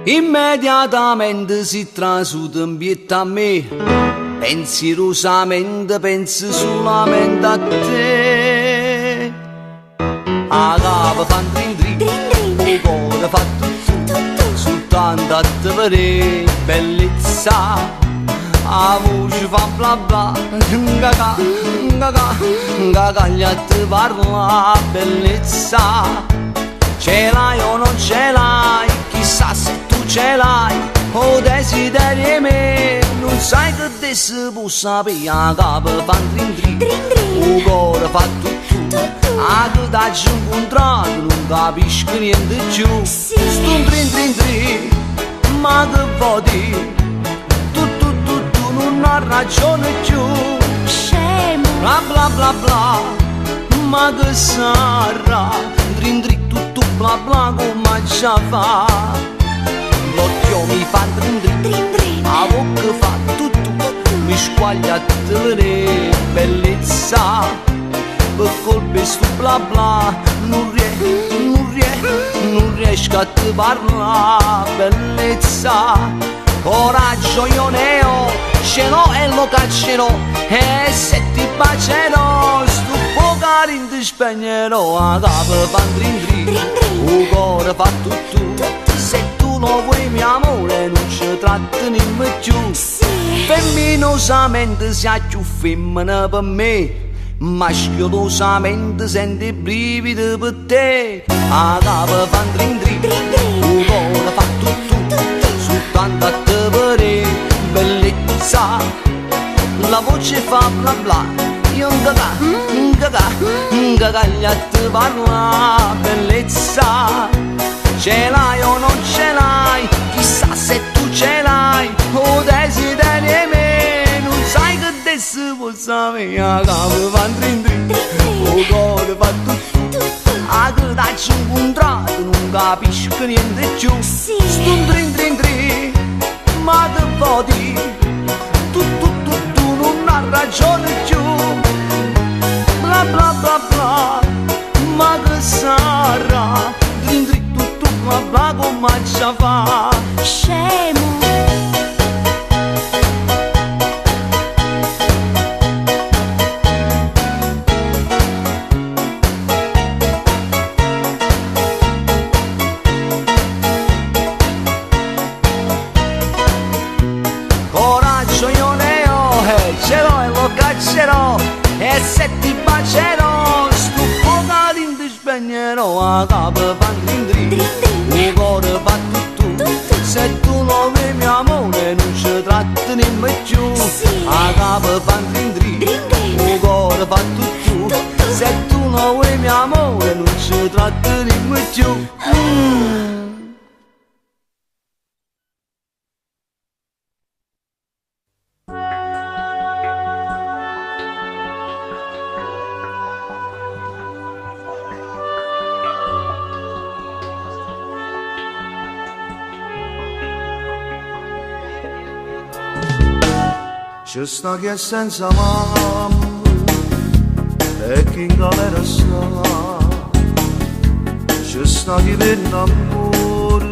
Immediatamente si trasuto in pietto a me, pensierosamente penso solamente a te. 'A capa fa ndrin ndrin, 'o core fa tu tu, sultanto a te vedè, bellezza. 'A voce fa bla bla, ngagà, ngagà, ngagà a te parlà, bellezza. Ce l'hai o non ce l'hai, chissà se tu ce l'hai, 'o desiderio 'e me, nun sai che te può sapè, 'a capa fa ndrin ndrin, 'o core fa tu tu, 'a che t'aggio incontrato nun capisco niente più. Sto ndrin ndrin ndrin, ma che vuò di'? Tu tu tu tu nun hai ragione più. Scemo. Bla bla bla bla, ma che sarà? Ndrin ndrin tu tu bla bla come aggia fa? L'occhio mi fa ndrin ndrin, 'a vocca fa tu tu, mi squaglia a te vedè, bellezza. Per colpa 'e sto bla bla, nun rie, nun rie, nun riesco a te parlà, bellezza. Coraggio io ne ho, ce l'ho e lo caccerò, e se ti bacerò, sto fuoco ti spegnerò, 'a capa fa ndrin ndrin, 'o core fa tu tu, se tu lo vuoi mio amore non ci trattenimmo più. Femminosamente si' 'a cchiù femmina per me, maschiolosamente sento 'e brividi per te. 'A capa fa ndrin ndrin, 'o core fa tu tu, soltanto a te vedè, bellezza. La voce fa bla bla, io ngagà, ngagà, ngagà a te parlà, bellezza. Ce l'hai o non ce l'hai, chissà se tu ce l'hai, 'o desiderio 'e me, nun sai che te si può sapere, 'a capa fa ndrin ndrin, 'o core fa tu tu, 'a che t'aggio incontrato nun capisco niente più. Sto ndrin ndrin ndrin, ma che vuò di'? Tu tu tu tu nun hai ragione più. Bla bla bla bla, ma che sarà? Ndrin ndrin tu tu bla bla come aggia fa? Scemo. Coraggio io ne ho, ce l'ho e lo caccerò, e se ti bacerò, sto fuoco ti spegnerò, 'a capa fa ndrin ndrin, 'o core fa tu tu, se tu lo vuoi mio amore non ci trattenimmo più, 'a capa fa ndrin ndrin, 'o core fa tu tu, se tu lo vuoi mio amore non ci trattenimmo più. Ce sta chi è senza mamma e chi in galera sta. Ce sta chi venne amore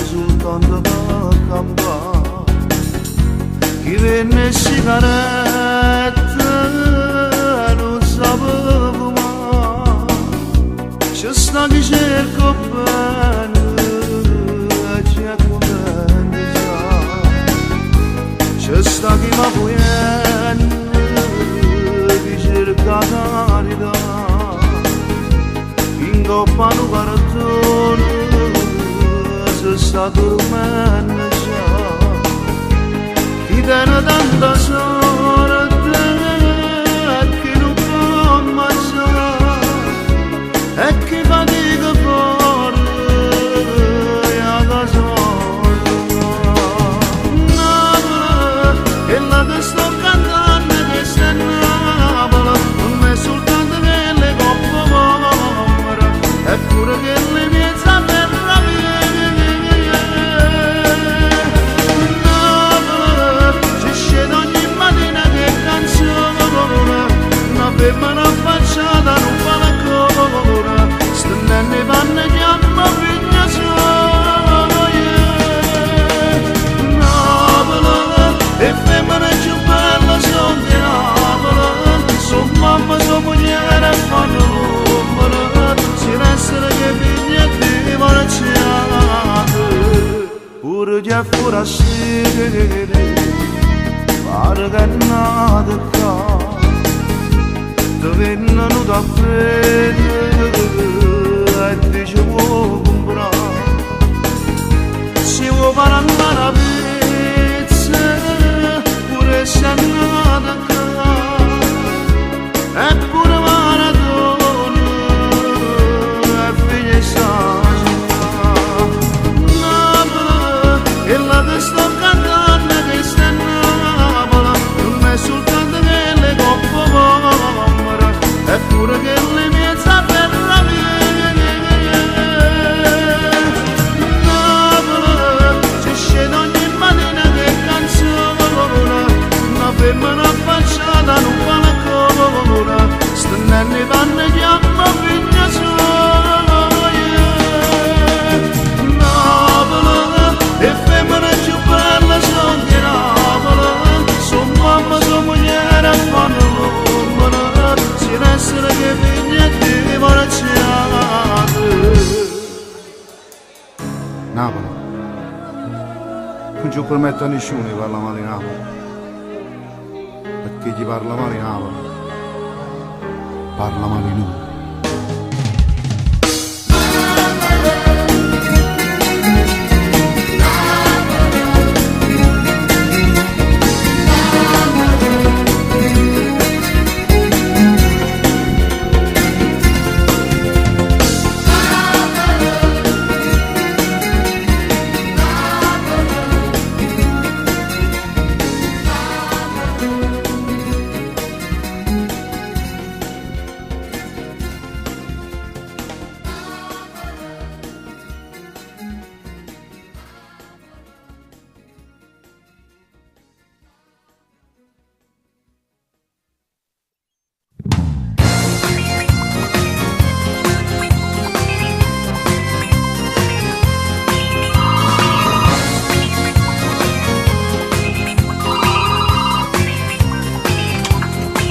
soltanto per campare. Chi venne sigarette non sapeva fumare. Ce sta chi cerca bene e chi è contento già. Ce sta chi va fujenne, chi cerca carità, chi 'ncoppa nu cartone se sta dormendo già. Chi tene tanta sorte e chi nun può mangiare, e chi fatica fore e 'a casa Napoli, chella che sto cantando, chesta è Napoli, nun è soltanto chella 'e copp' 'o Vommero, è pure chella 'e miez' 'a Ferrovia. Napoli, ce sceta ogni che è forestiero, pare che è nato qua, ti vengono da prendere e dice vuoi comprare, se vuoi fare andare a pizza, pure se è nato qua, eppure Maradona è figlio di sta città. Napoli, e la che sto cantando che sta Napoli, non è soltanto che le coppe povere, eppure che le mezza terra mia. Napoli, ci scende ogni mattina che canzone, una femmina affacciata in un balcone, stennendo i panni chiama figlia soia. Napoli, e femmine più belle sono di Napoli, sono mamma, sono moglie e fanno l'uomo, si restano che figli divorziati. Napoli, non ci permetto a nessuno di parlare male di Napoli, perché chi parla male di Napoli parla male di noi.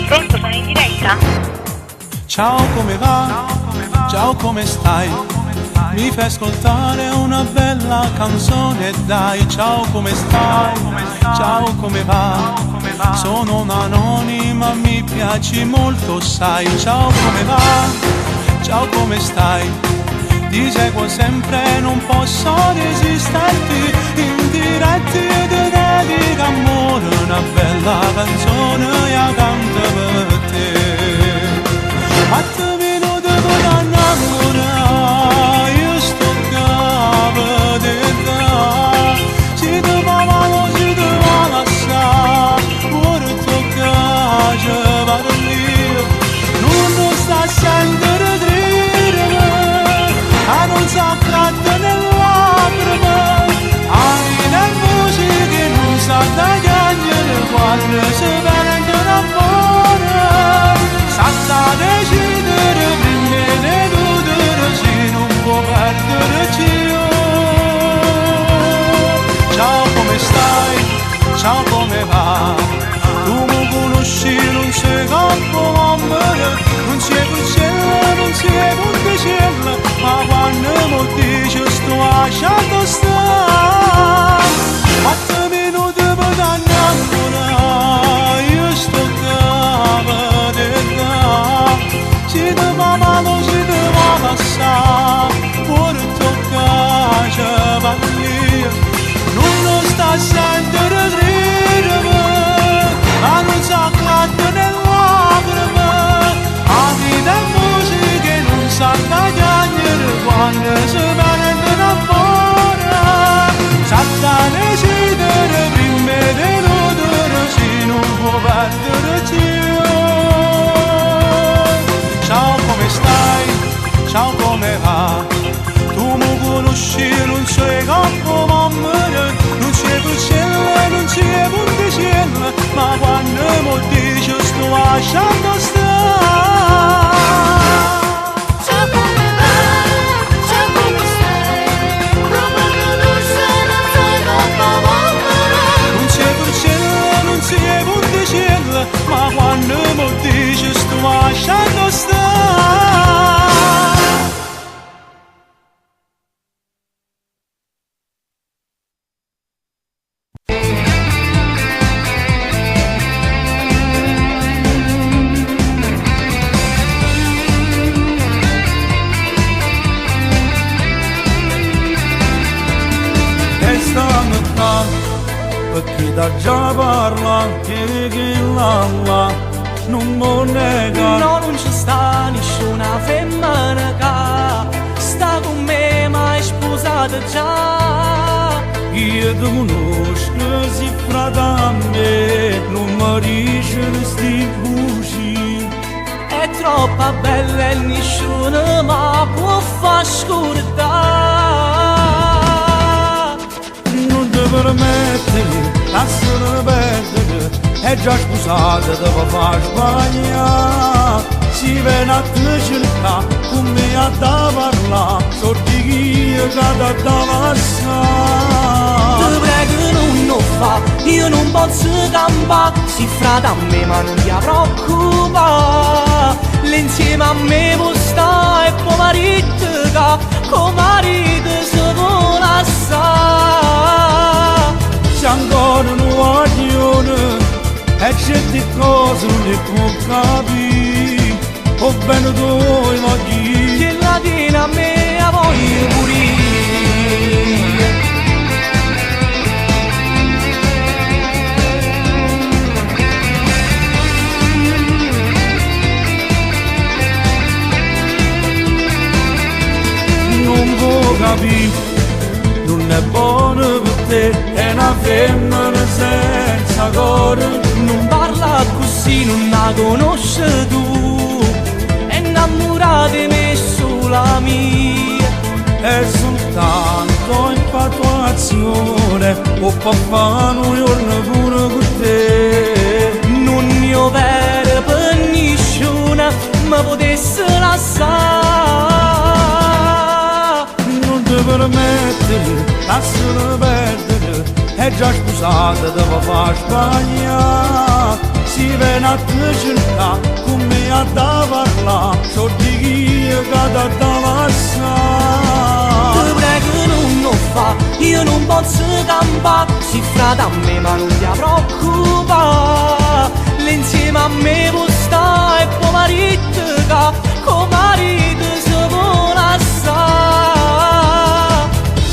Pronto, sono in diretta? Ciao come va? Ciao come stai? Mi fai ascoltare una bella canzone, dai, ciao come stai? Ciao come va? Sono un'anonima, mi piaci molto, sai. Ciao come va? Ciao come stai? Ti seguo sempre, non posso resisterti. In diretta io ti dedico amore, una bella canzone io canto per te. A te minuto per innamorare, io sto qua per te. Se ti va male, se ti va lasciare, ora tocca ci parli. Non sta a sentire dire, a non sa credere nelle lacrime, hai una voce che non sa da piangere quando si perde un amore. Sa da decidere prima di tutto, se non può perderci. Ciao come stai? Ciao come va? Tu mi conosci, non sei troppo amore, non sei piccella, non sei ponticella, ma quando mi dici sto lasciando stare, 8 minuti per innamorare, io sto qua per te. Se ti va male, se ti va passare, ora tocca ci parli. Non sta a sentire ridere, ma non sa credere nelle lacrime, la vita è musica che non sa da piangere quando si perde un amore. Perché da già parla che la la non mo nega. No, non ci sta nessuna femmina che sta con me, ma è sposata già. Io ti conosco, si frata a me, non mi dici sti bugie. È troppo bella e nessuno mi può far scordare. Non ti permettere, lasciami perdere, è già sposata, te va fa sbagliare. Si viene a te cercare, come a da parlare, sorti io che da da passare. Ti prego non lo fa, io non posso campare, si frata a me ma non ti preoccupare. L'insieme a me può stare e poi marito che con marito si può lasciare. Se ancora non vogliono, e certe cose non le può capire, o bene tu voglio, Che la tiene a me a voglio morire. Non può capire, non è buono per te, è una femmina senza cuore. Non parla così, non la conosci tu. È innamorata di me sola mia. È soltanto infatuazione, o papà non giorno pure con te. Non ne ho vero per nessuna, ma potesse lasciare. Non ti permettere, lasciami perdere, è già sposata, te va fa sbagliare. Si viene a te cercare, come a da parlare, sorti io che da da passare. Ti prego non lo fa, io non posso campare, si frata a me ma non ti preoccupare. L'insieme a me può stare e poi marito che con marito si può lasciare.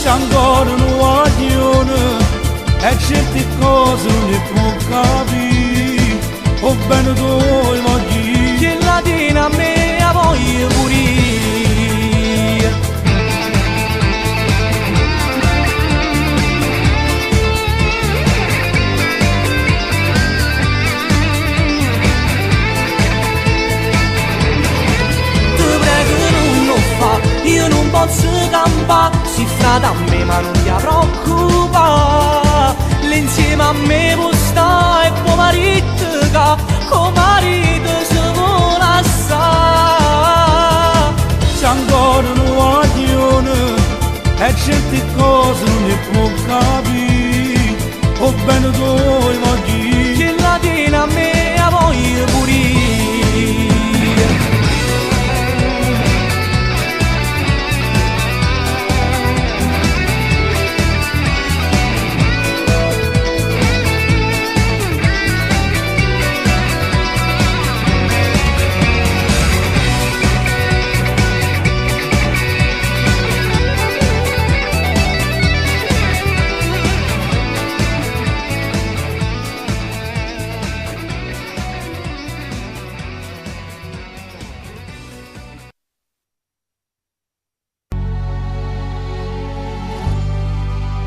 Se ancora non vogliono, e certe cose non le può capire, o bene tu voglio, Che la tiene a me a voglio morire. Ti prego non lo fa, io non posso campare, si frata a me ma non ti preoccupare. L'insieme a me può stare e poi marito che con marito si può lasciare. Se ancora non vogliono, e certe cose non le può capire, o bene tu voglio, Che la tiene a me a voglio morire.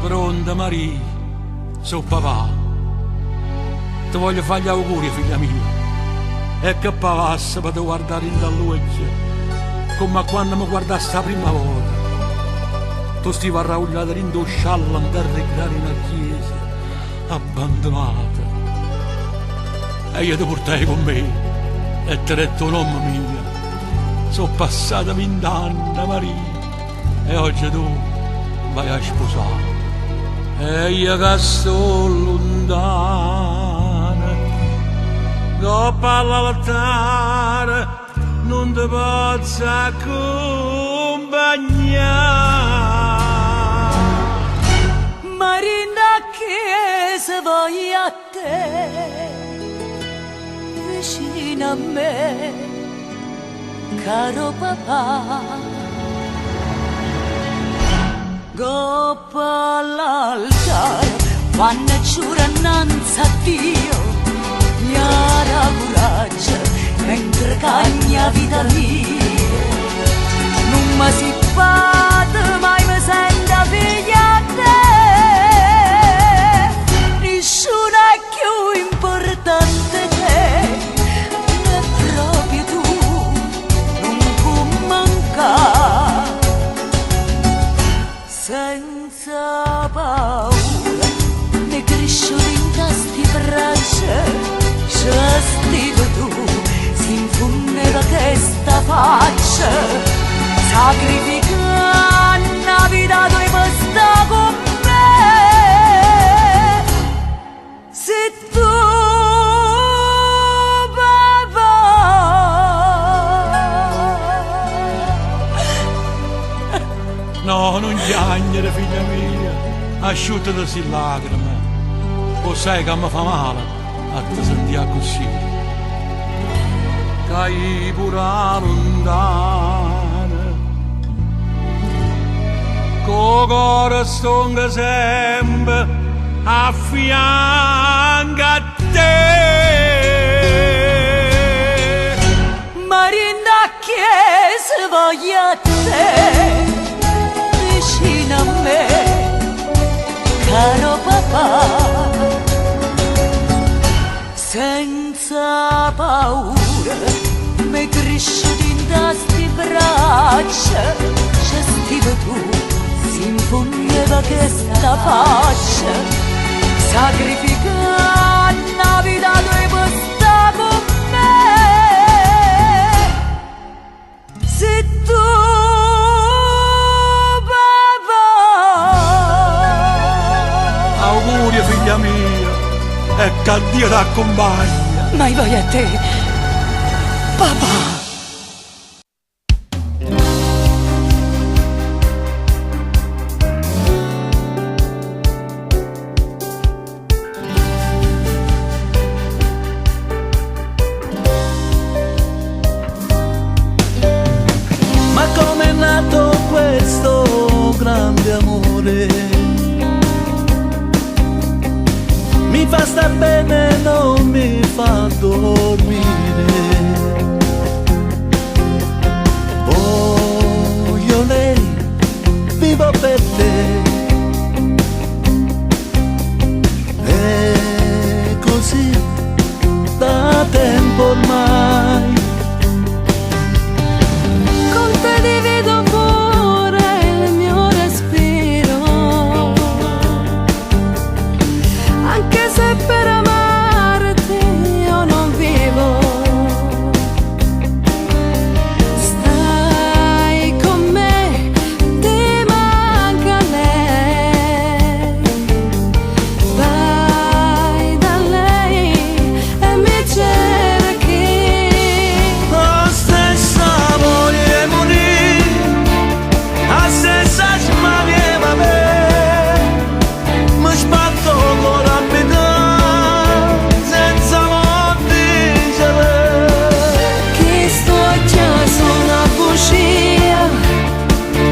Pronta Maria, so papà. Ti voglio fare gli auguri, figlia mia. E che pavassa per te guardare in dall'occhio, come quando mi guardasti la prima volta. Tu stivi arraugliata in do sciallo in terra e grari in chiesa, abbandonata. E io ti portai con me e ti ho detto nome mio. Sono passata 20 anni, Maria, e oggi tu vai a sposare. E io che sto lontano, dopo all'altare non ti posso accompagnare. Marina chiesa voglio a te, vicino a me, caro papà. Goppa all'altare, Quanno giuro innanzi a Dio, mi dà coraggio mentre cagna vita mia. Non mi si padre, mai mi sento figlia a te. Nessuno è più importante te, ma proprio tu non puoi mancare. Senza paura, ne crescio in sti braccia, ci stivo tu, si infondeva questa faccia, sacrificando la vita tua per sta con me. Se tu papà. No, non piangere, figlia mia, asciuttate si lacrime. O sai che mi fa male a te sentire così. Cai pure lontano. Co cuore stonga sempre a fianco a te. Marina chiesa voglio a te, vicino a me, caro papà, senza paura, mi cresci in sti braccia, ci stivo tu, si infondeva questa faccia, sacrificando la vita tua per sta con me. Se tu papà. Auguri, figlia mia, e che Dio ti accompagna. Ma io voglio a te, papà. Ma com'è nato questo grande amore? Mi fa star bene, non mi fa dormire. Voglio lei, vivo per te. E così da tempo ormai. Con te divido pure il mio respiro, anche se per amarti io non vivo. Stai con me, ti manca lei. Vai da lei e mi cerchi. La stessa voglia di morire, la stessa smania va me, mi sbatto con la metà, senza morire. Che sto già sono una bugia,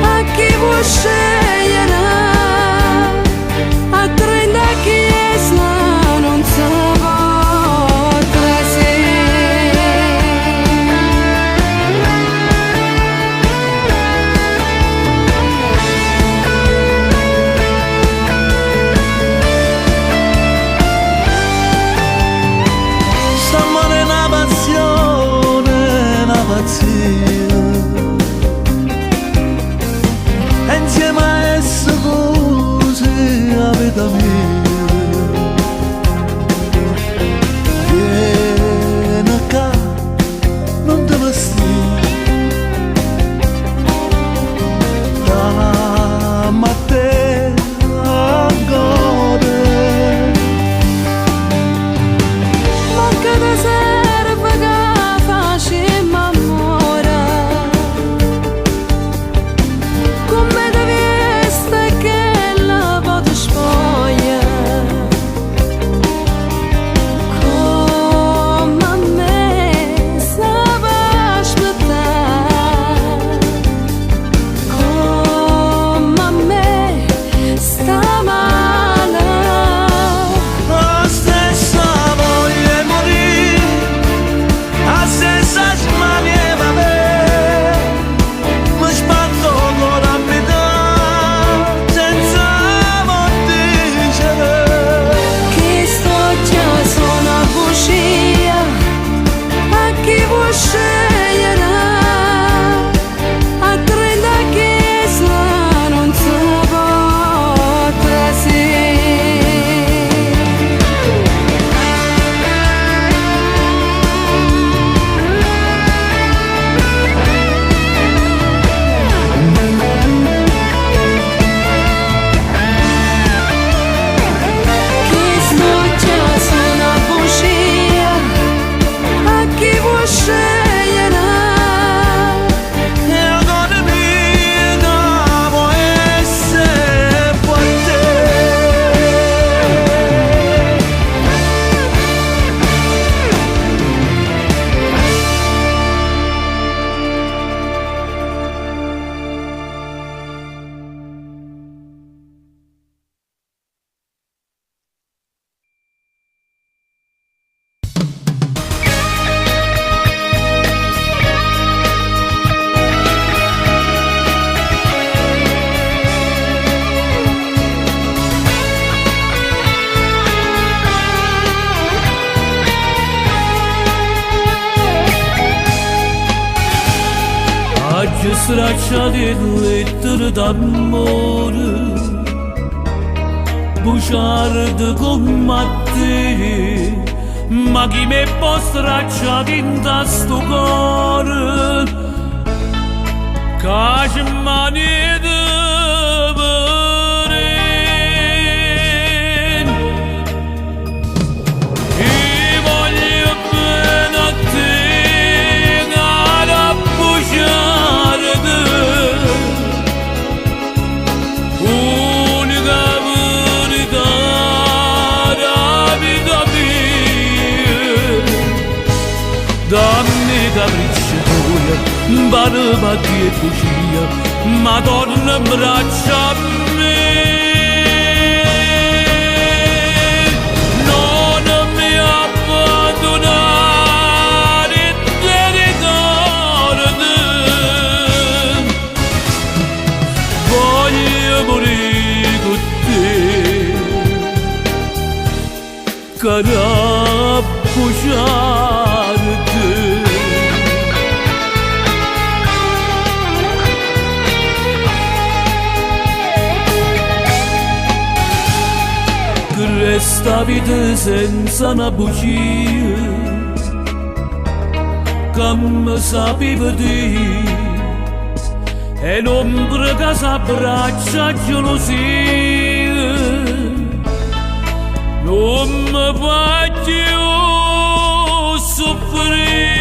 a chi vuoi scegliere, a 30 chiesa non si può trasire. St'amore è una passione, una pazzia. E insieme a essa così la vita mia. Vieni qua, non te vestire. Dammi a te ancora. Ma che te serve che facciamo amore? Stracciate lettere d'amore, bugiardo come a te, ma chi me può stracciare in sto cuore? Che mani Dammi capriccio tua, barba di cucina, Madonna braccia a me. Non mi abbandonare, te ricordo. Voglio morire con te, cara bugiardo. Questa vita senza una bugia Come sapevo dire E l'ombra che s'abbraccia gelosia Non mi fa più soffrire.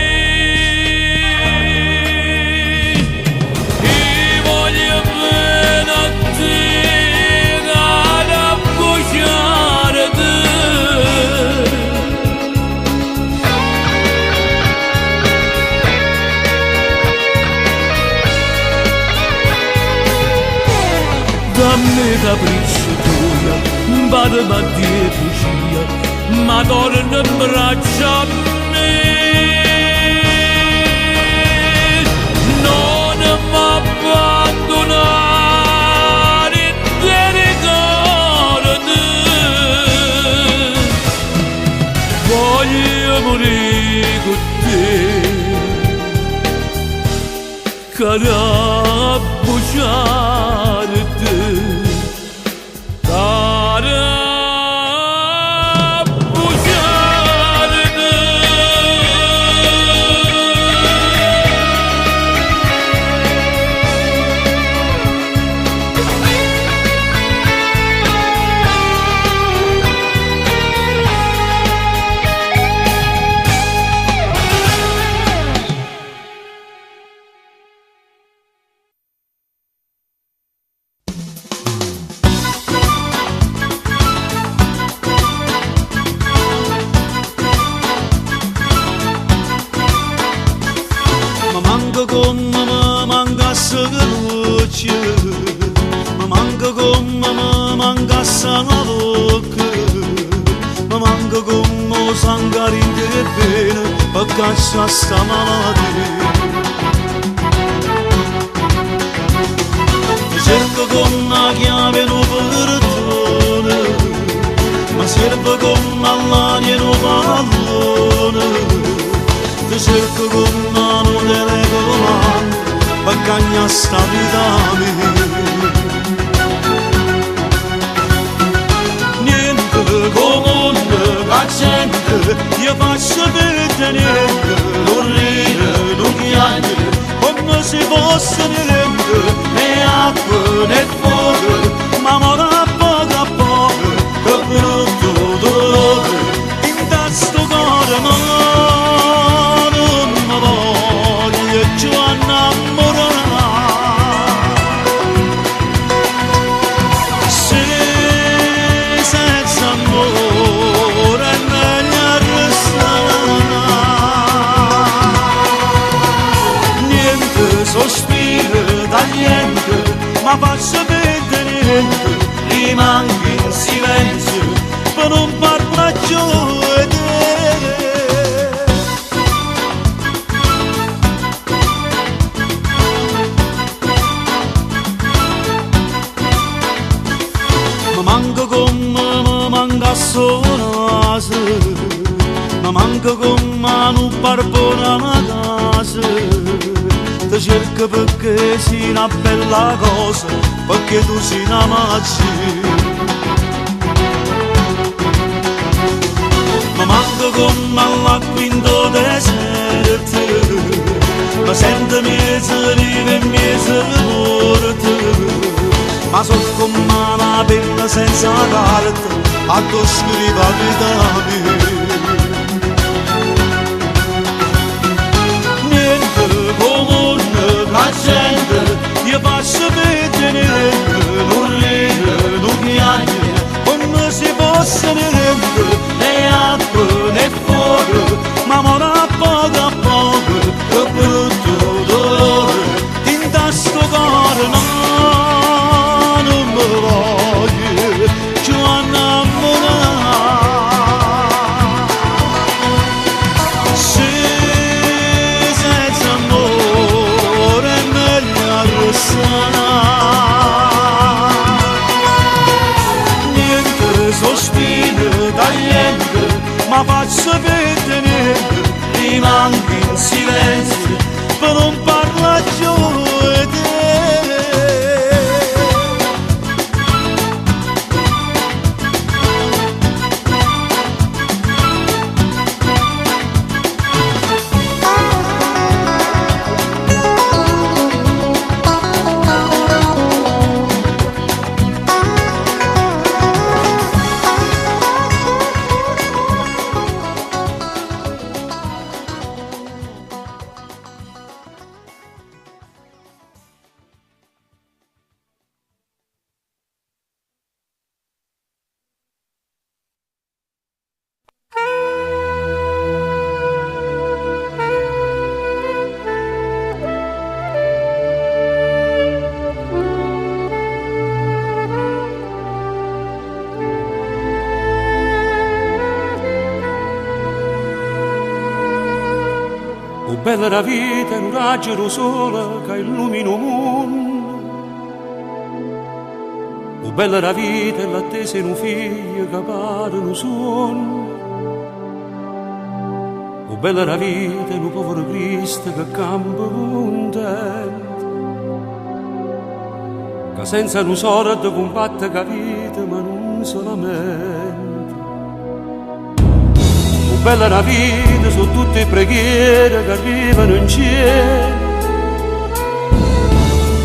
Ti voglio bene a te, cara bugiarda. Dammi capriccio tua, barba di bugia, Madonna in braccia a me. Non m'abbandonare, te ricordo. Voglio morire con te, cara bugiarda, cara bugiarda. Ma manca come mi mancasse luce, ma manca come mi mancasse una bocca, ma manca come sangue in te vene, per cacciare sta malattia. Cerco con una chiave un portone, ma serve come l'aria in un pallone. Ti cerco con mano telecomando, per cagnare sta vita mia. Niente come la gente, io faccio vedere niente, non ride, non piange, come se fosse niente, né acqua né fuoco, ma muore a poco a poco, che brutto dolore, in sto cuore no, non mi voglio più innamorare. Se senza amore è meglio restare, niente sospiro tagliente, ma faccio vedere niente, rimango in silenzio per non parlare più di te. Ma manca come mi mancasse una casa, ma manca come un barbone a casa. Ti Cerco perché sei una bella cosa, perché tu sei una magia. Ma manco come all'acqua in deserto, ma sento mezzo vive e mezzo morto. Ma so come una penna senza carta, a tu scrivo la vita mia. Niente comune la gente, io faccio vedere, non ride, non piagne, come se fosse niente, né acqua né fuoco, ma ora a poco a poco, che brutto dolore, in sto cuore no, non mi voglio più innamorare. Se senza amore è meglio arrestare. Niente sospiro tagliente, ma faccio vedere niente, rimango in silenzio per non parlare più di te. O bella la vita è un raggio di sole che illumina il mondo. O bella la vita è l'attesa di un figlio che pare un sogno. O bella la vita è un povero Cristo che campa contento, che senza un soldo combatte la vita ma non solamente. O bella la vita sono tutte preghiere che arrivano in cielo,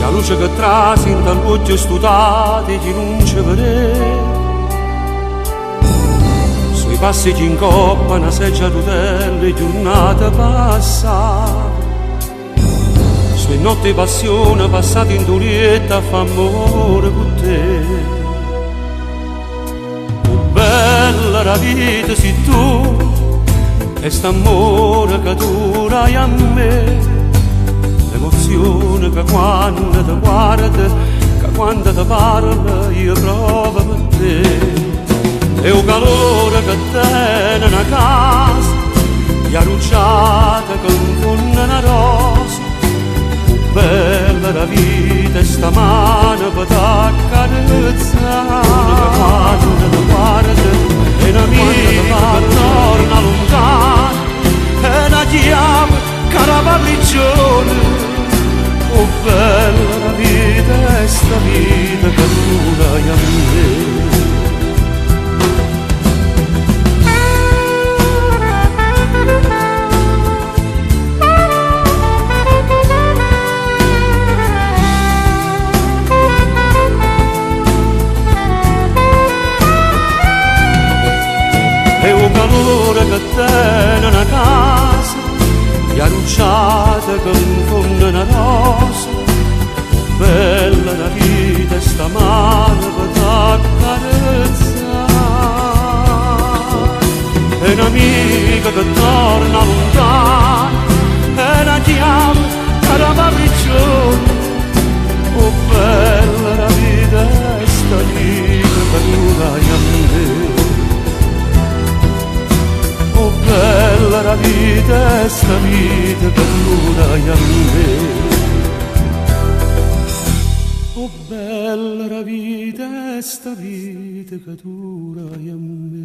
la luce che trase in dall'occhio stutati chi non ci vede. Sui passi in coppa una seggia a rotelle giornata passata, sue notti passione passate in durietta fa amore con te. Oh bella la vita sei tu, e st'amore che tu dai a me, l'emozione che quando ti guardo, che quando ti parlo io provo per te, e il calore che tiene una casa, la rugiada che infonde una rosa. Oh bella la vita e sta mano per t'accarezzare, quando ti guardo e un'amica che torna lontano, e una chiave che la parligione. Oh bella la vita e sta vita che tu dai a me. E un calore che tiene una casa, la rugiada che infonde una rosa. Oh bella la vita e sta mano per t'accarezzare, e un'amica che torna lontano, e una chiave che la prigione. Oh bella la vita e sta vita che tu dai a me. Oh bella la vita e sta vita che tu dai a me. Oh bella la vita e sta vita che tu dai a me.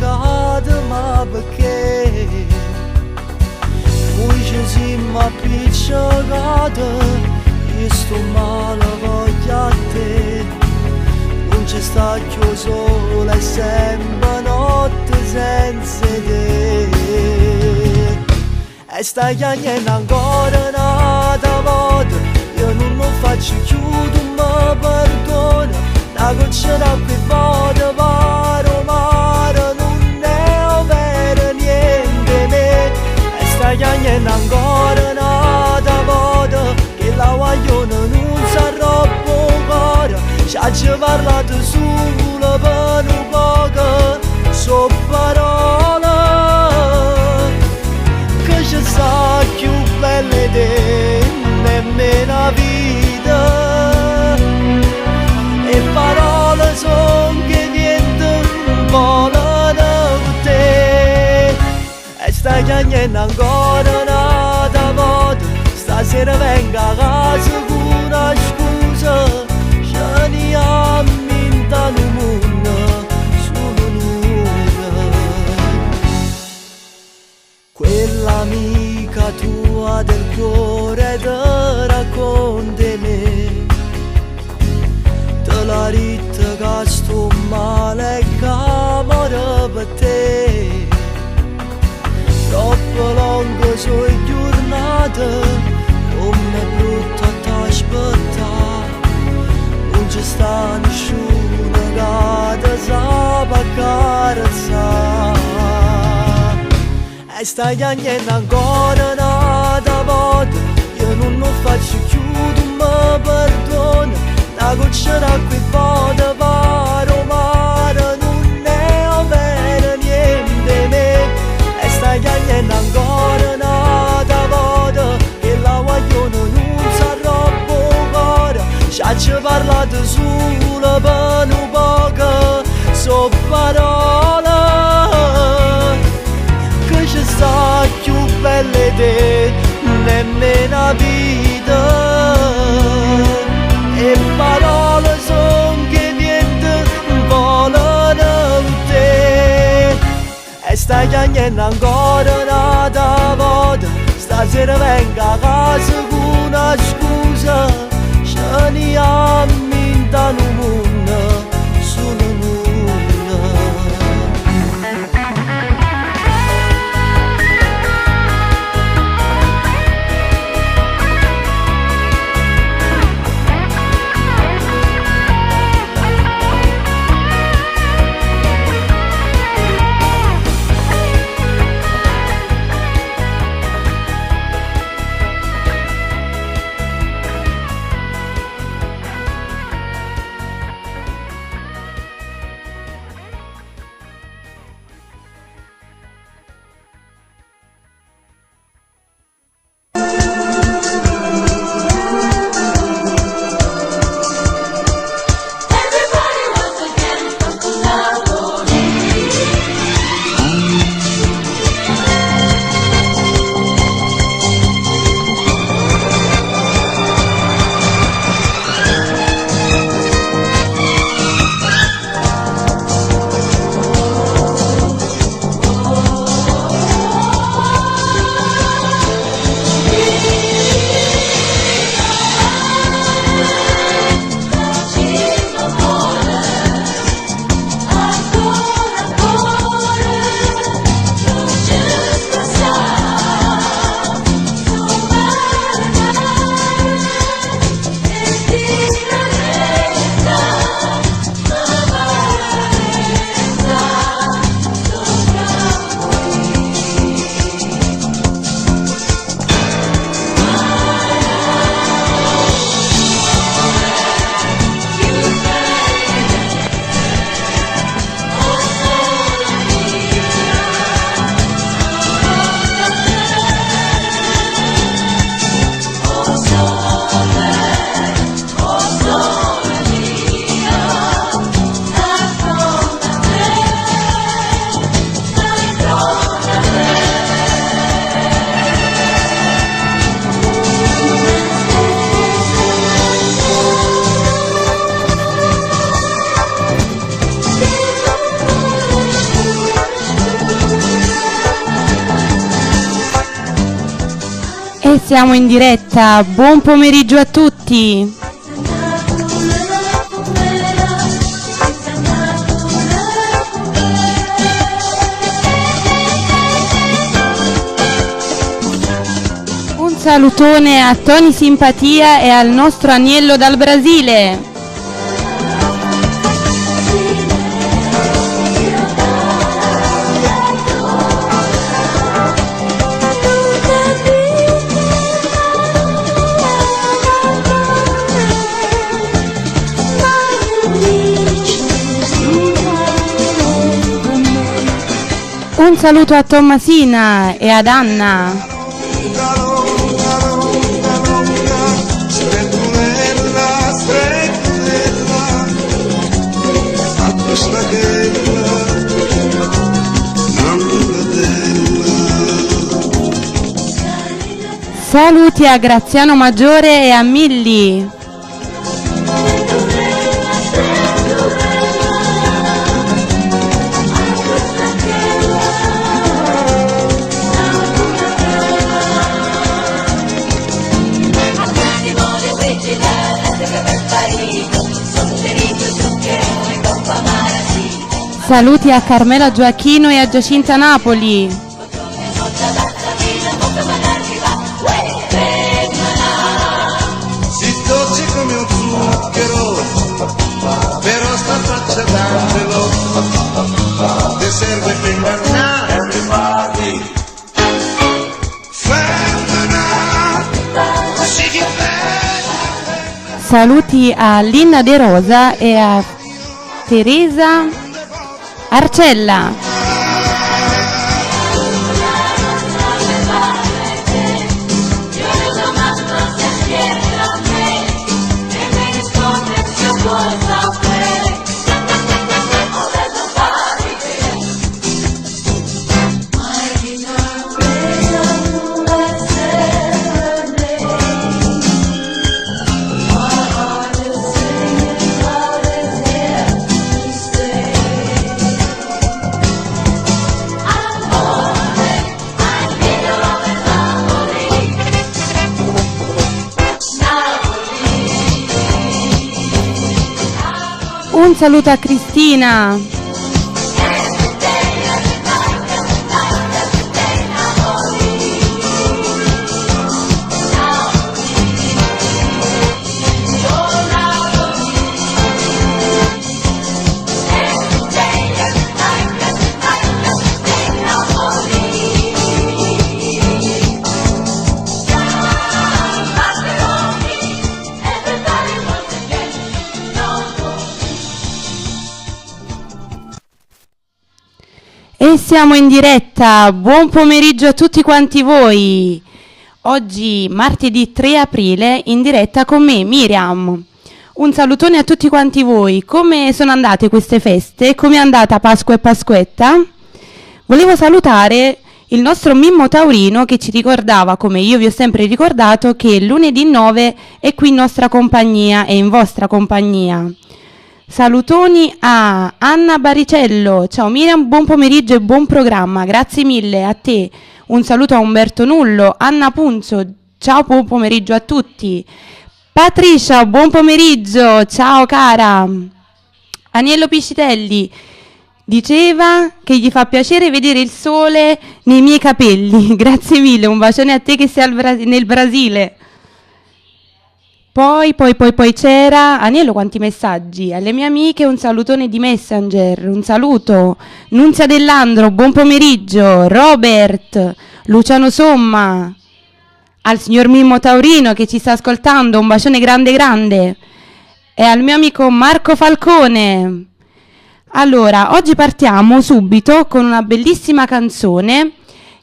peccato, ma perché? Noi ci siamo appiccicati, io sto male voglio a te. Non ci sta più sole, è sempre notte senza te. E stai chiagnendo ancora un'altra volta, io non lo faccio più, tu mi perdona. Una goccia d'acqua e vado, vado, mare, non è vero niente me. E stai chiagnendo ancora un'altra volta, che la guaglione non sa troppo cuore. Ci ha già parlato solo per un poco, so parole che ci sa più belle di nemmeno vita. E parole son che niente volano con te. E stai chiagnendo ancora un'altra volta, stasera venga a casa con una scusa. Ce ne amo in mondo solo noi. Quell'amica tua del cuore te racconta me. Te la ritta che sto male che muore per te. Troppo lungo sono giornate, come brutta t'aspettare. Non ci sta nessuno che ti sa accarezzare. E stai chiagnendo ancora un'altra volta, io non lo faccio più, tu mi perdona. Una goccia d'acqua e vado, vado, mare, non è vero niente me. E stai chiagnendo ancora un'altra volta, che la guaglione non sa troppo cuore. Ci ha già parlato solo per un poco, so parole che ci sta più belle di nemmeno vita. E parole son che niente volano con te. E stai chiagnendo ancora un'altra volta, stasera venga a casa con una scusa. Ce ne amo in mondo solo noi. E siamo in diretta, buon pomeriggio a tutti. Un salutone a Tony Simpatia e al nostro Aniello dal Brasile. Un saluto a Tommasina e ad Anna. Saluti a Graziano Maggiore e a Milli. Saluti a Carmela Gioacchino e a Giacinta Napoli. Si dolce come un zucchero, però sta faccia d'angelo, ti serve per ingannare. Everybody. Femmina, sì che bella. Saluti a Linda De Rosa e a Teresa Arcella. Un saluto a Cristina. E siamo in diretta, buon pomeriggio a tutti quanti voi. Oggi martedì 3 aprile in diretta con me Miriam. Un salutone a tutti quanti voi. Come sono andate queste feste? Come è andata Pasqua e Pasquetta? Volevo salutare il nostro Mimmo Taurino che ci ricordava, come io vi ho sempre ricordato, che lunedì 9 è qui in nostra compagnia e in vostra compagnia. Salutoni a Anna Baricello, ciao Miriam, buon pomeriggio e buon programma, grazie mille a te. Un saluto a Umberto Nullo, Anna Punzo, ciao, buon pomeriggio a tutti. Patricia, buon pomeriggio, ciao cara. Aniello Piscitelli diceva che gli fa piacere vedere il sole nei miei capelli, grazie mille, un bacione a te che sei nel Brasile. Poi c'era Aniello, quanti messaggi. Alle mie amiche un salutone di Messenger, un saluto. Nunzia Dell'Andro, buon pomeriggio. Robert, Luciano Somma, al signor Mimmo Taurino che ci sta ascoltando, un bacione grande grande. E al mio amico Marco Falcone. Allora, oggi partiamo subito con una bellissima canzone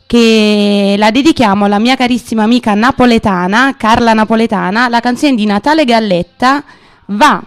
che la dedichiamo alla mia carissima amica napoletana, Carla Napoletana, la canzone di Natale Galletta, Va.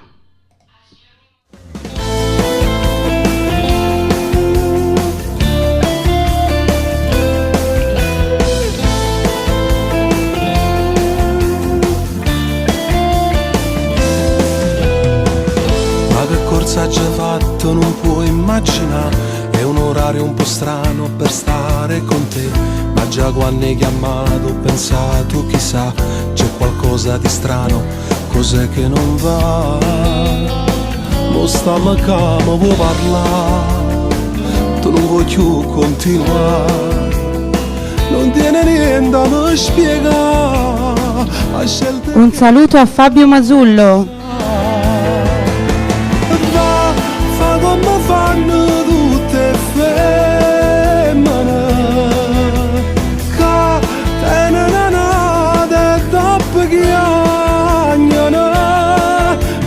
Ma che corsa già fatto non puoi immaginare, è un orario un po' strano. strano per stare con te, ma già quando hai chiamato ho pensato chissà c'è qualcosa di strano, cos'è che non va? Mo stiamo qua, ma vuoi parlare? Tu non vuoi più continuare, non tiene niente da mi spiegare, ha scelto Un saluto a Fabio Masullo. Va, fa come fanno tutte femmine Che tengono nata e dopo chiagnono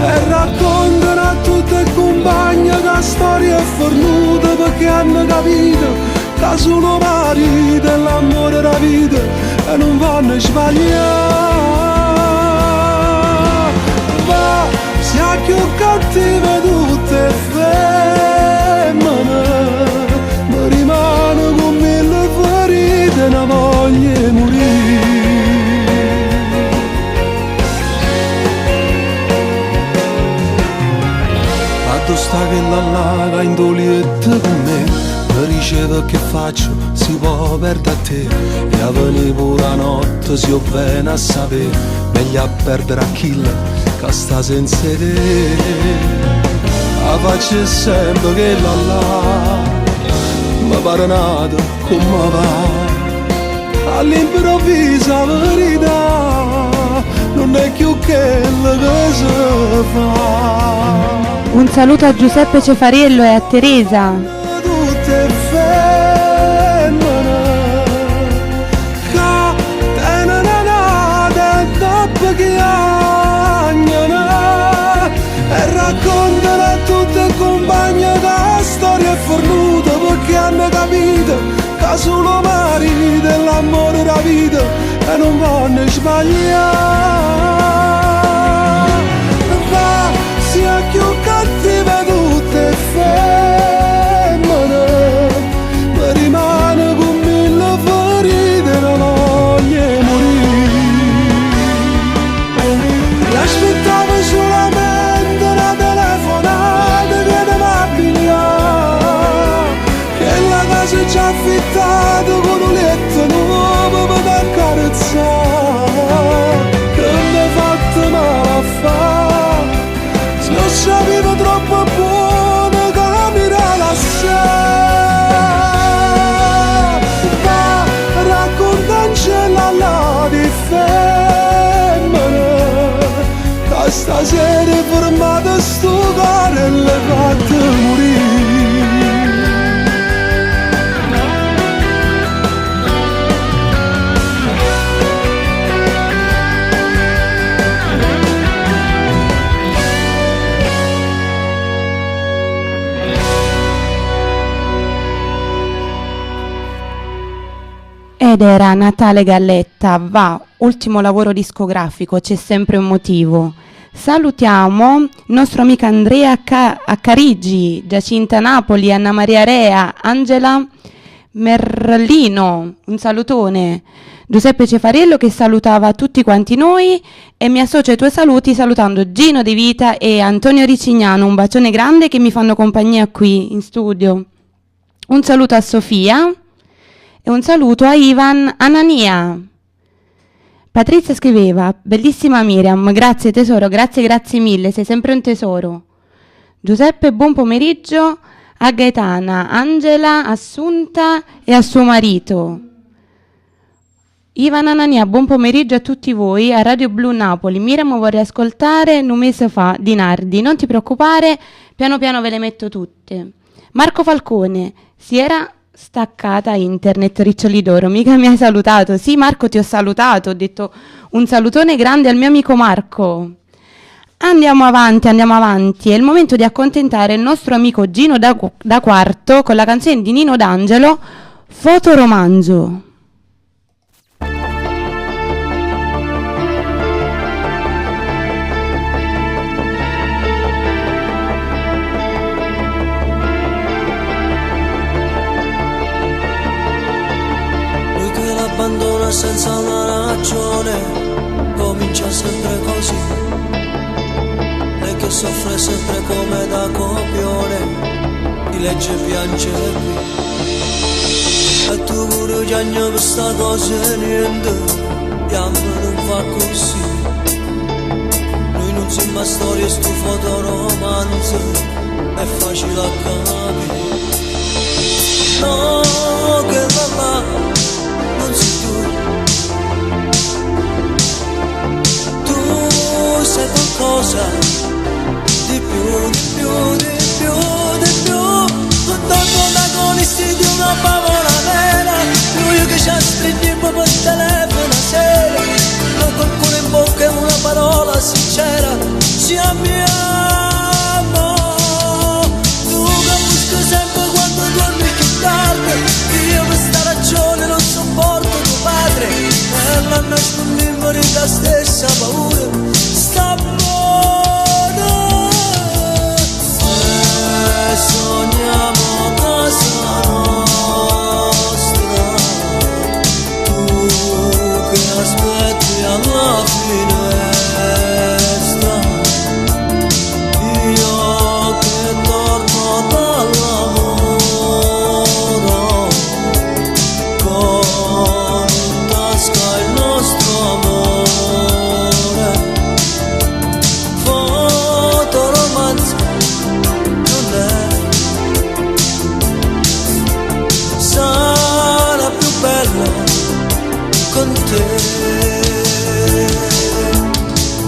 E raccontano a tutte le compagne che la storia è fornuta Perché hanno capito che solo marito è l'amore della vita E non vanno a sbagliare Va, sia più cattive tutte femmine Ma rimane con mille ferite una voglia di morire Quando sta che la laga in dolietta con me Mi diceva che faccio, si può perdere a te E a venire pure la notte si viene a sapere Meglio a perdere a chi che sta senza te La faccio sempre che la là Mi pare nato come va All'improvviso la verità Non è più quello che si fa Un saluto a Giuseppe Cefariello e a Teresa. Tutte femmine che tengono nata e dopo chiagnono e raccontano a tutte le compagne che la storia è fornuta perché hanno capito che solo marito è l'amore della vita e non vanno sbagliare. Va, sia più cattiva tutte femmine ma rimane con mille ferite una voglia di morire. Mi aspettavo solamente una telefonata che ne va a pigliare Che la casa è già affittata con un letto nuovo per accarezzare Che mi hai fatto male a fare Se lo sapevo troppo buono che mi rilassare Va, raccontancela la di femmine Che stasera è fermata sto cuore e l'hai fatto morire. Ed era Natale Galletta, va, ultimo lavoro discografico, c'è sempre un motivo. Salutiamo il nostro amico Andrea Accarigi, Giacinta Napoli, Anna Maria Rea, Angela Merlino, un salutone. Giuseppe Cefariello che salutava tutti quanti noi e mi associo ai tuoi saluti salutando Gino De Vita e Antonio Ricignano, un bacione grande che mi fanno compagnia qui in studio. Un saluto a Sofia e un saluto a Ivan Anania. Patrizia scriveva: bellissima Miriam, grazie tesoro, grazie, grazie mille, sei sempre un tesoro. Giuseppe, buon pomeriggio a Gaetana, Angela, Assunta e a suo marito. Ivan Anania, buon pomeriggio a tutti voi a Radio Blu Napoli. Miriam, vorrei ascoltare Un mese fa di Nardi. Non ti preoccupare, piano piano ve le metto tutte. Marco Falcone, si era staccata internet, Riccioli d'Oro, mica mi hai salutato. Sì Marco, ti ho salutato, ho detto un salutone grande al mio amico Marco. Andiamo avanti, andiamo avanti. È il momento di accontentare il nostro amico Gino da Quarto con la canzone di Nino D'Angelo, Fotoromanzo. Lui che l'abbandona senza una ragione, comincia sempre così. Lei che soffre sempre come da copione, Chi legge piange qui. E tu pure chiagni per sta cosa e niente, Jammo nun fa così. Noi non siamo una storia, sto fotoromanzo, è facile a capire. No, che la là, non sei tu. Tu sei qualcosa di più, di più, di più, di più. Tutto il protagonisti di una favola vera. Lui che ci ha strinto per telefono sera, noi col cuore in bocca e una parola sincera. Ci amiamo. Tu che buschi sempre quando dormi più tardi, io per sta ragione non sopporto tuo padre. E la nascondiamo la stessa paura. Sta buona. E sogniamo casa nostra, tu che aspetti alla finestra, io che torno dal lavoro con in tasca il nostro amore. Fotoromanzo non è, sarà più bello con te.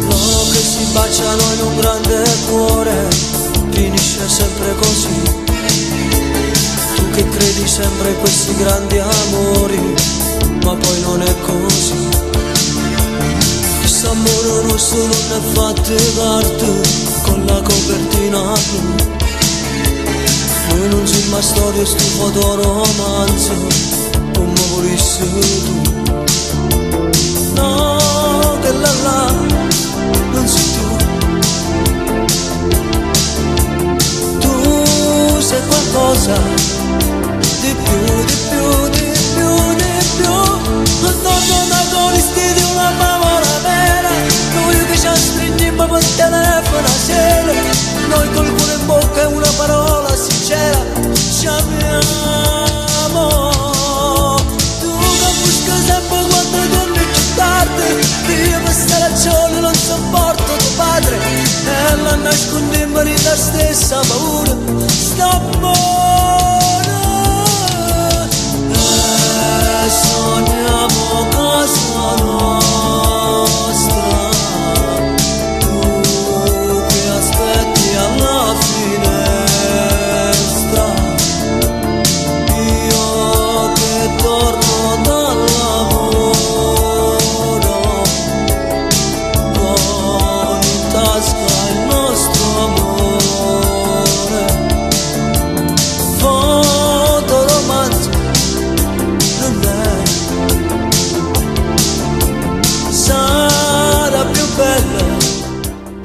Loro che si baciano in un grande cuore, finisce sempre così. Tu che credi sempre in questi grandi amori, ma poi non è così. Questo amore nostro non è fatto di carte con la copertina blu. Noi non siamo storie, sto fotoromanzo, come volessi tu. No, che la là, non sei tu. Tu sei qualcosa di più, di più, di più, di più. Tutto protagonisti di una favola vera. Noi che ci stringiamo per telefono a sera, noi col cuore in bocca e una parola sincera. Ci amiamo. Tu che buschi sempre quando torni più tardi, io per sta ragione non sopporto tuo padre. E la nascondiamo la stessa paura. Sta buona. E sogniamo casa nostra, tu che aspetti alla finestra, io che torno dal lavoro con in tasca il nostro amore. Fotoromanzo non è, sarà più bello.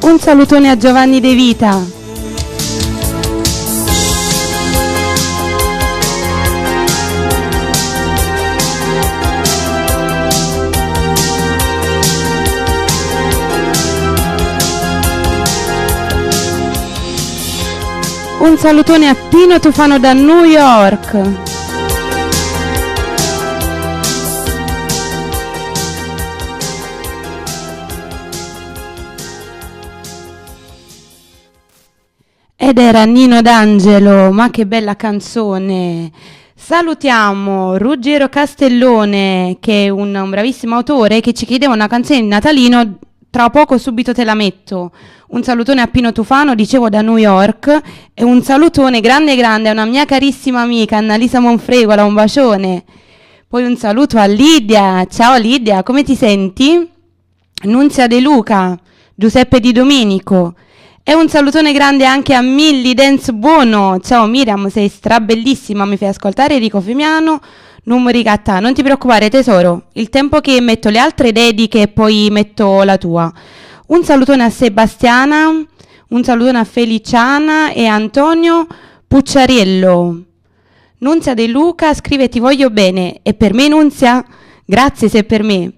Un salutone a Giovanni De Vita. Un salutone a Pino Tufano da New York. Ed era Nino D'Angelo, ma che bella canzone. Salutiamo Ruggero Castellone, che è un bravissimo autore, che ci chiedeva una canzone di Natalino. Tra poco subito te la metto. Un salutone a Pino Tufano, dicevo, da New York, e un salutone grande grande a una mia carissima amica Annalisa Monfregola, un bacione. Poi un saluto a Lidia. Ciao Lidia, come ti senti? Nunzia De Luca, Giuseppe Di Domenico. E un salutone grande anche a Milly Dance Buono. Ciao Miriam, sei strabellissima, mi fai ascoltare Enrico Femiano, numeri gatta. Non ti preoccupare tesoro, il tempo che metto le altre dediche e poi metto la tua. Un salutone a Sebastiana, un salutone a Feliciana e Antonio Pucciariello. Nunzia De Luca scrive ti voglio bene, e per me Nunzia? Grazie se è per me.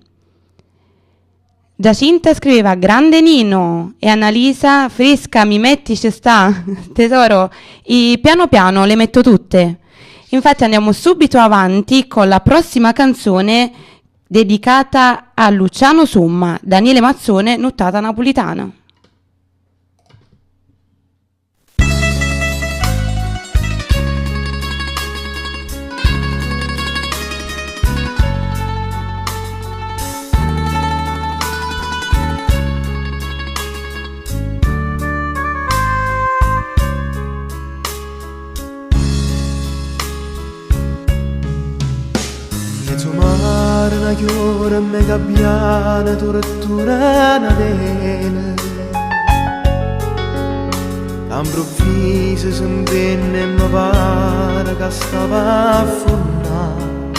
Giacinta scriveva grande Nino e Annalisa fresca mi metti ci sta tesoro i, piano piano le metto tutte. Infatti andiamo subito avanti con la prossima canzone dedicata a Luciano Summa, Daniele Mazzone, Nuttata Napolitana. Miezo mare una chiora me gabbiana tortura una vena All'improvviso si impenne e mi pare che stava affondando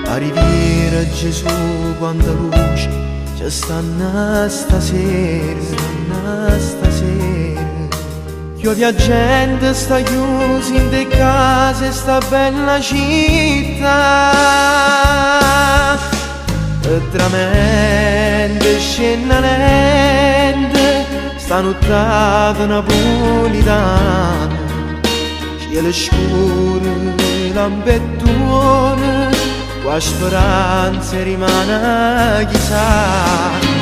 A riviera Gesù quanta luce c'è stanno stasera, stanno stasera. Chiove a gente sta chiusa in de case sta bella città. E tramente scende lente sta nottata napolitana. Cielo scuro, lampettone, qua speranza rimane chissà.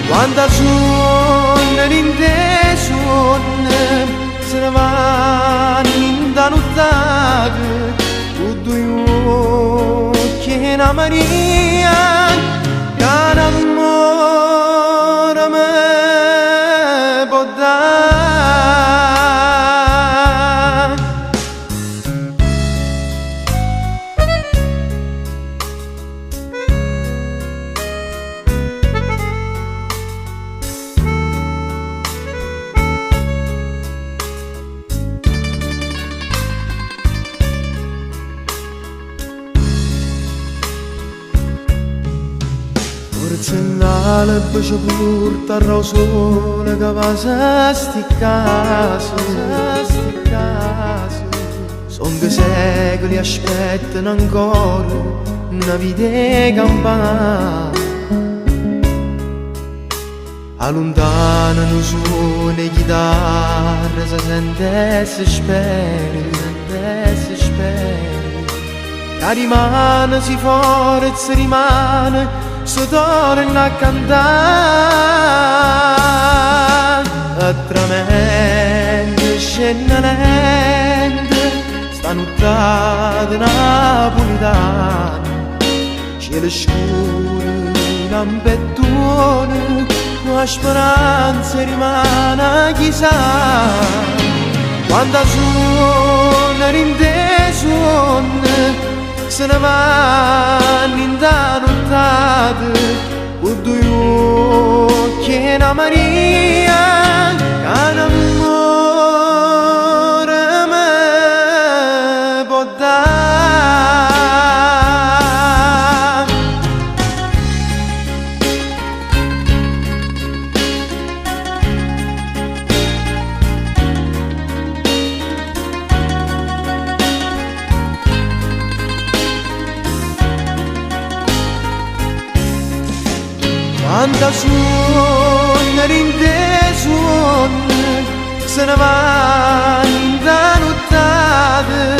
Quanta sonno in te sonno, se ne vanno in da nottata, con due occhi e una Maria, che l'amore me può dare. Forse ci porta il sole che va a sti case, sti case. Son che secoli aspettano ancora una vita campana. A lontano non suona chitarra, si sente e si spera, sente e si spera. Che rimane, si forza rimane, si torna a cantare. A tramente scende lente, sta nottata napolitana. Cielo scuro, lampettone, la speranza rimane chissà. Quanta suona in te suona, se ne vanno in da nottata, con due occhi e una Maria, che l'amore me può dare. Quanta suona in te suona, se ne va in da nottata,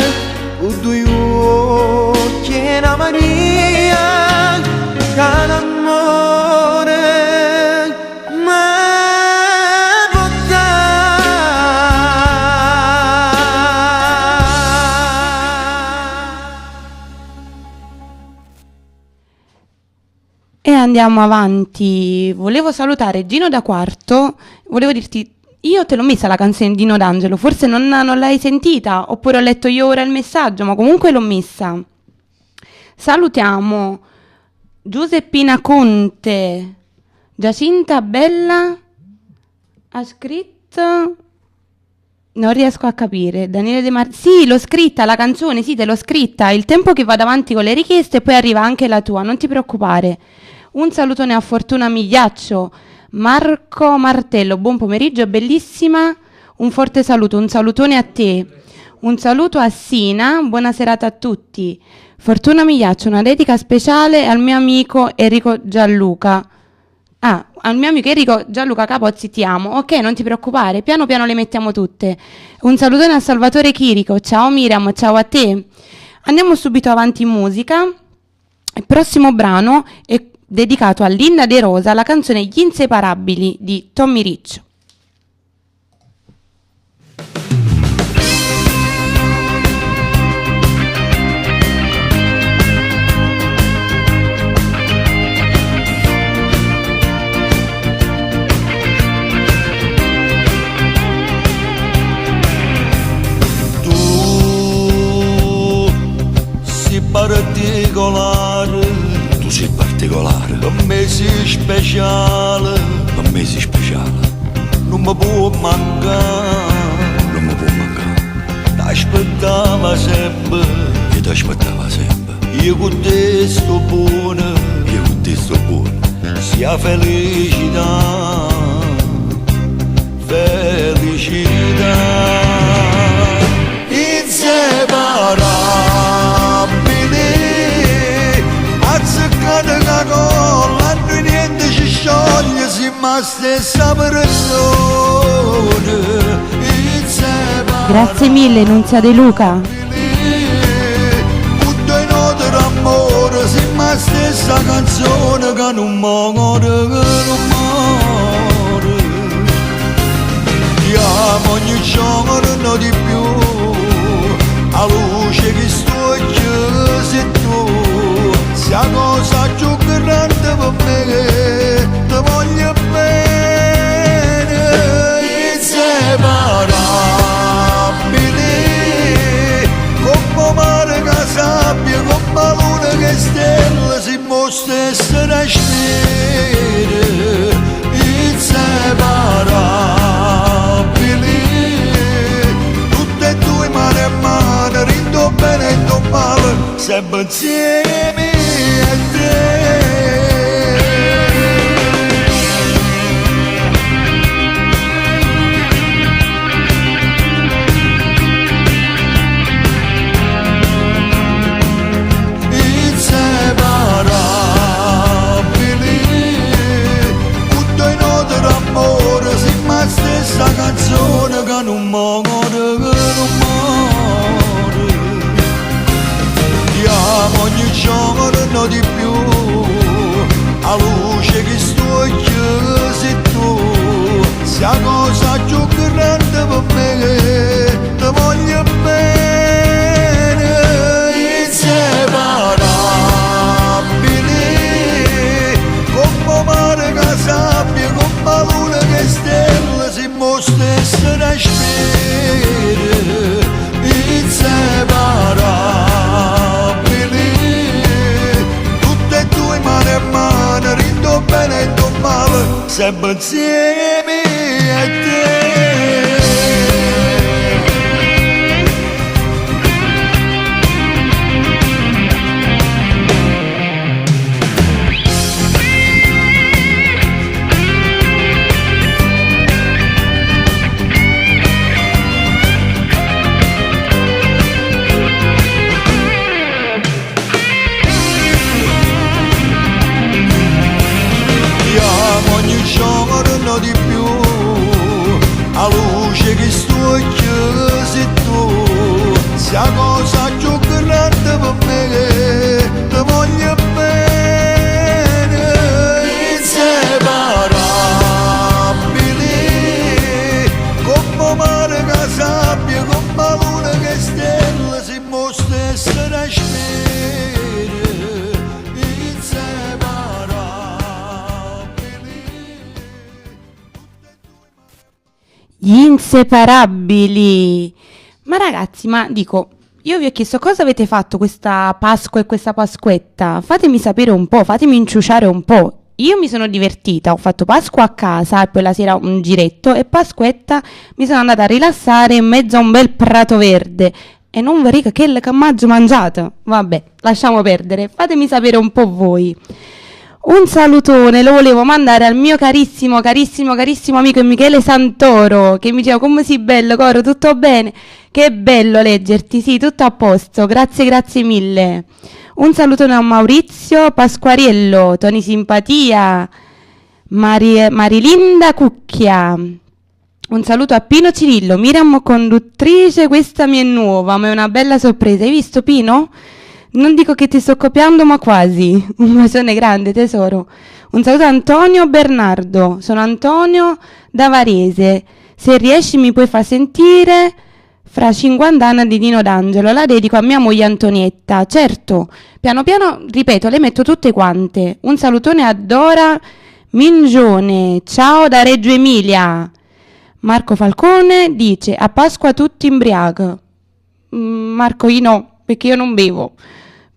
con due occhi e una Maria, che l'amore me può dare. E andiamo avanti. Volevo salutare Gino da Quarto. Volevo dirti, io te l'ho messa la canzone di Dino D'Angelo, forse non l'hai sentita, oppure ho letto io ora il messaggio, ma comunque l'ho messa. Salutiamo Giuseppina Conte, Giacinta Bella ha scritto, non riesco a capire, Daniele De Mar- sì, l'ho scritta la canzone, sì, te l'ho scritta, il tempo che vado avanti con le richieste e poi arriva anche la tua, non ti preoccupare. Un salutone a Fortuna Migliaccio, Marco Martello, buon pomeriggio, bellissima, un forte saluto, un salutone a te. Un saluto a Sina, buona serata a tutti. Fortuna Migliaccio, una dedica speciale al mio amico Enrico Gianluca. Ah, al mio amico Enrico Gianluca Capozzi ti amo. Ok, non ti preoccupare, piano piano le mettiamo tutte. Un salutone a Salvatore Chirico. Ciao Miriam, ciao a te. Andiamo subito avanti in musica. Il prossimo brano è dedicato a Linda De Rosa, la canzone Gli Inseparabili di Tommy Riccio. Tu sei particolare, Tu sei particolare, per me sei speciale, per me sei speciale, non mi può mancare. non mi può mancare. T'aspettava sempre, Io ti aspettavo sempre, io con te sto buono, io con te sto buono. sia felicità, felicità. Inseparabili, azzeccate la colla, noi niente ci scioglie, siamo la stessa persona. Grazie mille Nunzia De Luca. Tutte note d'amore, siamo la stessa canzone che non muore, che non muore. Ti amo ogni giorno di più, a luce che sto sei tu, sia cosa più grande per me, ti voglio bene, inseparabili, come mare che sabbia, come luna che stella, siamo stesso respiro, inseparabili, tutte e due mano e mano, rindo bene e do male, sempre insieme a te. Inseparabili, tutte note d'amore, siamo la stessa canzone che non muore, che non muore. Ti amo ogni giorno di più, a luce che sto sei tu, sia cosa più grande per me, ti voglio bene, inseparabili, come mare che sabbia, come luna che stella, siamo stesso respiro, inseparabili, tutte e due mano e mano, rindo bene e do male, sempre insieme a te. Ti amo ogni giorno di più, a luce che sto sei tu, sia cosa più grande per me, ti voglio bene, inseparabili, come mare che sabbia, come luna che stella, siamo stesso respiro, inseparabili. Gli inseparabili. Ma ragazzi, ma dico, io vi ho chiesto cosa avete fatto questa Pasqua e questa Pasquetta. Fatemi sapere un po', fatemi inciuciare un po'. Io mi sono divertita, ho fatto Pasqua a casa e poi la sera un giretto e Pasquetta mi sono andata a rilassare in mezzo a un bel prato verde. E non vi dico che che m'aggio mangiato. Vabbè, lasciamo perdere, fatemi sapere un po' voi. Un salutone lo volevo mandare al mio carissimo, carissimo, carissimo amico Michele Santoro, che mi diceva come sei bello, coro, tutto bene? Che bello leggerti, sì, tutto a posto, grazie, grazie mille. Un salutone a Maurizio Pasquariello, Tony Simpatia, Marilinda Cucchia. Un saluto a Pino Cirillo, Miriam conduttrice, questa mi è nuova, ma è una bella sorpresa. Hai visto Pino? Non dico che ti sto copiando, ma quasi. Un bacione grande, tesoro. Un saluto a Antonio Bernardo, sono Antonio da Varese. Se riesci mi puoi far sentire fra 50 anni di Nino D'Angelo. La dedico a mia moglie Antonietta. Certo, piano piano, ripeto, le metto tutte quante. Un salutone a Dora Mingione. Ciao da Reggio Emilia. Marco Falcone dice: a Pasqua tutti imbriaco. Marco, io no, perché io non bevo.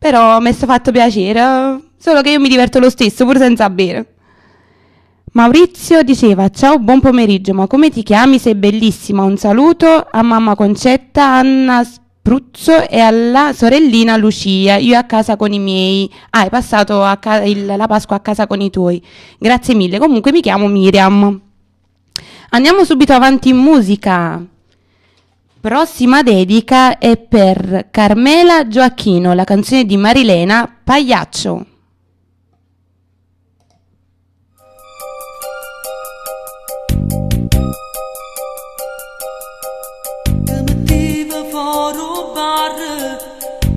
Però mi è fatto piacere, solo che io mi diverto lo stesso, pur senza bere. Maurizio diceva: ciao, buon pomeriggio, ma come ti chiami? Sei bellissima. Un saluto a mamma Concetta, Anna Spruzzo e alla sorellina Lucia. Io a casa con i miei. Ah, hai passato la Pasqua a casa con i tuoi. Grazie mille. Comunque mi chiamo Miriam. Andiamo subito avanti in musica. Prossima dedica è per Carmela Gioacchino, la canzone di Marilena, Pagliaccio. Ti mettevo fuori bar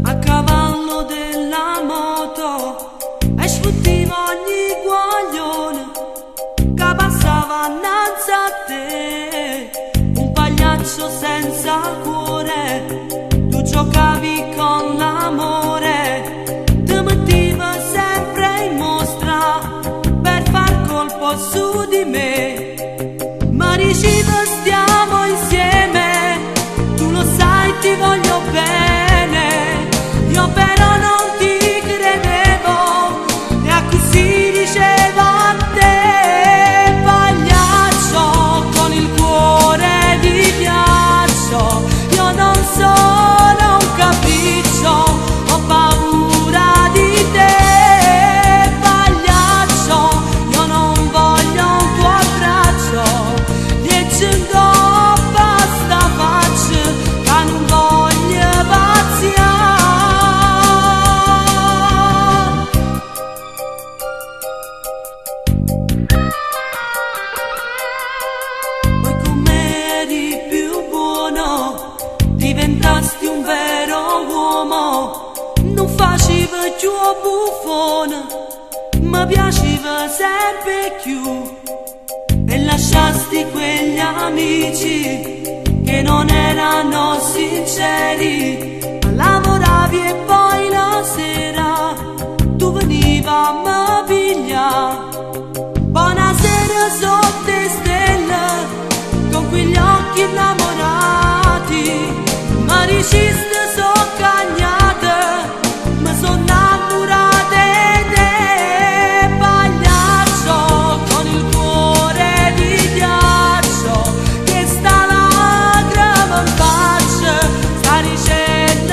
a cavallo della moto e sfottiva ogni guaglione che passava innanzi a te. Un pagliaccio senza cuore, tu giocavi con l'amore, ti mettevo sempre in mostra per far colpo su di me. Ma dicevo stiamo insieme, tu lo sai ti voglio bene, io però non ti credevo e così dicevo a te, pagliaccio con il cuore di ghiaccio, io non sono un capriccio, ho paura di te, pagliaccio, io non voglio un tuo abbraccio, e basta faccia che non voglio pazziare. Poi com'eri più buono, diventasti un vero uomo, non facevi più buffone, ma piaceva sempre più. E lasciasti quegli amici che non erano sinceri, ma lavoravi e poi la sera tu veniva a mi pigliare. Buonasera sotto le stelle, con quegli occhi innamorati, ma diciste so cagnate, mi sono innamorata di te, pagliaccio con il cuore di ghiaccio, che sta lacrima in faccia, sta dicendo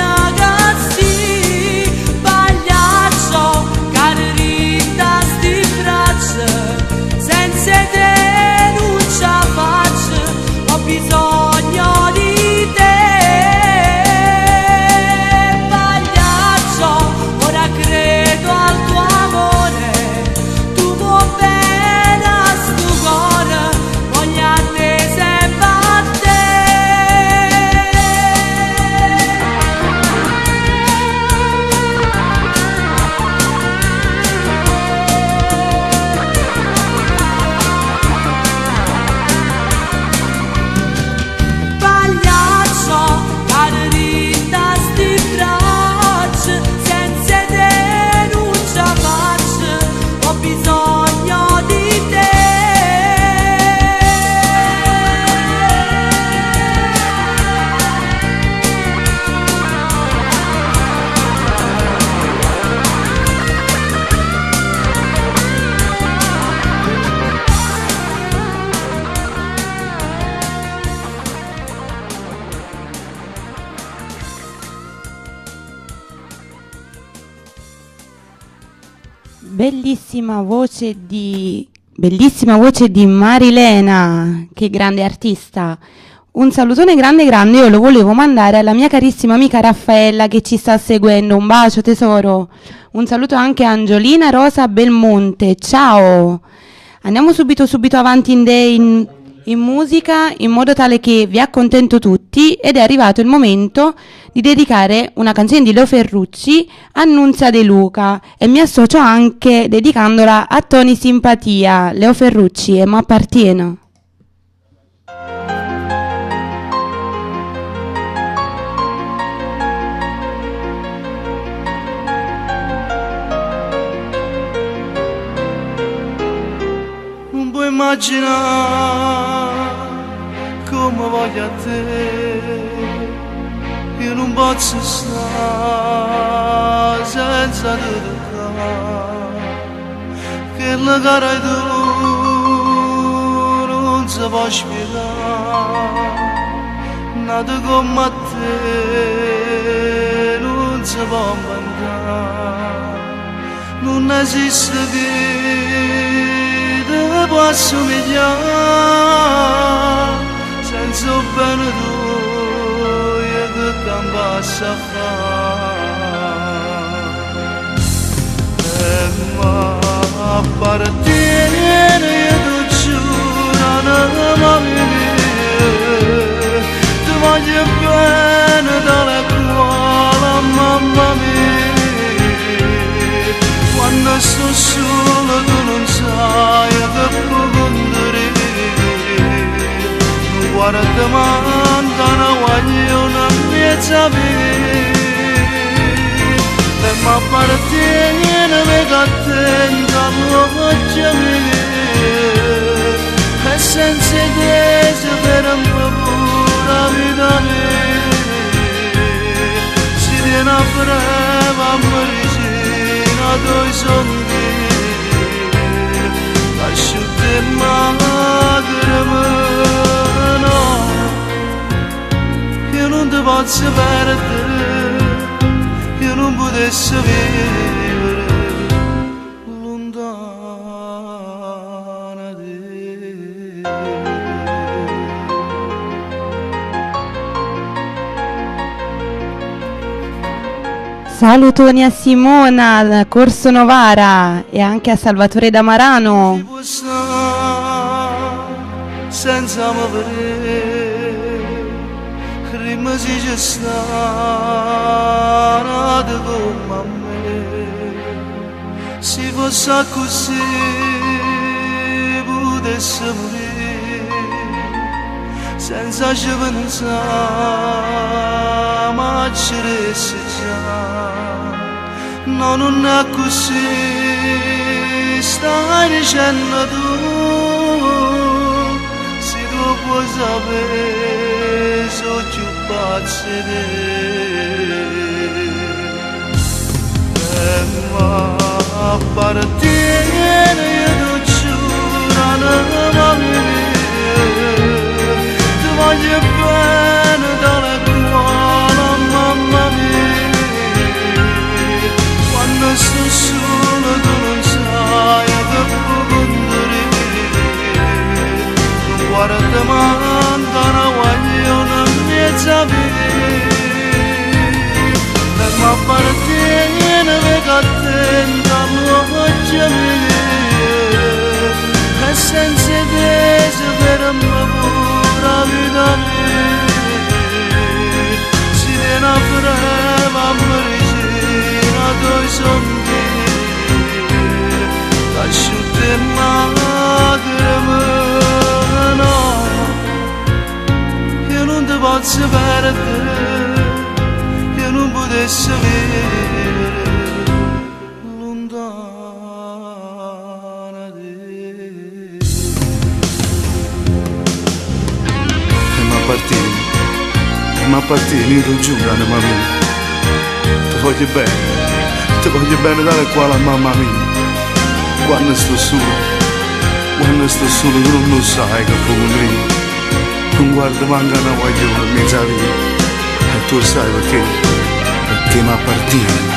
Bellissima voce di Bellissima voce di Marilena, che grande artista. Un salutone grande grande, io lo volevo mandare alla mia carissima amica Raffaella che ci sta seguendo. Un bacio tesoro. Un saluto anche a Angiolina Rosa Belmonte. Ciao. Andiamo subito subito avanti in musica in modo tale che vi accontento tutti ed è arrivato il momento di dedicare una canzone di Leo Ferrucci a Nunzia De Luca e mi associo anche dedicandola a Tony Simpatia. Leo Ferrucci e m'appartiene. Non puoi immaginare come voglio a te, io non posso stare senza te toccare, che la cara tu non si può spiegare, nato come a te non si può inventare, non esiste chi ti può assomigliare, senza bene tuo io che campasse a fare. E m'appartiene, io ti giuro, anima mia, ti voglio bene tale quale, mamma mia. Quando sto solo tu non sai che può condurre, non guarda manca una guagliona in mezzo a me. E m'appartiene, vedo attenta all'occhio mio, e senza te se per un po' pure la vita mia. Si tiene a breve a medicina doi soldi, asciutte e lacrime, no, io non ti posso perdere, io non potessi vivere lontana di te. Salutoni a Simona al Corso Novara e anche a Salvatore D'Amarano. Si può stare senza mi vedere, prima si c'è stata come a me. Si fosse così potesse morire, senza ci pensare, ma ci resti già. No, non è così, stai dicendo tu, se tu puoi sapere, so più pazzo di te. E m'appartiene, io ti giuro, anima mia, ti voglio bene tale quale, mamma mia. Quando sto solo tu non sai che può condurre, non guarda manca una guagliona in mezzo a me. E m'appartiene, vedo attenta all'occhio mio, e senza te se ferma pure la vita mia. Si tiene a breve a medicina doi soldi, asciutte e lacrime, no, io non ti posso perdere, io non potessi vivere lontana di te. E m'appartiene, e m'appartiene, io ti giuro, anima mia, ti voglio bene, ti voglio bene tale quale a mamma mia. Quando sto solo, quando sto solo tu non lo sai che può morire, non guarda manca una guagliona in mezzo a via, e tu lo sai perché, perché m'appartiene.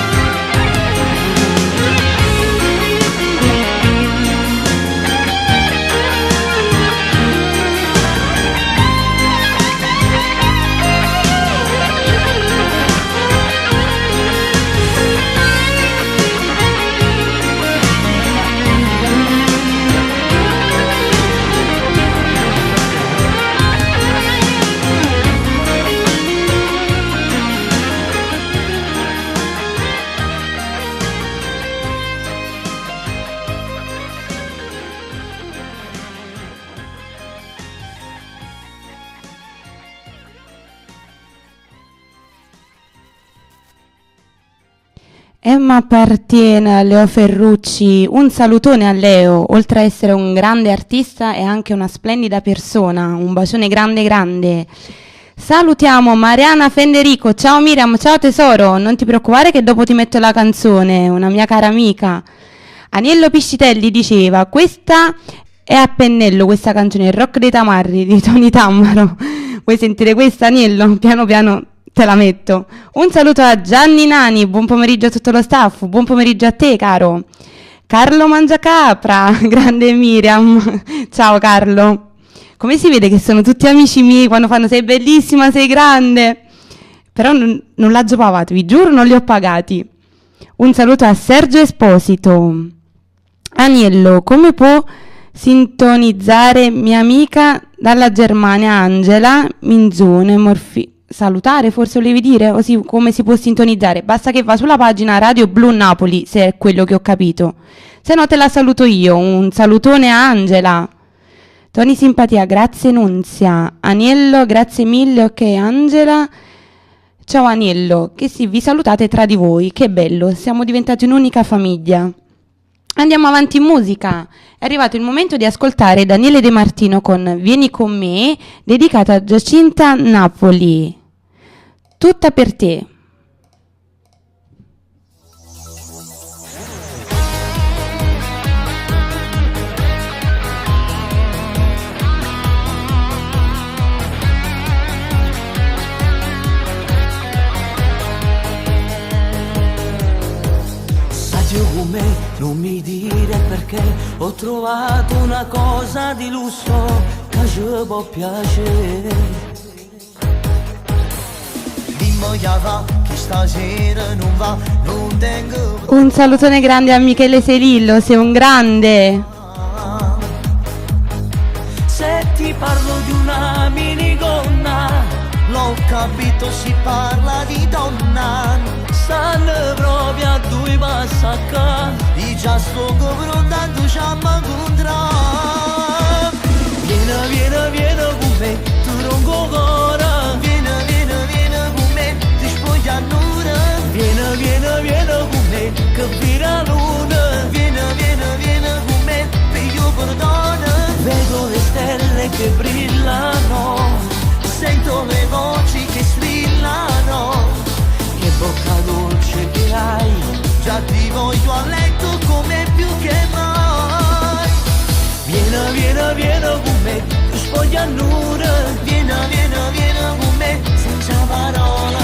Emma appartiene a Leo Ferrucci. Un salutone a Leo, oltre a essere un grande artista è anche una splendida persona. Un bacione grande grande. Salutiamo Mariana Fenderico. Ciao Miriam, ciao tesoro. Non ti preoccupare che dopo ti metto la canzone, una mia cara amica. Aniello Piscitelli diceva: Questa è a pennello questa canzone, il rock dei tamarri di Tony Tammaro. Vuoi sentire questa, Aniello? Piano piano te la metto. Un saluto a Gianni Nani, buon pomeriggio a tutto lo staff, buon pomeriggio a te, caro. Carlo Mangiacapra, grande Miriam. Ciao Carlo. Come si vede che sono tutti amici miei quando fanno sei bellissima, sei grande. Però non, non l'ho pagato, vi giuro, non li ho pagati. Un saluto a Sergio Esposito. Aniello, come può sintonizzare mia amica dalla Germania Angela Minzone Morfi? Salutare, forse volevi dire? O si, come si può sintonizzare? Basta che va sulla pagina Radio Blu Napoli, se è quello che ho capito. Se no te la saluto io. Un salutone a Angela. Tony Simpatia, grazie Nunzia. Aniello, grazie mille. Ok, Angela. Ciao Aniello, che sì, vi salutate tra di voi. Che bello, siamo diventati un'unica famiglia. Andiamo avanti in musica. È arrivato il momento di ascoltare Daniele De Martino con Vieni con me, dedicata a Giacinta Napoli. Tutta per te. Addio con me, non mi dire perché ho trovato una cosa di lusso che ci può piacere. Dimmi che va, che stasera non va, non tengo Un salutone grande a Michele Selillo, sei un grande. Se ti parlo di una minigonna, L'ho capito, si parla di donna. Stanno proprio a due passacca. Io già sto confrontando, ci incontrà. Vieni, vieni, vieni con me, tu ronco cuore. Vieni, vieni, vieni con me, ti spoglia nuda. Vieni, vieni, vieni con me, che vira luna. Vieni, vieni, vieni con me, io perdono. Vedo le stelle che brillano, Sento le voci che strillano. Che bocca dolce che hai. Già ti voglio a letto come più che mai. Vieni, vieni, vieni con me, ti spoglia nuda. Vieni, vieni, vieni con me, senza parola.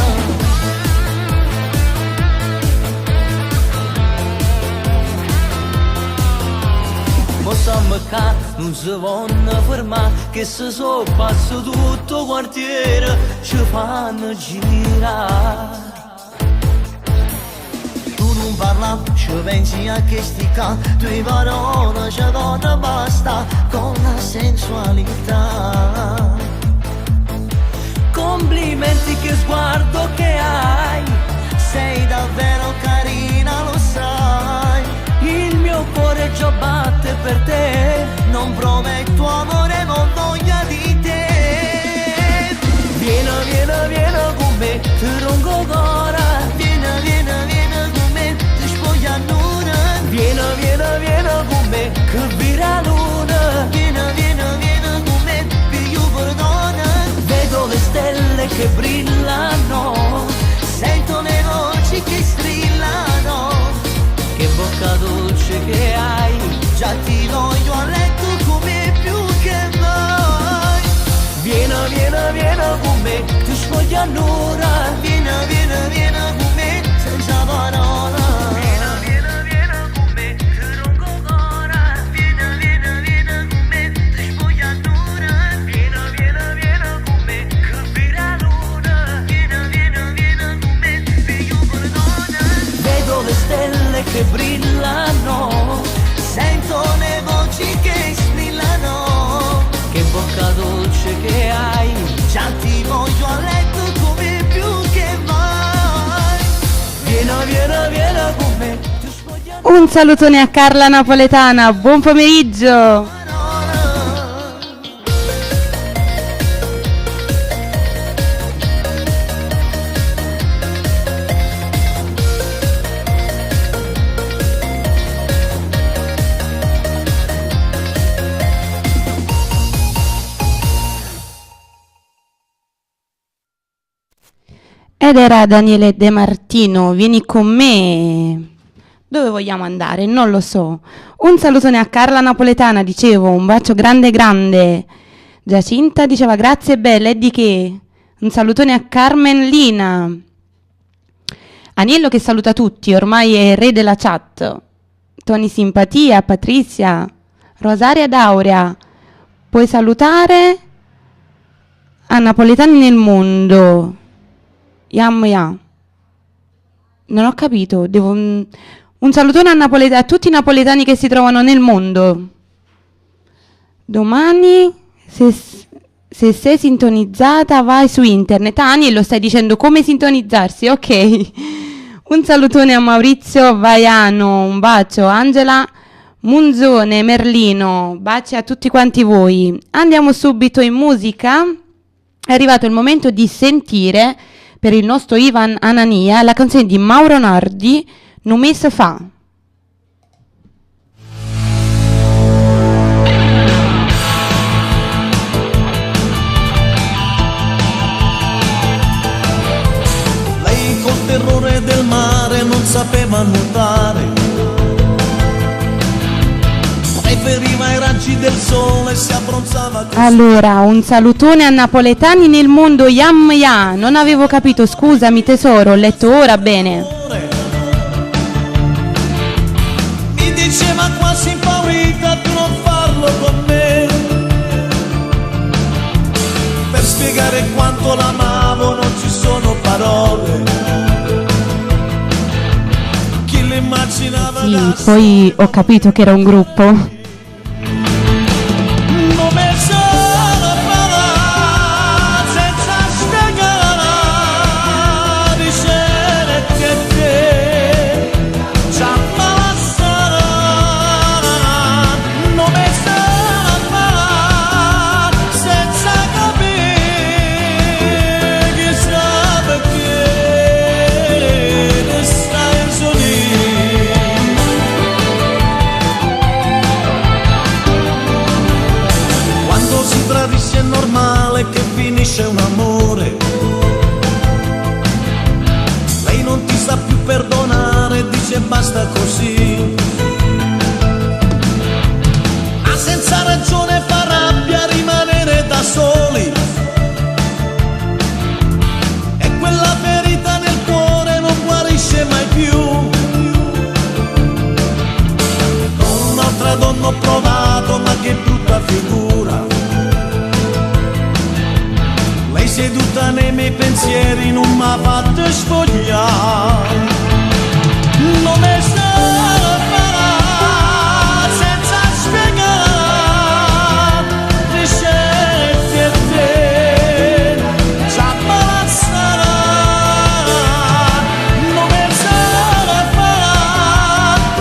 Mo stiamo qua, non si vanno fermare, che se so passa tutto quartiere, ci fanno girare. Tu non parla, ci pensi a che stica, tue parole ci vanno basta con la sensualità. Complimenti che sguardo che hai, Sei davvero carina, lo sai. Il mio cuore già batte per te. Non prometto amore, ma ho voglia di te. Vieni, vieni, vieni con me, ti ronco cuore. Vieni, vieni, vieni con me, ti spoglia nuda. Vieni, vieni, vieni con me, che vira luna. Vieni, vieni, vieni con me, io perdono. Vedo le stelle che brillano, Sento le voci che strillano. Che bocca dolce che hai. Già ti voglio a letto come più che mai. Vieni, vieni, vieni con me, ti spoglia nuda. Vieni, vieni, vieni con me, senza parola. Vieni, vieni con me, ti ronco cuore. Vieni, vieni, vieni con me, ti spoglia nuda. Vieni, vieni, vieni con me, che vira luna. Vieni, vieni, vieni con me, io perdono. Vedo le stelle che brillano, Sento le voci che strillano. Che bocca dolce che hai. Già ti voglio a letto come più che mai. Vieni, vieni, vieni con me, ti spoglia Un salutone a Carla Napoletana, buon pomeriggio. Ed era Daniele De Martino, vieni con me. Dove vogliamo andare? Non lo so. Un salutone a Carla Napoletana, dicevo, un bacio grande grande. Giacinta diceva grazie bella, e di che? Un salutone a Carmen Lina. Aniello che saluta tutti, ormai è il re della chat. Tony Simpatia, Patrizia, Rosaria D'Aurea. Puoi salutare a Napoletani nel mondo. Yam ya. Non ho capito, devo un salutone a tutti i napoletani che si trovano nel mondo. Domani, se sei sintonizzata, vai su internet. Ah, Aniello, stai dicendo come sintonizzarsi, ok. Un salutone a Maurizio Vaiano, un bacio. Angela Munzone, Merlino, baci a tutti quanti voi. Andiamo subito in musica. È arrivato il momento di sentire per il nostro Ivan Anania la canzone di Mauro Nardi, Nu mese fa. Lei col terrore del mare non sapeva nuotare, preferiva i raggi del sole, si abbronzava così. Allora, un salutone a napoletani nel mondo, yam ya. Non avevo capito, scusami tesoro, ho letto ora bene. Mi diceva quasi impaurita, tu non farlo con me. Per spiegare quanto l'amavo non ci sono parole. Chi l'immaginava Sì, da poi ho capito che era un gruppo. Finisce un amore, lei non ti sa più perdonare, dice basta così, ma senza ragione fa rabbia rimanere da soli, e quella ferita nel cuore non guarisce mai più. Con un'altra donna ho provato, ma che brutta figura, lei seduta nei miei pensieri non m'ha fatto spogliare. Non mi sa senza spiegare, ricette e te, già malastare. Non mi sa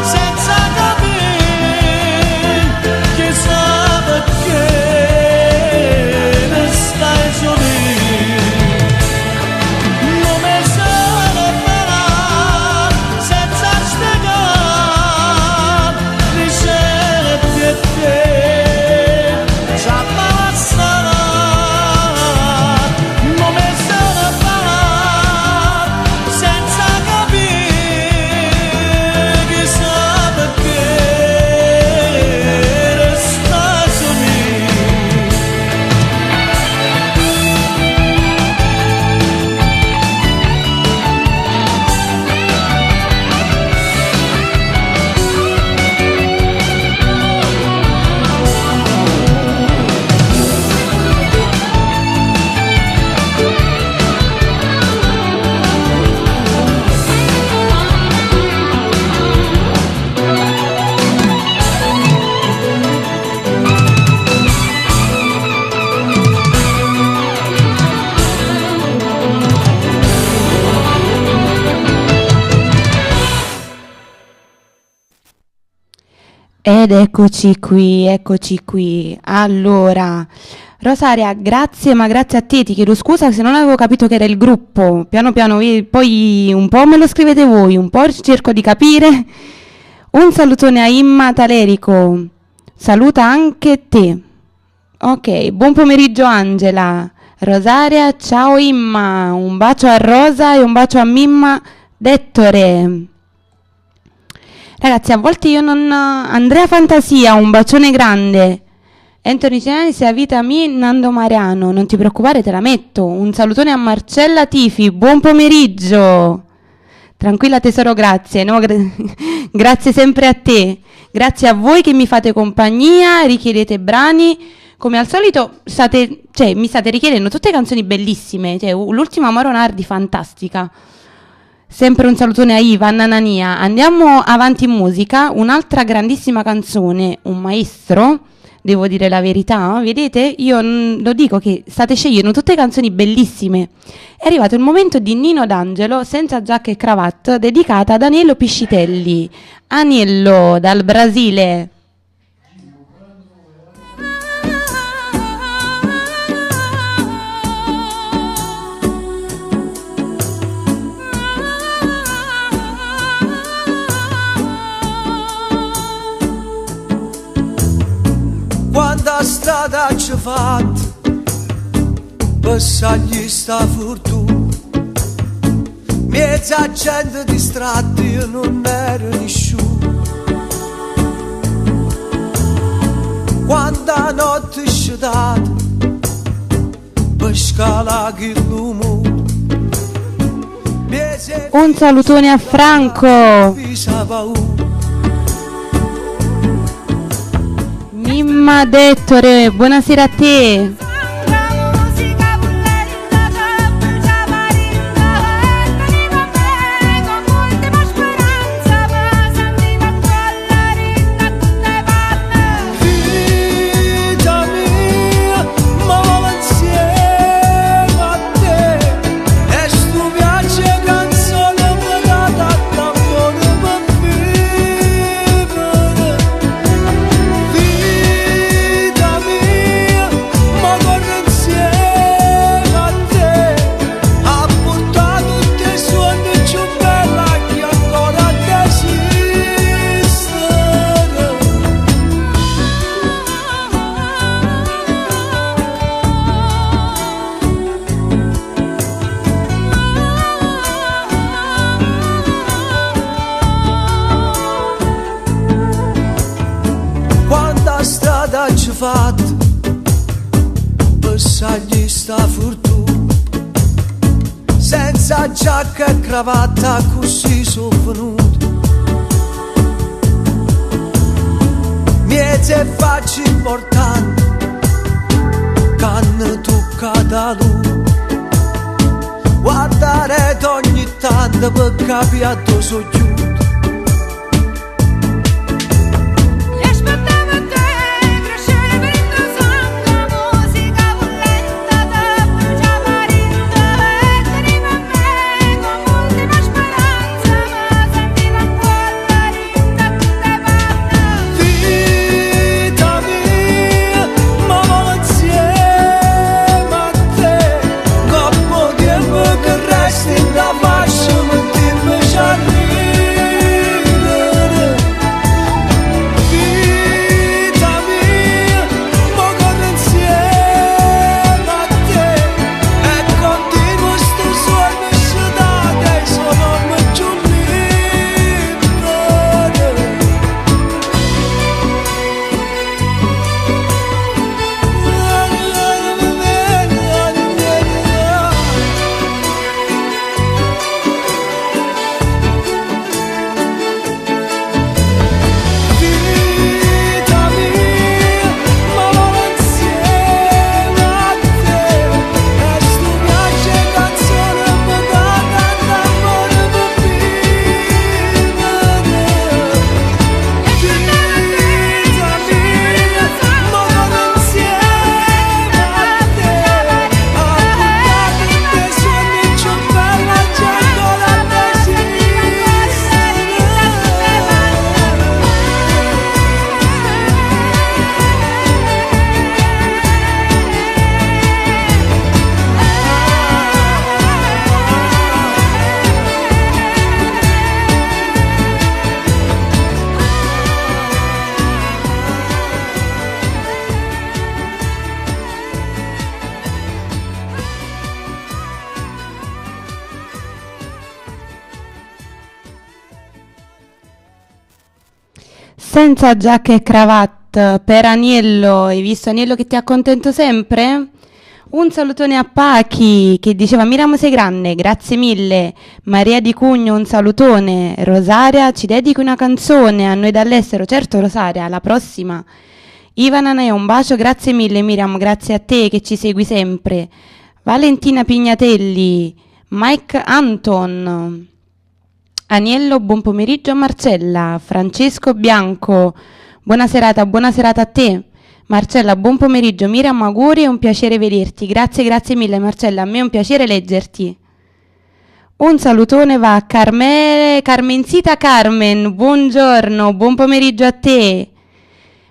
senza capire che sa perché ne stai soli. Non mi sa senza spiegare, ricette e te, già malastare. Non mi sa senza capire che sa perché resta soli. Ed eccoci qui, eccoci qui. Allora, Rosaria, grazie, ma grazie a te. Ti chiedo scusa se non avevo capito che era il gruppo. Piano piano, poi un po' me lo scrivete voi, un po' cerco di capire. Un salutone a Imma Talerico. Saluta anche te. Ok, buon pomeriggio Angela. Rosaria, ciao Imma, un bacio a Rosa e un bacio a Mimma Dettore. Ragazzi, a volte io non... Andrea Fantasia, un bacione grande. Anthony Ciani, se a vita mi Nando Mariano, non ti preoccupare, te la metto. Un salutone a Marcella Tifi, buon pomeriggio. Tranquilla tesoro, grazie. No, grazie sempre a te. Grazie a voi che mi fate compagnia, richiedete brani. Come al solito cioè, mi state richiedendo tutte canzoni bellissime. Cioè, l'ultima Mauro Nardi fantastica. Sempre un salutone a Ivan, Anania. Andiamo avanti in musica. Un'altra grandissima canzone, un maestro, devo dire la verità. Vedete, io lo dico che state scegliendo tutte canzoni bellissime. È arrivato il momento di Nino D'Angelo, senza giacca e cravatta, dedicata ad Aniello Piscitelli. Aniello dal Brasile. Quanta strada ci fatta per salire sta fortuna, mezza gente distratta, io non ero nessuno. Quanta notte scetata per scalare il muro. Un salutone a Franco. Mimma Dettore, buonasera a te. Vita mia, ma vola insieme a te, e sto viaggio canzone mi dà d'amore per vivere. Vita mia, ma corro insieme a te, a portare tutti i sogni più bella che ancora esistono. Quanta strada ci fatta per salire sta fortuna, senza giacca e cravatta così sono venuto. Miezze facce importanti che hanno toccato lui, guardare ogni tanto per capire dove sono giunto. Vita mia, ma vola insieme a te, coppo tempo che resti in da fascia, ma ti ci arriva. Senza giacca e cravatta per Aniello. Hai visto Aniello che ti accontento sempre? Un salutone a Pachi che diceva Miriam sei grande, grazie mille. Maria Di Cugno, un salutone. Rosaria, ci dedichi una canzone a noi dall'estero. Certo Rosaria, alla prossima. Ivan Anaya, un bacio, grazie mille Miriam, grazie a te che ci segui sempre. Valentina Pignatelli, Mike Anton, Aniello, buon pomeriggio a Marcella, Francesco Bianco, buona serata, buona serata a te. Marcella, buon pomeriggio, Miriam, auguri, è un piacere vederti. Grazie, grazie mille Marcella, a me è un piacere leggerti. Un salutone va a Carmencita Carmen, buongiorno, buon pomeriggio a te.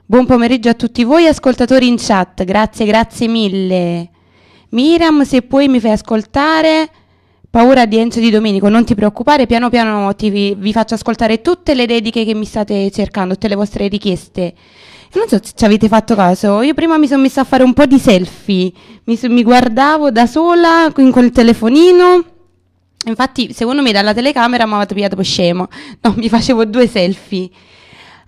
Buon pomeriggio a tutti voi ascoltatori in chat, grazie, grazie mille. Miriam, se puoi mi fai ascoltare Paura di Enzo Di Domenico, non ti preoccupare, piano piano vi faccio ascoltare tutte le dediche che mi state cercando, tutte le vostre richieste. Non so se ci avete fatto caso, io prima mi sono messa a fare un po' di selfie, mi guardavo da sola con quel telefonino, infatti secondo me dalla telecamera mi avete pigliato per scemo, no, mi facevo 2 selfie.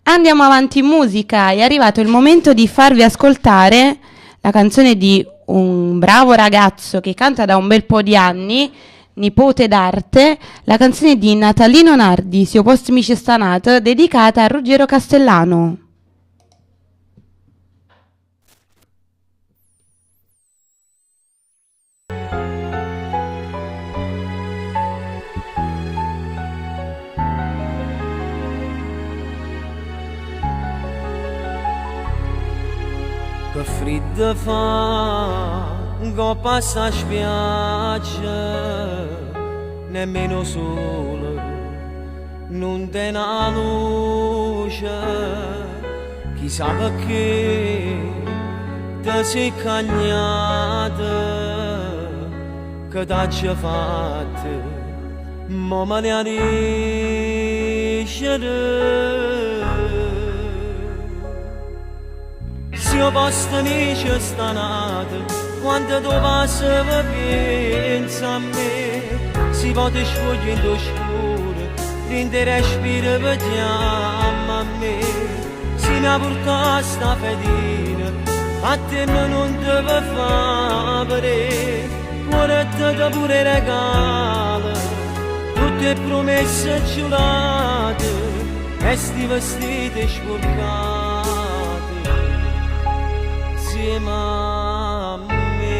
Andiamo avanti in musica, è arrivato il momento di farvi ascoltare la canzone di un bravo ragazzo che canta da un bel po' di anni, nipote d'arte, la canzone di Natalino Nardi, Se o post mi ci sta nat, dedicata a Ruggero Castellano. Che freddo fa, che passa spiaggia, nemmeno solo, non te una luce, chissà perché ti sei cagnata, che t'ha fatto, ma me ne riesce. Se io posso mi ci sta nato, quando tu passi pensa a me, si può ti sfogli in scuro, l'intero respiro vediamo a me, se mi ha portato sta fedina, a te non te fa vedere, cuore te pure regalo, tutte promesse giurate, e sti vestiti sporcati. Insieme a me.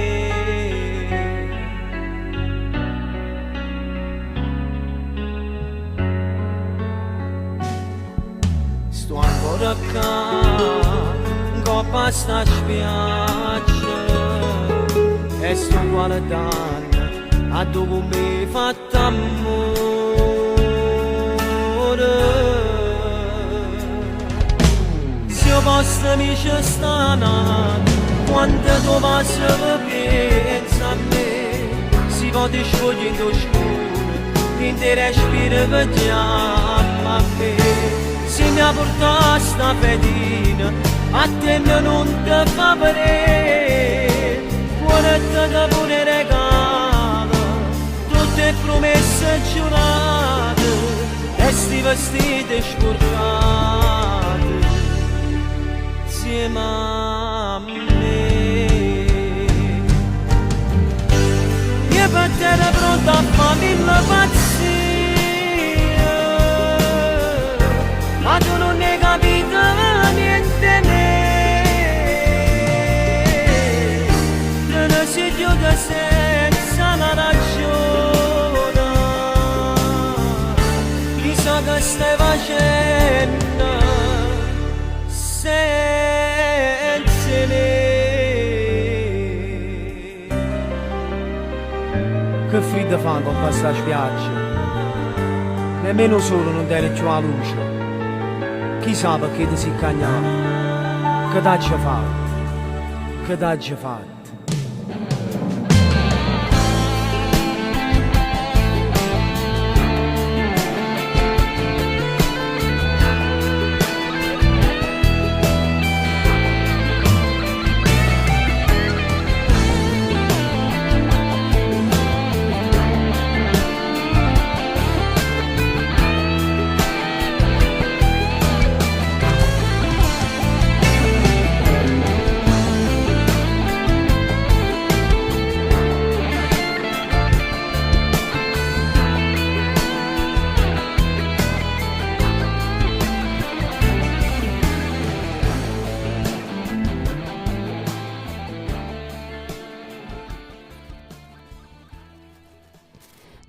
Sto ancora qua, coppa sta spiaggia, e sto guardando a dove mi fatta amore. Se io posso mi ci sta nato, quando tu passi pensa a me, si può ti sciogli in scuro, l'intero respiro vediamo a me, se mi ha portato sta fedina, a te non ti fa vedere, cuore te pure regalo, tutte promesse giurate, e sti vestiti sporcati, insieme a me. Io per te ero pronta a fare mille pazzie, ma tu non hai capito niente me. Te ne sei chiusa senza una ragione, chissà che stai facendo senza me. Che freddo fa con questa spiaggia, nemmeno solo non tiene più la luce, chissà perché ti sei cagnato, che t'ha fatto, che t'ha fatto.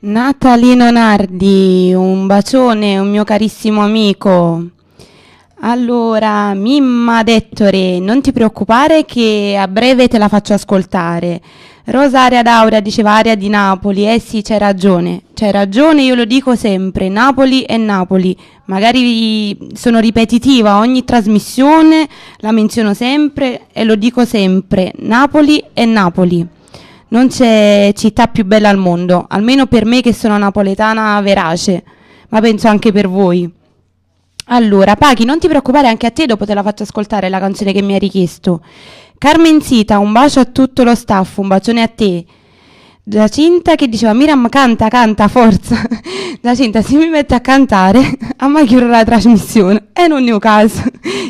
Natalino Nardi, un bacione, un mio carissimo amico. Allora, Mimma Dettore, non ti preoccupare che a breve te la faccio ascoltare. Rosaria D'Auria diceva aria di Napoli, eh sì, c'hai ragione, io lo dico sempre, Napoli è Napoli. Magari sono ripetitiva, ogni trasmissione la menziono sempre e lo dico sempre, Napoli è Napoli. Non c'è città più bella al mondo, almeno per me che sono napoletana verace, ma penso anche per voi. Allora, Pachi, non ti preoccupare, anche a te dopo te la faccio ascoltare la canzone che mi hai richiesto. Carmen Sita, un bacio a tutto lo staff, un bacione a te. Giacinta che diceva Miram canta, canta, forza. Giacinta, se mi mette a cantare, a me chiudo la trasmissione. E non è un caso.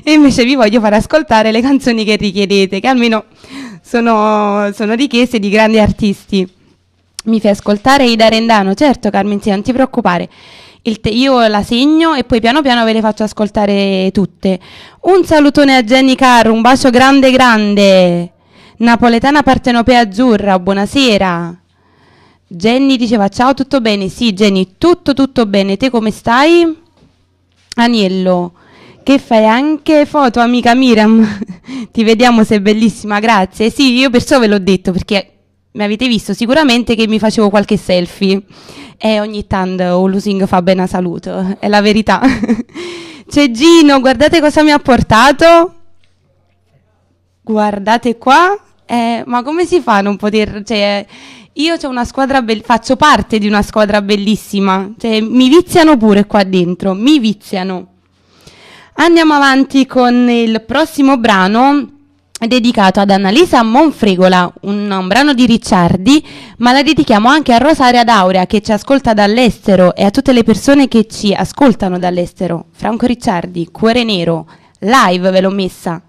E invece vi voglio far ascoltare le canzoni che richiedete, che almeno sono richieste di grandi artisti. Mi fai ascoltare Ida Rendano? Certo Carmen, sì, non ti preoccupare. Io la segno e poi piano piano ve le faccio ascoltare tutte. Un salutone a Jenny Carr, un bacio grande grande. Napoletana partenopea azzurra, buonasera. Jenny diceva ciao, tutto bene? Sì Jenny, tutto bene, te come stai? Aniello, che fai anche foto amica Miram? Ti vediamo, sei bellissima, grazie. Sì, io perciò ve l'ho detto, perché mi avete visto sicuramente che mi facevo qualche selfie e ogni tanto un lusing fa bene a salute, è la verità. C'è Gino, guardate cosa mi ha portato, guardate qua, ma come si fa a non poter, cioè, io c'ho una squadra faccio parte di una squadra bellissima, cioè, mi viziano pure qua dentro, mi viziano. Andiamo avanti con il prossimo brano dedicato ad Annalisa Monfregola, un brano di Ricciardi, ma la dedichiamo anche a Rosaria D'Auria che ci ascolta dall'estero e a tutte le persone che ci ascoltano dall'estero. Franco Ricciardi, Cuore Nero, live ve l'ho messa.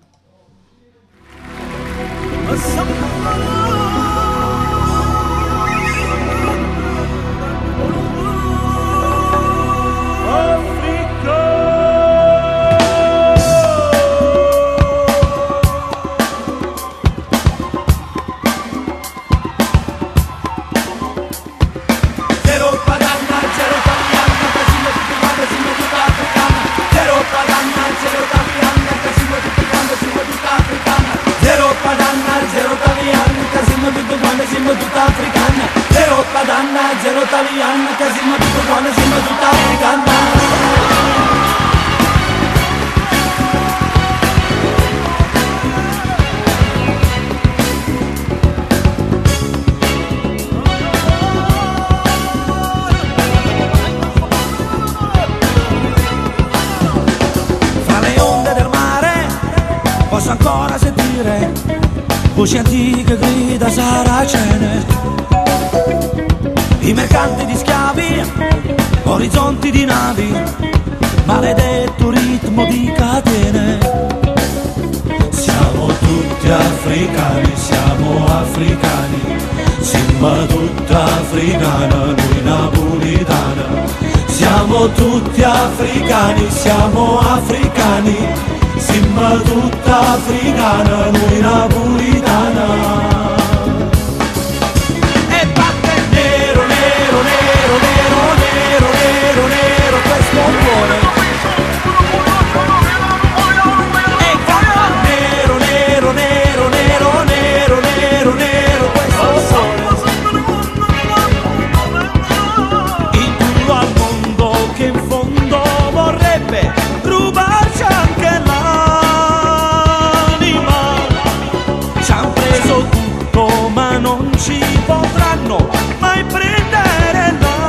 Zero padana, zero italiana, che siamo tutto quando siamo tutta africana. Fra le onde del mare posso ancora sentire voci antiche, grida saracene. I mercanti di schiavi, orizzonti di navi, maledetto ritmo di catene. Siamo tutti africani, siamo africani, siamo tutta africana, noi napolitana. Siamo tutti africani, siamo africani, siamo tutta africana, noi napolitana. Nero, nero, questo cuore. E canta nero, nero, nero, nero, nero, nero, nero, questo sole. In culo al mondo che in fondo vorrebbe rubarci anche l'anima. Ci han preso tutto ma non ci potranno mai prendere l'anima.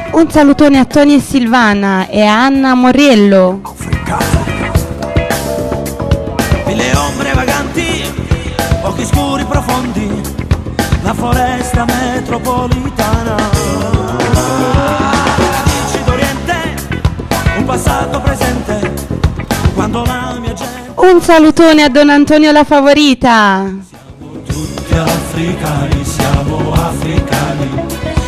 Un salutone a Tony e Silvana e a Anna Moriello. denti, occhi scuri profondi, la foresta metropolitana. Radici d'Oriente, un passato presente, quando la mia gente... Un salutone a Don Antonio La Favorita. Tutti africani, siamo africani,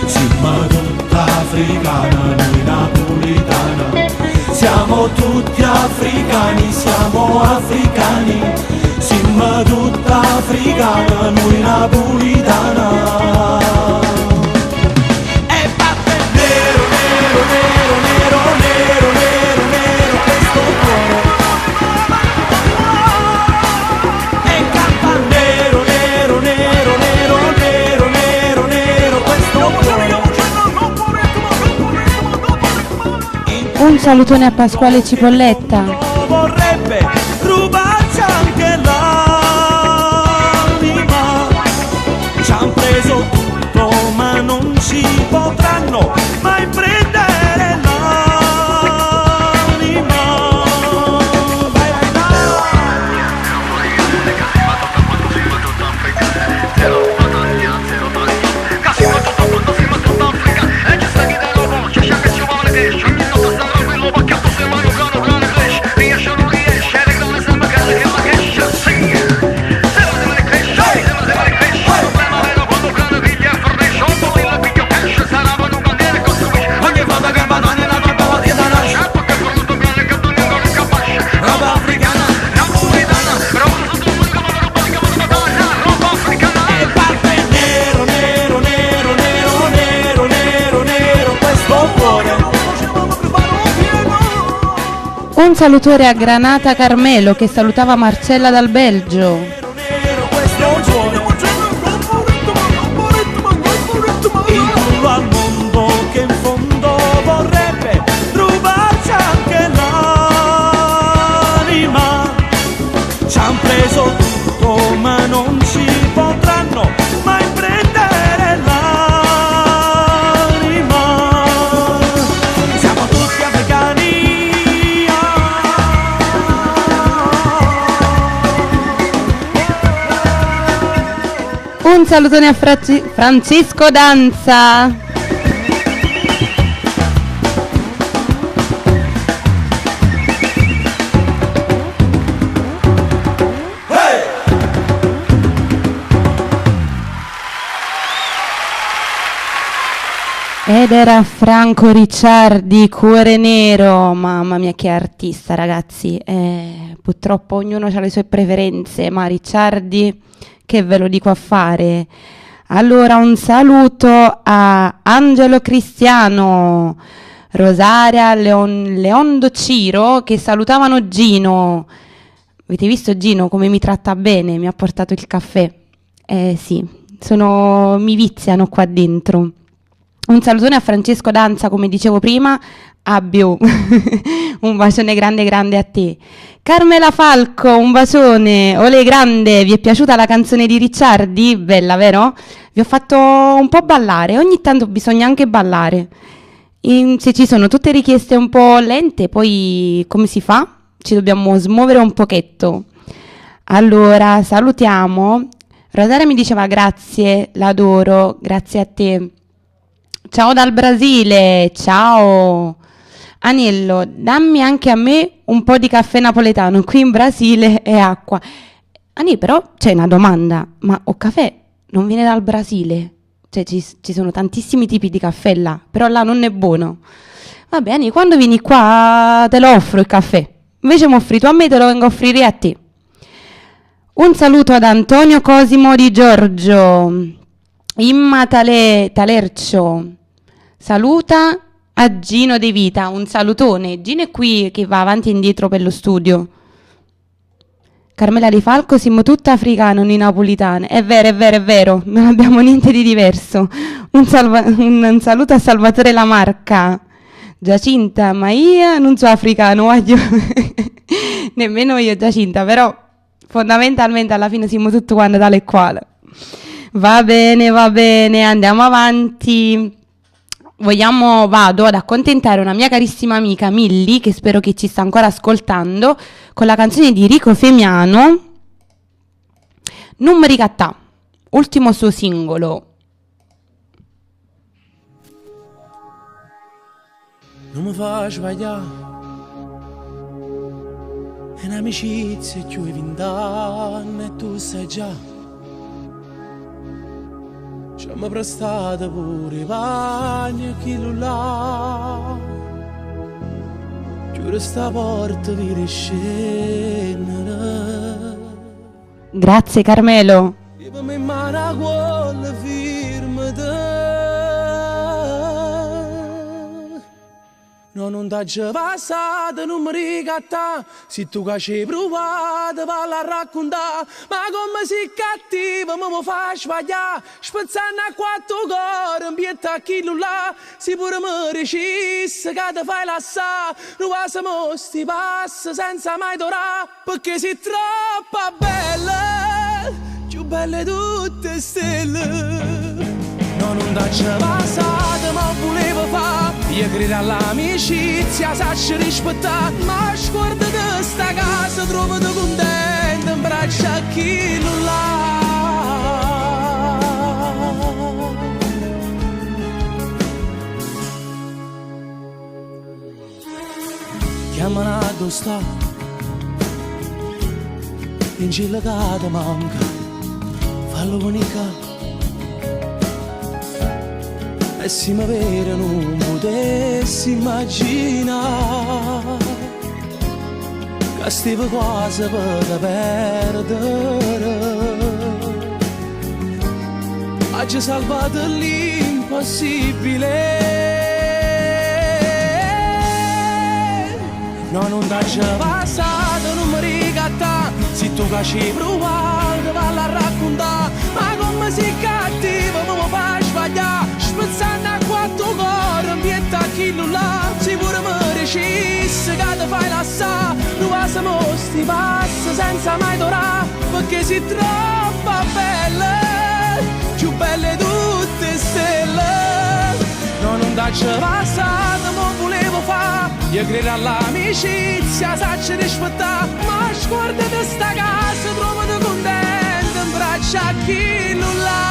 siamo tutta africana, noi napolitana. Siamo tutti africani, siamo africani, siamo tutta africana, noi napolitana. E batte nero, nero, nero, nero, nero, nero, nero, questo cuore. E canta nero, nero, nero, nero, nero, nero, nero, questo cuore. Un salutone a Pasquale Cipolletta. Vorrebbe rubarci anche l'anima. Ci han preso tutto, ma non ci potranno mai prendere l'anima. Vai, vai, vai. Roba africana, napolitana, E parte nero, nero, nero, nero, nero, nero, nero, questo cuore. Un salutore a Granata Carmelo che salutava Marcella dal Belgio. Questo cuore. In culo al mondo che in fondo vorrebbe rubarci anche l'anima. Ci han preso tutto, ma non ci potranno mai prendere l'anima. Siamo tutti africani. Un salutone a Francesco Danza. Ed era Franco Ricciardi, Cuore Nero. Mamma mia, che artista, ragazzi. Purtroppo ognuno ha le sue preferenze, ma Ricciardi, che ve lo dico a fare. Allora, un saluto a Angelo Cristiano, Rosaria, Leondo Ciro, che salutavano Gino. Avete visto Gino come mi tratta bene? Mi ha portato il caffè. Sì, mi viziano qua dentro. Un salutone a Francesco Danza, come dicevo prima, Abbio, un bacione grande grande a te. Carmela Falco, un bacione, olè grande, vi è piaciuta la canzone di Ricciardi? Bella, vero? Vi ho fatto un po' ballare, ogni tanto bisogna anche ballare. Se ci sono tutte richieste un po' lente, poi come si fa? Ci dobbiamo smuovere un pochetto. Allora, salutiamo. Rosaria mi diceva grazie, l'adoro, grazie a te. Ciao dal Brasile, ciao. Aniello, dammi anche a me un po' di caffè napoletano, qui in Brasile è acqua. Ani, però c'è una domanda, ma o caffè non viene dal Brasile? Cioè ci sono tantissimi tipi di caffè là, però là non è buono. Va bene, Ani, quando vieni qua te lo offro il caffè. Invece mi offri tu a me, te lo vengo a offrire a te. Un saluto ad Antonio Cosimo Di Giorgio, Imma Talercio, saluta a Gino De Vita, un salutone. Gino è qui che va avanti e indietro per lo studio. Carmela Di Falco, siamo tutte africane, non napolitane. È vero, è vero, è vero, non abbiamo niente di diverso. Un saluto a Salvatore Lamarca. Giacinta, ma io non sono africano, voglio. Nemmeno io, Giacinta, però fondamentalmente alla fine siamo tutti quanti tale e quale. Va bene, va bene, andiamo avanti. Vado ad accontentare una mia carissima amica Milly, che spero che ci sta ancora ascoltando, con la canzone di Rico Femiano. Nun me ricattà, ultimo suo singolo. Nun me fa sbaglià È n'amicizia cchiù 'e vint'anne e tu sai già C'ammo prestato pure 'e panne a chillu là Chiure sta porta vire 'e scennere Grazie Carmelo. Lievame 'e mano 'a cuollo, firmate. No, nun t'aggio vasato, nun me ricattà. Si tu ca ce pruvato, valla a raccuntà. Ma comme si cattiva, me vuò fa sbaglià. Spezzanno a quatto core 'mpietto a chillu là. Si pure me dicisse ca te fai lassà, nu vaso mo sti passe senza mai t' 'o dà. Pecché si troppa bella, cchiù bella 'e tutt' 'e stelle. No, nun t'aggio vasato, ma 'o vulevo fa. Io credo all'amicizia, saccio rispettà. Ma scuordate 'sta casa, truovate cuntenta 'mbraccio a chillu là. Chiammano addò sta Dincillo ca te manca Fallo venì ccà E si me vede nun putesse immaginà Ca stevo quasi pe te perdere Aggio salvato l'impossibile No, nun t'aggio vasato, nun me ricattà Si tu ca ci pruvato, valla a raccuntà Ma comme si cattiva, me vuò fa sbaglià Spezzanno a quatto core 'mpietto a chillu là Si pure me dicisse ca te fai lassà Nu vaso mo sti passe senza mai t' 'o dà Pecché si troppa bella Cchiù bella 'e tutt' 'e stelle No, nun t'aggio vasato, ma 'o vulevo fa Io credo all'amicizia, saccio rispettà Ma scuordate 'sta casa, truovate cuntenta 'mbraccio a chillu là.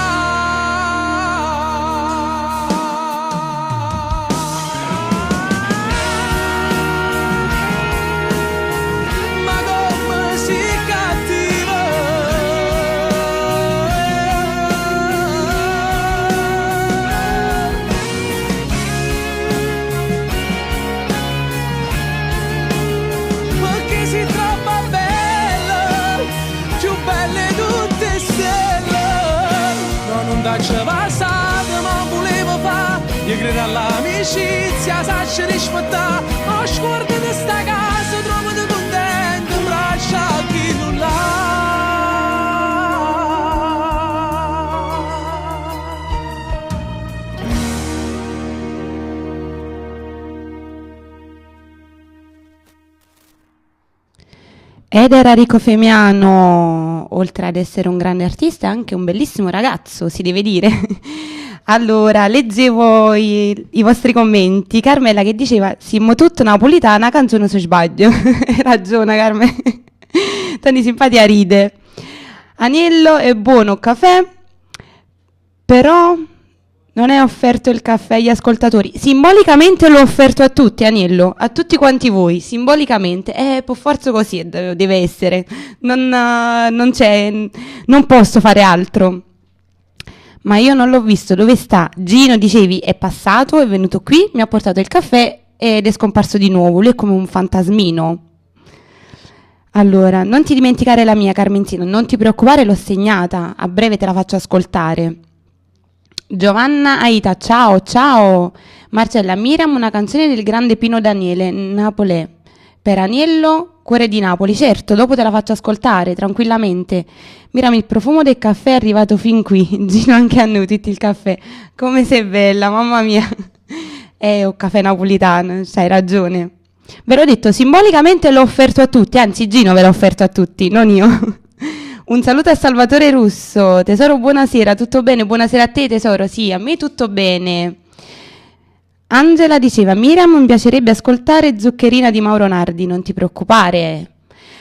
Ma comme si cattiva. Pecché si troppa bella, cchiù bella 'e tutt' 'e stelle. No, nun t'aggio vasato, ma 'o vulevo fa. Io credo all'amicizia, saccio rispettà. Ma scuordate 'sta casa, truovate cuntento 'mbraccio a chillu là. Ed era Rico Femiano, oltre ad essere un grande artista, anche un bellissimo ragazzo, si deve dire. Allora, leggevo i, i vostri commenti. Carmela che diceva: Simmo tutt napulitan, 'a canzone se sbaglio. Hai ragione, Carme. Tony Simpatia ride. Aniello è buono 'o cafè, però non è offerto il caffè agli ascoltatori. Simbolicamente l'ho offerto a tutti, Aniello, a tutti quanti voi, simbolicamente. Per forza così deve essere. Non, non c'è, non posso fare altro. Ma io non l'ho visto, dove sta? Gino, dicevi, è passato, è venuto qui, mi ha portato il caffè ed è scomparso di nuovo. Lui è come un fantasmino. Allora, non ti dimenticare la mia, Carmenzino, non ti preoccupare, l'ho segnata, a breve te la faccio ascoltare. Giovanna Aita, ciao, ciao. Marcella, Miriam, una canzone del grande Pino Daniele, Napoli. Per Aniello, Cuore di Napoli, certo, dopo te la faccio ascoltare, tranquillamente. Miriam, il profumo del caffè è arrivato fin qui, Gino anche a noi, tutto il caffè. Come sei bella, mamma mia. È un caffè napolitano, c'hai ragione. Ve l'ho detto, simbolicamente l'ho offerto a tutti, anzi Gino ve l'ha offerto a tutti, non io. Un saluto a Salvatore Russo, tesoro buonasera, tutto bene? Buonasera a te tesoro, sì, a me tutto bene. Angela diceva, Miriam mi piacerebbe ascoltare Zuccherina di Mauro Nardi, non ti preoccupare.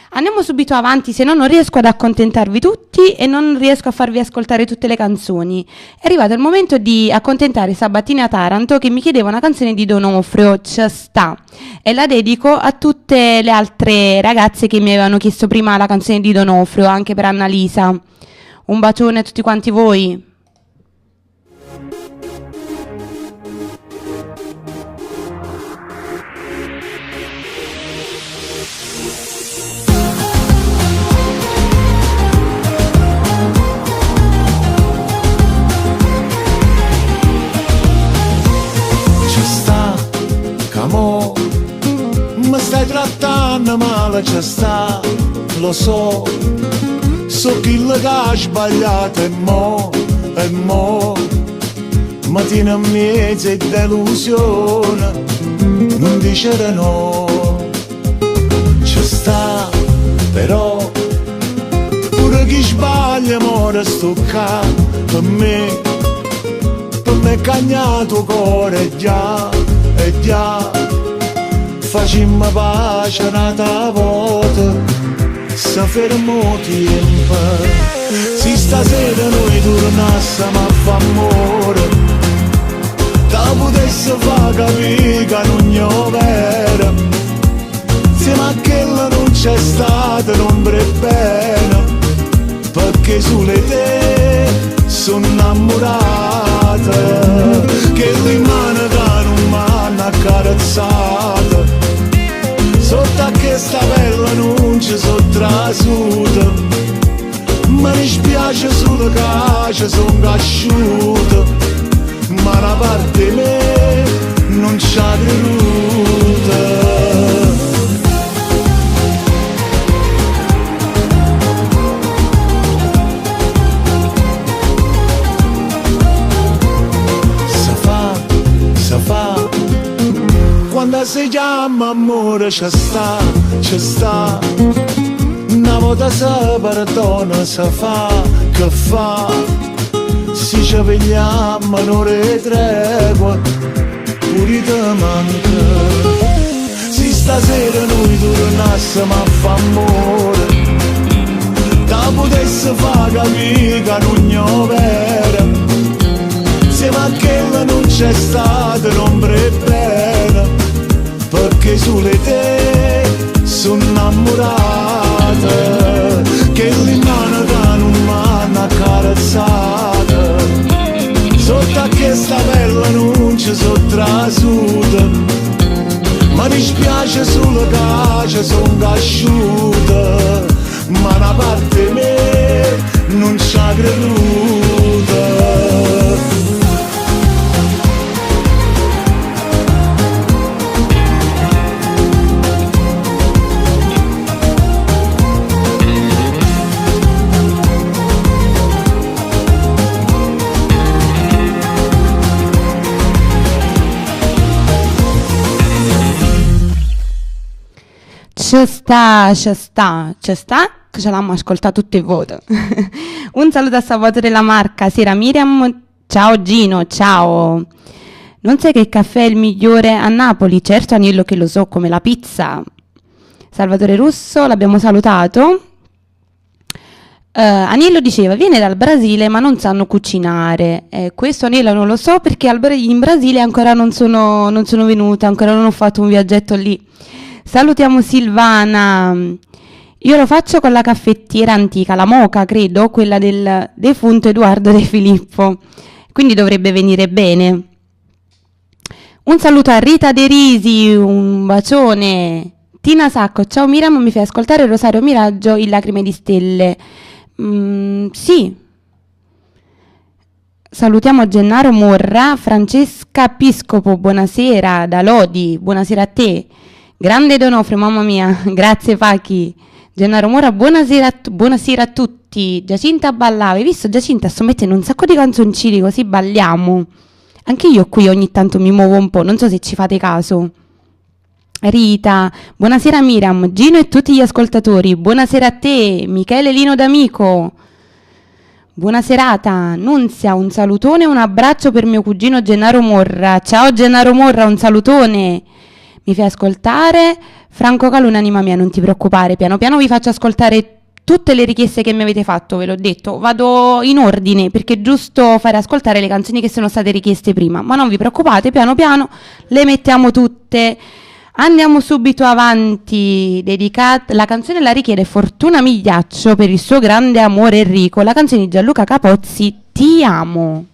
Andiamo subito avanti, se no non riesco ad accontentarvi tutti e non riesco a farvi ascoltare tutte le canzoni. È arrivato il momento di accontentare Sabatina Taranto che mi chiedeva una canzone di D'Onofrio, Ci sta. E la dedico a tutte le altre ragazze che mi avevano chiesto prima la canzone di D'Onofrio, anche per Annalisa. Un bacione a tutti quanti voi. Ci sta, che mo mi stai trattando male, ci sta, lo so, so chi che ha sbagliato e mo, e mo, ma tiene in mezzo e delusione, non dicere no, ci sta, però, pure chi sbaglia muore sto qua, per me, per me è cagnato cuore già, e già, facciamo pace un'altra volta, se fermo tempo, se stasera noi tornassimo a fare amore, te potessi far capire che non è vero, se ma quella non c'è stata non pre bene, perché sulle te sono innamorata, che rimane che non m'hanno accarezzata, sotto a questa pelle non ci sono trasuta, mi dispiace solo che ci sono cresciuto, ma una parte di me non ci ha creduto. Se fa, se fa, quando si chiama amore ci sta, ci sta, una volta si perdona, si fa, che fa, se ci vediamo un'ora e tregua, pure te manca. Se stasera noi tornassimo a fare amore, te potessi far capire che non è vero, se ma quella non c'è stata non pre bene, perché sulle te sono innamorata, che rimane che non m'hanno accarezzata, sotto a questa pelle non ci sono trasuta, mi dispiace solo che ci sono cresciuta, ma una parte di me non ci ha creduto. Ci sta, ci sta, ci sta, che ce l'abbiamo ascoltato tutte e volte. Un saluto a Salvatore La Marca, sera Miriam, ciao Gino, ciao. Non sai che il caffè è il migliore a Napoli? Certo Aniello che lo so, come la pizza. Salvatore Russo, l'abbiamo salutato. Aniello diceva, viene dal Brasile ma non sanno cucinare. Questo Aniello non lo so perché in Brasile ancora non sono venuta, ancora non ho fatto un viaggetto lì. Salutiamo Silvana. Io lo faccio con la caffettiera antica, la moka, credo, quella del defunto Edoardo De Filippo. Quindi dovrebbe venire bene. Un saluto a Rita De Risi, un bacione. Tina Sacco, ciao Miriam, mi fai ascoltare Rosario Miraggio in Lacrime di Stelle. Sì. Salutiamo Gennaro Morra, Francesca Piscopo, buonasera da Lodi, buonasera a te. Grande D'Onofrio, mamma mia, grazie Pachi. Gennaro Mora, buonasera, buonasera a tutti. Giacinta ballava, hai visto Giacinta? Sto mettendo un sacco di canzoncini così balliamo. Anche io qui ogni tanto mi muovo un po', non so se ci fate caso. Rita, buonasera Miriam, Gino e tutti gli ascoltatori. Buonasera a te, Michele Lino D'Amico. Buona serata, Nunzia, un salutone e un abbraccio per mio cugino Gennaro Morra. Ciao Gennaro Morra, un salutone. Mi fai ascoltare Franco Caluna, anima mia, non ti preoccupare, piano piano vi faccio ascoltare tutte le richieste che mi avete fatto, ve l'ho detto, vado in ordine perché è giusto fare ascoltare le canzoni che sono state richieste prima, ma non vi preoccupate, piano piano le mettiamo tutte. Andiamo subito avanti, dedicata, la canzone la richiede Fortuna Migliaccio per il suo grande amore Enrico, la canzone di Gianluca Capozzi, Ti amo.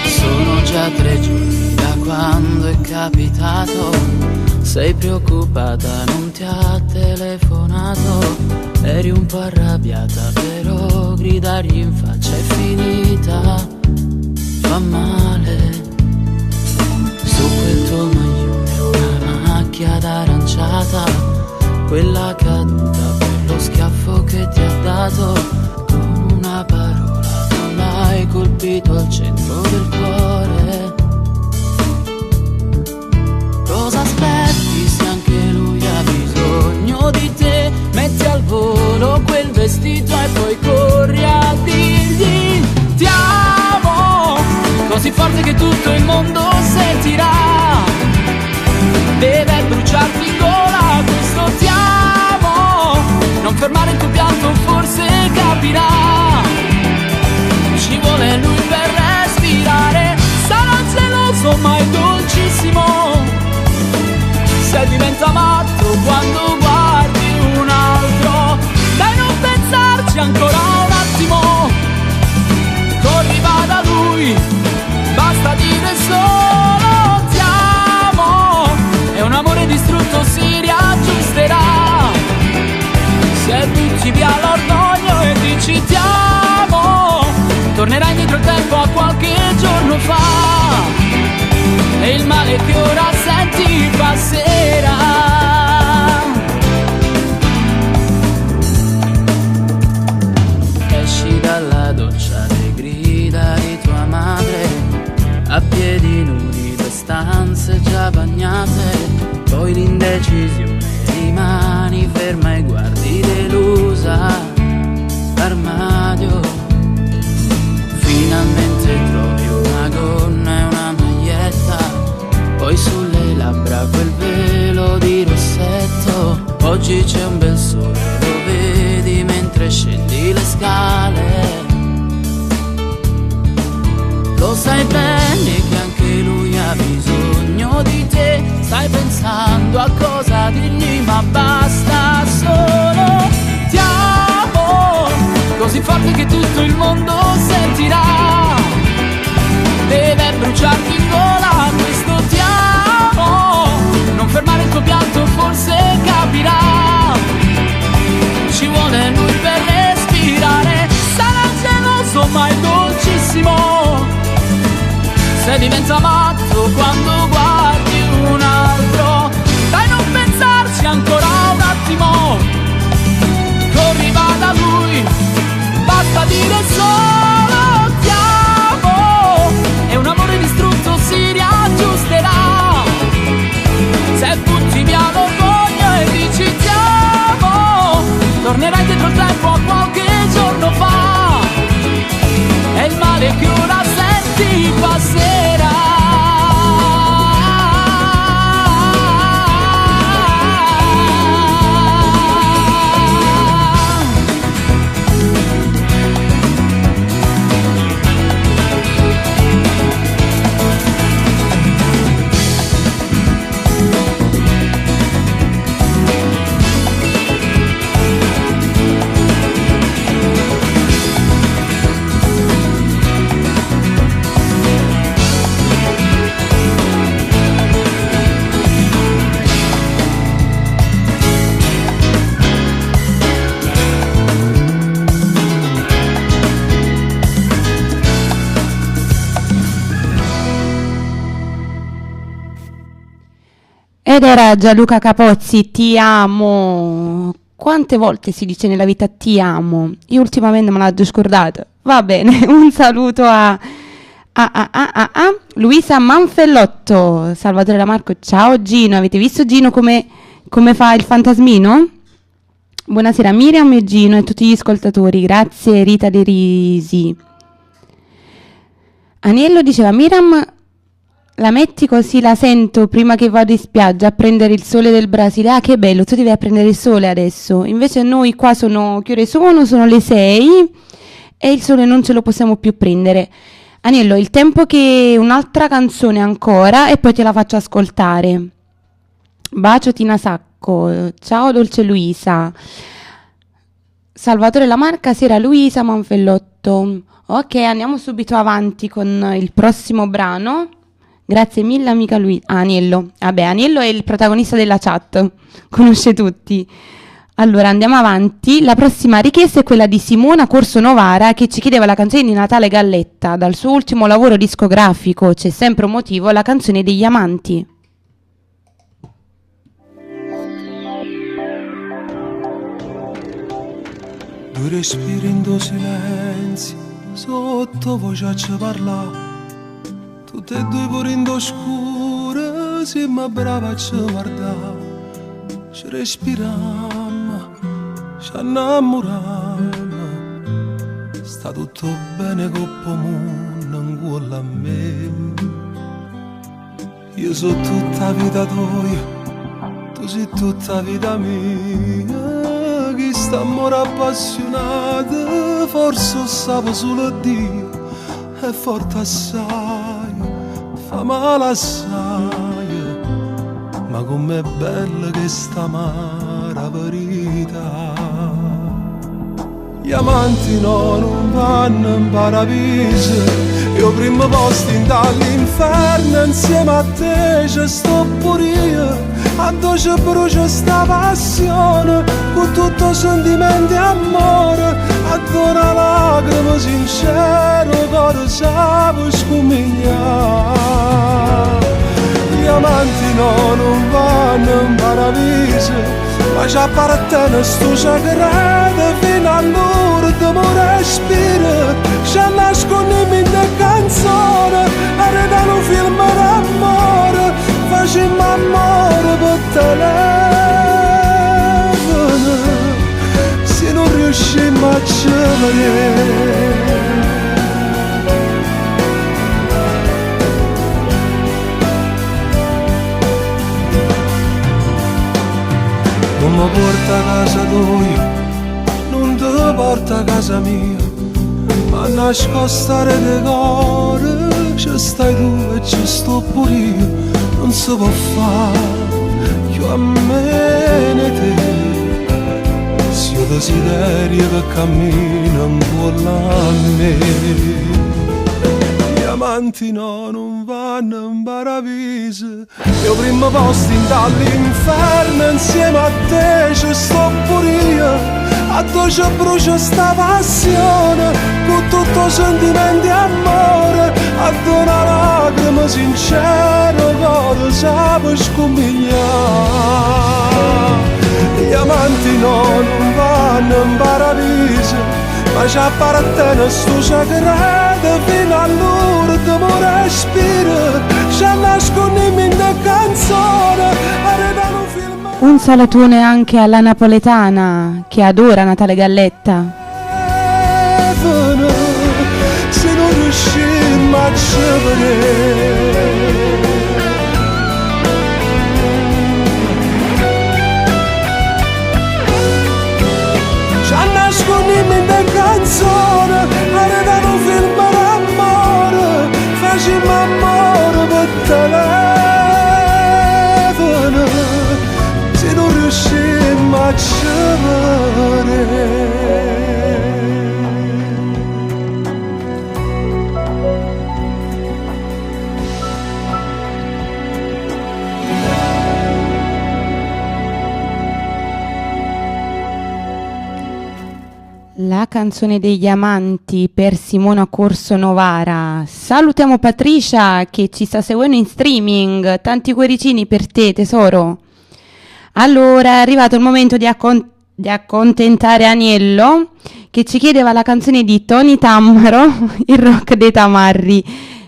Sono già 3 giorni da quando è capitato. Sei preoccupata, non ti ha telefonato. Eri un po' arrabbiata, però gridargli in faccia è finita. Fa male. Su quel tuo maglione una macchia d'aranciata, quella caduta per lo schiaffo che ti ha dato. Con una parola tu l'hai colpito al centro del cuore. Cosa aspetti se anche lui ha bisogno di te? Metti al volo quel vestito e poi corri a dirgli ti amo, così forte che tutto il mondo sentirà. Deve bruciarti in gola questo ti amo, non fermare il tuo pianto, forse capirà. Ci vuole lui per respirare, sarà geloso ma è dolcissimo. Se diventa matto quando guardi un altro, dai non pensarci ancora un attimo. Corri, va da lui, basta dire solo ti amo. E un amore distrutto si riaggiusterà. Se butti via l'orgoglio e dici ti amo, tornerai indietro il tempo a qualche giorno fa. E il male che ora senti passerà. Esci dalla doccia, le grida di tua madre, a piedi nudi, 2 stanze già bagnate. Poi l'indecisione, rimani ferma e guardi delusa l'armadio. Finalmente trovi una gonna e una maglietta, poi sulle labbra quel velo di rossetto. Oggi c'è un bel sole, lo vedi mentre scendi le scale. Lo sai bene che anche lui ha bisogno di te. Stai pensando a cosa dirgli, ma basta solo ti amo, così forte che tutto il mondo sentirà. Deve bruciarti in gola questo ti amo, non fermare il tuo pianto, forse capirà. Ci vuole lui per respirare, sarà geloso ma è dolcissimo. Se diventa matto quando guardi un altro, dai non pensarci ancora un attimo. Corri, va da lui, basta dire solo ti amo. E un amore distrutto si riaggiusterà. Se butti via l'orgoglio e dici ti amo, tornerai dietro il tempo a qualche giorno fa. E il male che ora senti passerà. Ed era Gianluca Capozzi, ti amo. Quante volte si dice nella vita ti amo? Io ultimamente me l'ho scordato. Va bene, un saluto a Luisa Manfellotto, Salvatore Lamarco. Ciao Gino, avete visto Gino come fa il fantasmino? Buonasera Miriam e Gino e tutti gli ascoltatori, grazie Rita De Risi. Aniello diceva Miriam, la metti così la sento prima che vado in spiaggia a prendere il sole del Brasile. Ah, che bello, tu devi a prendere il sole adesso. Invece noi qua sono, che ore sono? Sono le 6 e il sole non ce lo possiamo più prendere. Aniello, il tempo che un'altra canzone ancora e poi te la faccio ascoltare. Bacio Tina Sacco, ciao dolce Luisa. Salvatore Lamarca, sera Luisa Manfellotto. Ok, andiamo subito avanti con il prossimo brano. Grazie mille amica Luisa. Aniello. Vabbè, Aniello è il protagonista della chat, conosce tutti. Allora andiamo avanti. La prossima richiesta è quella di Simona Corso Novara che ci chiedeva la canzone di Natale Galletta. Dal suo ultimo lavoro discografico C'è sempre un motivo, la canzone degli amanti. Due respiri in silenzio, sotto voce a ci parla. Tutte e due pure in scuro, siamo bravi a ci guardare. Ci respiriamo, ci innamoriamo. Sta tutto bene con mondo, in cuore a me. Io sono tutta vita tua, tu sei tutta vita mia. Chi sta amore appassionato, forse sa solo Dio, è forte assai, fa male assai, ma com'è bella che sta amara verità. Gli amanti no, non vanno in paradiso, io primo posto in dall'inferno, insieme a te ci sto pure io, a dove ci brucia sta passione, con tutto sentimento e amore, a una lacrima sincero, cuore sa scomigliare. Gli amanti no, non vanno in paradiso, ma ci appartiene sto segreto fino all'ultimo respiro. Ci nascondiamo in una canzone, a regalo un film d'amore, facciamo amore per telefono, se non riusciamo a ci vedere. Non mi porta a casa tua, non ti porta a casa mia, ma nascosta di cuore, ci stai tu e ci sto pure io, non si può fare più a me né te. Se io desiderio che cammina in cuore a me. Gli amanti no, non vanno in paradiso, io primo posto in dall'inferno, insieme a te ci sto pure io, a dove ci brucia sta passione, con tutto sentimento e amore, a una lacrima sincera, cuore sa scomigliare. Gli amanti no, non vanno in paradiso, ma ci appartiene sto segreto fino all'ultimo respiro, ci nascondiamo in una canzone, a regalo un film. Un salutone anche alla napoletana che adora Natale Galletta. Se non riuscimmo a ci vedere. Ci nascondiamo in una canzone, a regalo un film d'amore, facciamo amore per telefono, se non riuscimmo a ci vedere. La canzone degli amanti per Simona Corso Novara. Salutiamo Patricia che ci sta seguendo in streaming. Tanti cuoricini per te, tesoro. Allora, è arrivato il momento di accontentare Aniello che ci chiedeva la canzone di Tony Tammaro, il rock dei Tamarri.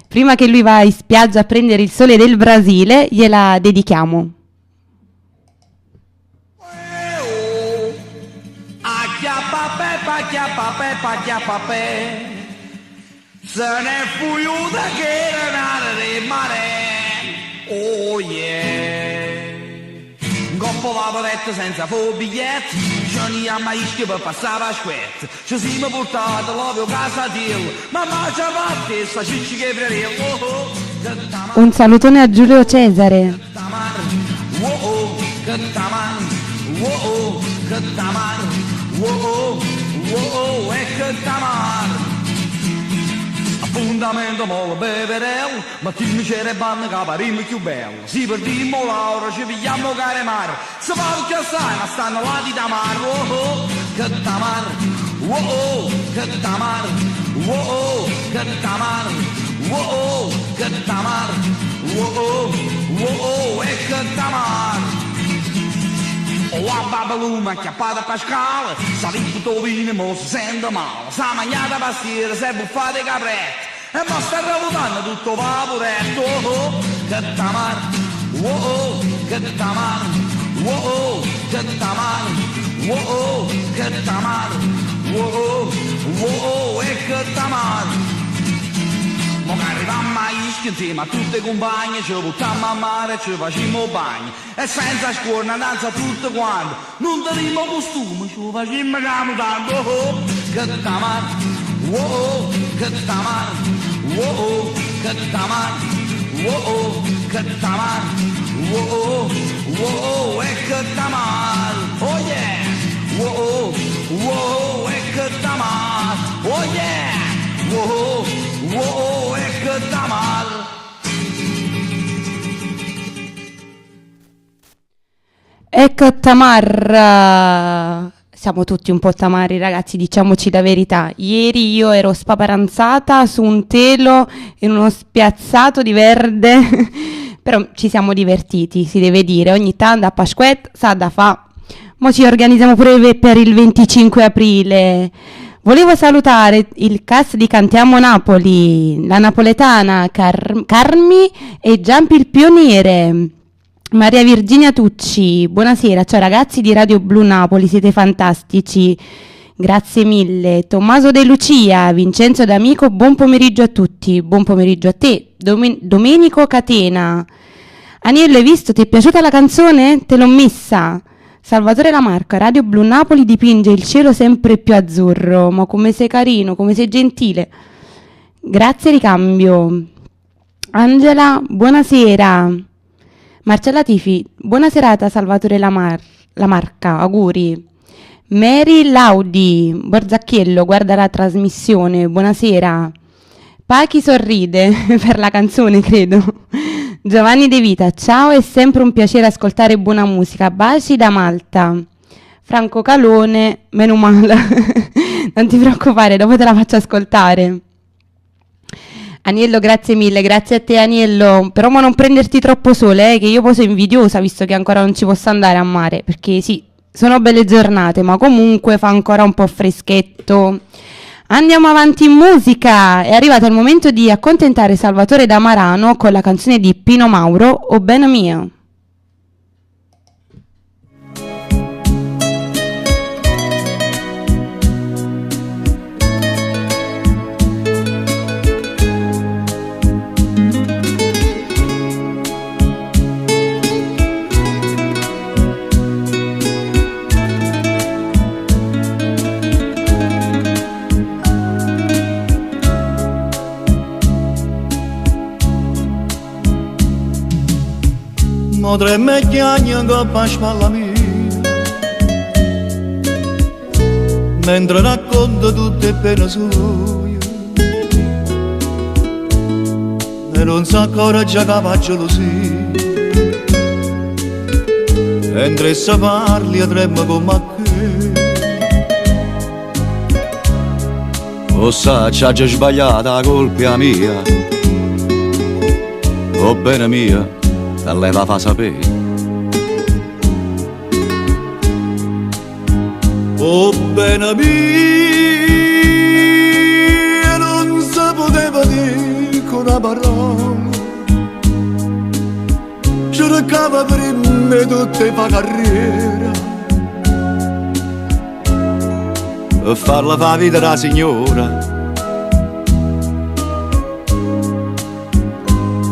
Prima che lui va in spiaggia a prendere il sole del Brasile, gliela dedichiamo. Acchiappa peppa, se n'è fuiuta che era nata di mare. Oh yeah. Coppo vaporetto senza fu biglietto, ci andiamo a Ischia per passare a Pasquetta. Ci siamo portati l'ovio casatiello, mamma ci ha fatto e cicci che fratello. Oh, oh, che tamar, Un salutone a Giulio Cesare. Oh oh, che tamar, oh oh, che tamar, oh oh, oh oh, e che tamar. Appuntamento mo beverel, ma ti mi c'era banna che parimmo più bello. Si perdimmo Laura, ci pigliamo care mar. Se fa che sai, ma stanno là di tamar, oh oh, che tamar, oh oh, che tamar, oh oh, che tamar, oh oh, che tamar, oh oh, oh oh, e che tamar. Oh, a babaluma acchiappata Pasquale, sa vinto vino, mo si sente male, sa mangiata pastiera, si è buffata caprette, e mo sta ravutando tutto vaporetto, oh oh, che tamar, oh oh, che tamar, oh oh, che tamar, oh oh, che tamar, oh oh, oh oh, e che tamar. Mo che arrivammo a Ischia insieme a tutte le compagne, ci buttammo a mare e ci facciamo bagno. E senza scuola danza tutto quanto, non teniamo costume, ci facciamo camutando. Oh oh, che tamar, oh oh, che tamar, oh oh, che tamar, oh oh, che tamar, oh oh, oh oh, e che tamar, oh yeah, oh oh, oh oh, e che tamar, oh yeah, oh oh, oh oh, e che tamar. Ecco Tamar, siamo tutti un po' tamari ragazzi, diciamoci la verità. Ieri io ero spaparanzata su un telo in uno spiazzato di verde, però ci siamo divertiti, si deve dire. Ogni tanto a Pasquetta sa da fa. Mo ci organizziamo pure per il 25 aprile. Volevo salutare il cast di Cantiamo Napoli, la napoletana Carmi e Giampi il Pioniere. Maria Virginia Tucci, buonasera, ciao ragazzi di Radio Blu Napoli, siete fantastici, grazie mille. Tommaso De Lucia, Vincenzo D'Amico, buon pomeriggio a tutti, buon pomeriggio a te. Domenico Catena, Aniello, hai visto, ti è piaciuta la canzone? Te l'ho messa. Salvatore Lamarca, Radio Blu Napoli dipinge il cielo sempre più azzurro, ma come sei carino, come sei gentile. Grazie ricambio. Angela, buonasera. Marcella Tifi, buona serata Salvatore Lamarca, auguri. Mary Laudi, Borzacchiello, guarda la trasmissione, buonasera. Pachi sorride per la canzone, credo. Giovanni De Vita, ciao, è sempre un piacere ascoltare buona musica, baci da Malta. Franco Calone, meno male, non ti preoccupare, dopo te la faccio ascoltare. Aniello, grazie mille, grazie a te Aniello, però mo non prenderti troppo sole, che io poi sono invidiosa visto che ancora non ci posso andare a mare, perché sì, sono belle giornate, ma comunque fa ancora un po' freschetto. Andiamo avanti in musica, è arrivato il momento di accontentare Salvatore D'Amarano con la canzone di Pino Mauro, O Bene Mio. Mo trema e chiagna coppa a spalla mia, mentre racconta tutte pene sue, e non sa ancora già che fa gelosia, mentre se parli trema come a che. O saccio, già sbagliata la colpa mia. O bene mio, te leva fa sapere. O bene mio, non si poteva dire con una parola. Cercava prima tutte fa carriera per farla fa vita da signora.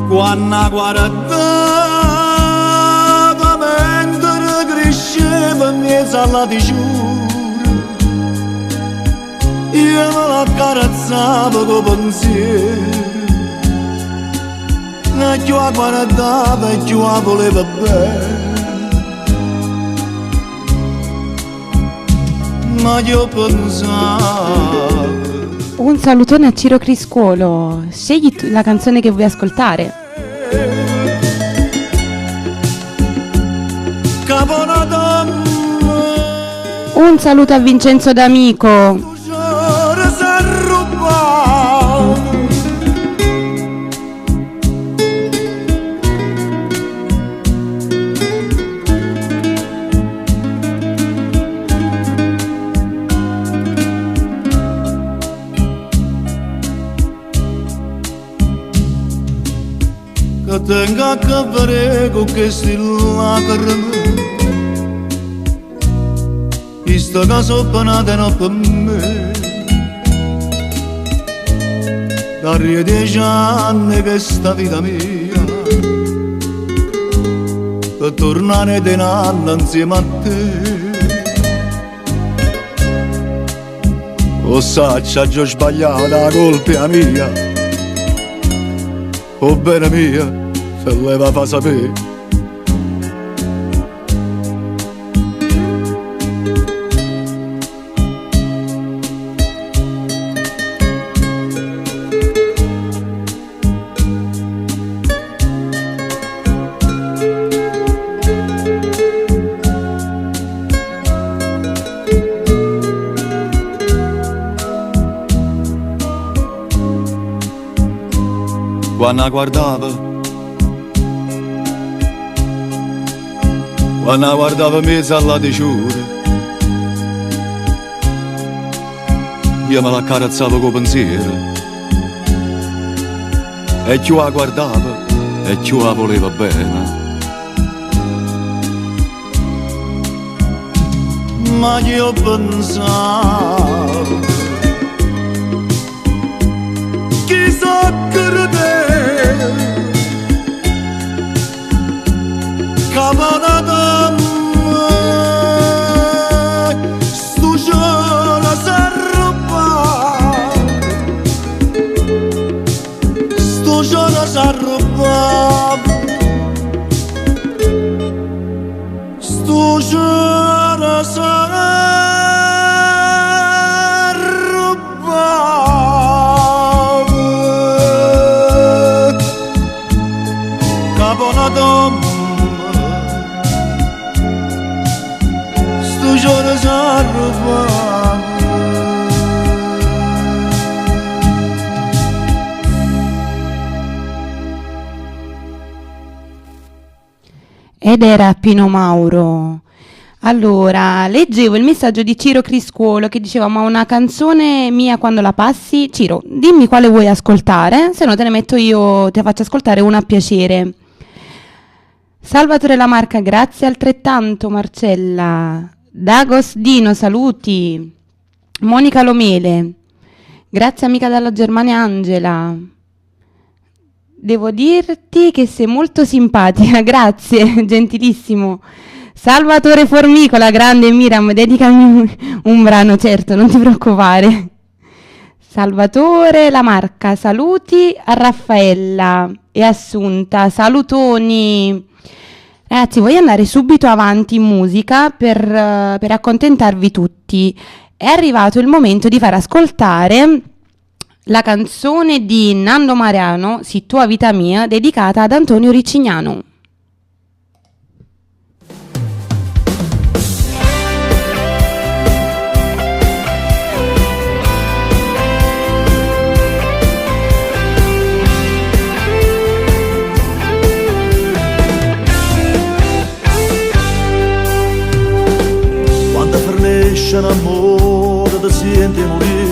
Quando guardava mentre cresceva in mezzo alla digiura, io me l'accarezzavo con pensiero. E più a guardava e più a voleva bene. Ma io pensavo. Un salutone a Ciro Criscuolo. Scegli tu la canzone che vuoi ascoltare. Un saluto a Vincenzo D'Amico. Tengo a che vedere con queste lacrime, visto che sono nata non per me. Da 10 anni che sta vita mia, per tornare di nanna insieme a te. O saccia, già sbagliata la colpa mia. O bene mia, se leva fa sapere. Quando guardava, quando guardava mezzo alla deciura, io me l'accarezzavo con pensiero. E più la guardava e più la voleva bene. Ma io pensavo, chissà che te, caponata sto giorno s'arruba, sto giorno s'arruba, sto giorno s'arruba. Caponata sto giorno s'arruba. Ed era Pino Mauro. Allora, leggevo il messaggio di Ciro Criscuolo che diceva: ma una canzone mia quando la passi? Ciro, dimmi quale vuoi ascoltare, se no te ne metto io, te faccio ascoltare una a piacere. Salvatore Lamarca, grazie altrettanto Marcella. Dagos Dino, saluti. Monica Lomele, grazie amica dalla Germania Angela. Devo dirti che sei molto simpatica, grazie, gentilissimo. Salvatore Formicola, grande Miriam, dedicami un brano, certo, non ti preoccupare. Salvatore Lamarca, saluti a Raffaella e Assunta, salutoni. Ragazzi, voglio andare subito avanti in musica per accontentarvi tutti. È arrivato il momento di far ascoltare la canzone di Nando Mariano, Si tua vita mia, dedicata ad Antonio Ricignano. fernesce n'ammore te siente 'e murì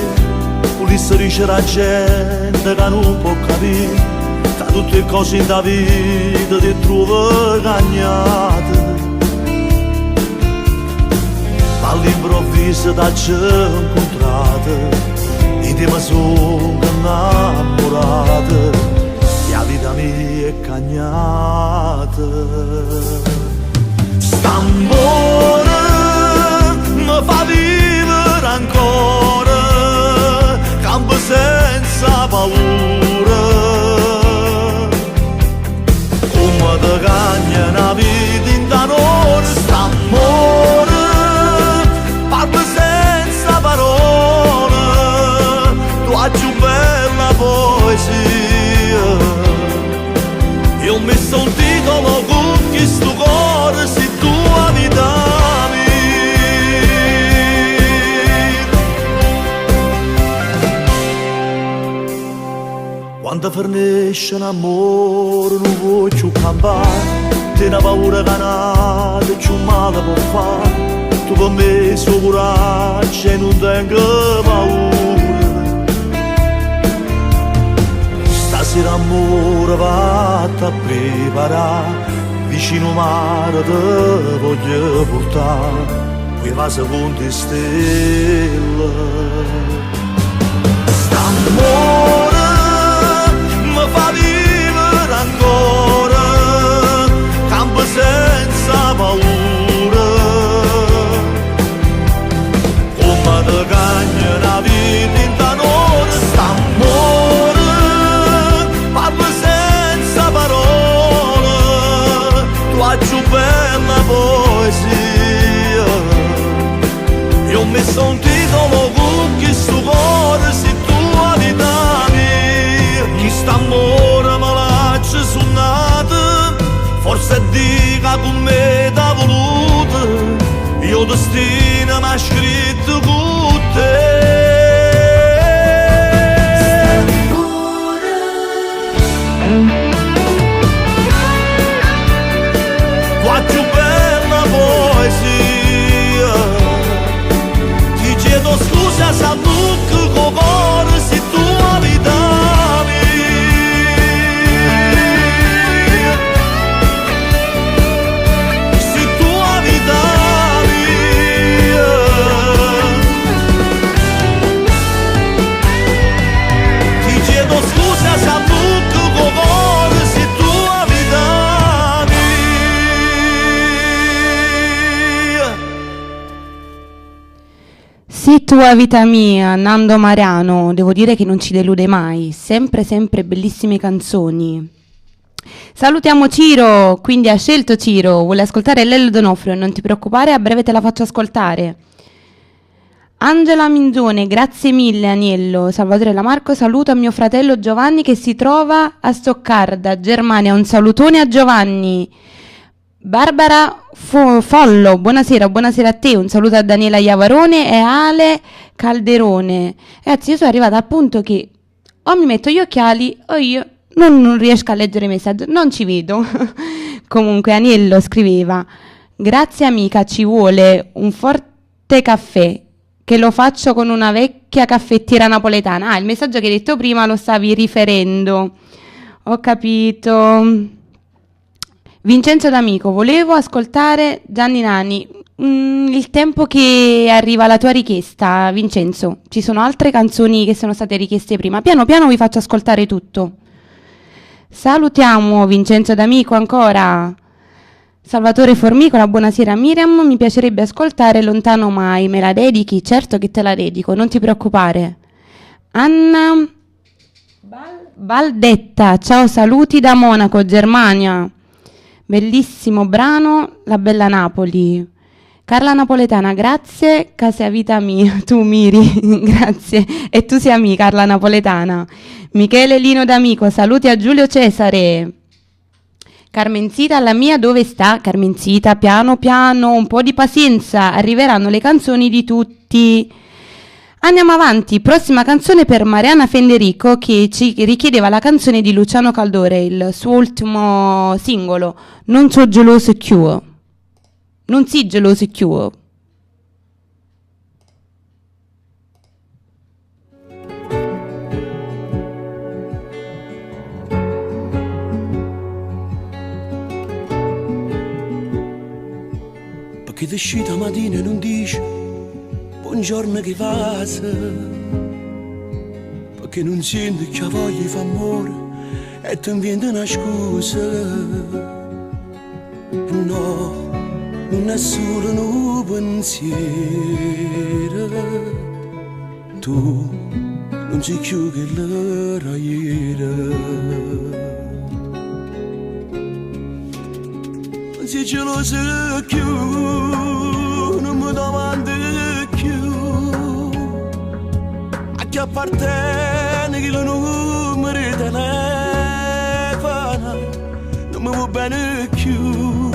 Vulisse dicere 'a gente ca nun po' capì Ca tutt' 'e cose 'int' 'a vita t' 'e truove cagnate Ma all'improvviso t'aggio 'ncuntrate 'E te me songo 'nnammurate E 'a vita mia è cagnata St'ammore me fa vivere ancora Campo senza paura Comme te cagna 'na vita 'int' a n'ora St'ammore parla senza parole Tu 'a cchiù bella poesia E ho messo un titolo con chistu core si tu 'a vita mia Quando fernesce n'ammore nun vuò cchiù campà Tiene paura ca n'ato cchiù male po' fà Tu pe me si 'o curaggio e nun tengo paura Stasera ammore vatte a preparà Vicino 'o mare te voglio purtà Cu 'e vase conto 'e stelle St'ammore me fa vivere ancora Campo senza paura Comme te cagna 'na vita 'int' a n'ora St'ammore parla senza parole Tu 'a cchiù bella poesia E ho messo un titolo con chistu core si tu 'a vita mia Chist'ammore me l'aggio sunnato Forse è Dio ca cu me t'ha voluto E 'o destino m'ha scritto cu te. Tu 'a cchiù bella poesia Ti chiedo scusa se allucco cu 'o core si tu 'a vita mia Si tu 'a vita mia Ti chiedo scusa se allucco cu 'o core si tu 'a vita mia Si tu 'a vita mia, Nando Mariano, devo dire che non ci delude mai, sempre sempre bellissime canzoni. Salutiamo Ciro, quindi ha scelto Ciro, vuole ascoltare Lello D'Onofrio, non ti preoccupare, a breve te la faccio ascoltare. Angela Minzone, grazie mille Aniello. Salvatore Lamarco, saluto a mio fratello Giovanni che si trova a Stoccarda, Germania. Un salutone a Giovanni. Barbara Follo, buonasera, buonasera a te. Un saluto a Daniela Iavarone e Ale Calderone. Ragazzi, io sono arrivata al punto che o mi metto gli occhiali o io non riesco a leggere i messaggi, non ci vedo. Comunque Aniello scriveva: grazie amica, ci vuole un forte caffè, che lo faccio con una vecchia caffettiera napoletana. Ah, il messaggio che hai detto prima lo stavi riferendo. Ho capito. Vincenzo D'Amico, volevo ascoltare Gianni Nani. Il tempo che arriva la tua richiesta, Vincenzo. Ci sono altre canzoni che sono state richieste prima. Piano piano vi faccio ascoltare tutto. Salutiamo Vincenzo D'Amico ancora. Salvatore Formicola, buonasera Miriam, mi piacerebbe ascoltare Lontano Mai, me la dedichi? Certo che te la dedico, non ti preoccupare. Anna Baldetta, ciao, saluti da Monaco, Germania. Bellissimo brano, La Bella Napoli. Carla Napoletana, grazie, ca sei vita mia, tu Miri, grazie, e tu sei amica, Carla Napoletana. Michele Lino D'Amico, saluti a Giulio Cesare. Carmenzita, la mia dove sta? Carmenzita, piano piano, un po' di pazienza, arriveranno le canzoni di tutti. Andiamo avanti, prossima canzone per Mariana Federico che ci richiedeva la canzone di Luciano Caldore, il suo ultimo singolo, Non so geloso più. Non si geloso più. ti scita mattina e non dici buongiorno che passa, perché non senti che voglia di fare amore e ti inventi una scusa. No, non è solo un pensiero, tu non sei più che l'era ieri. Non sei geloso più, non mi domandi più a chi appartiene il numero di telefono, non mi va bene più,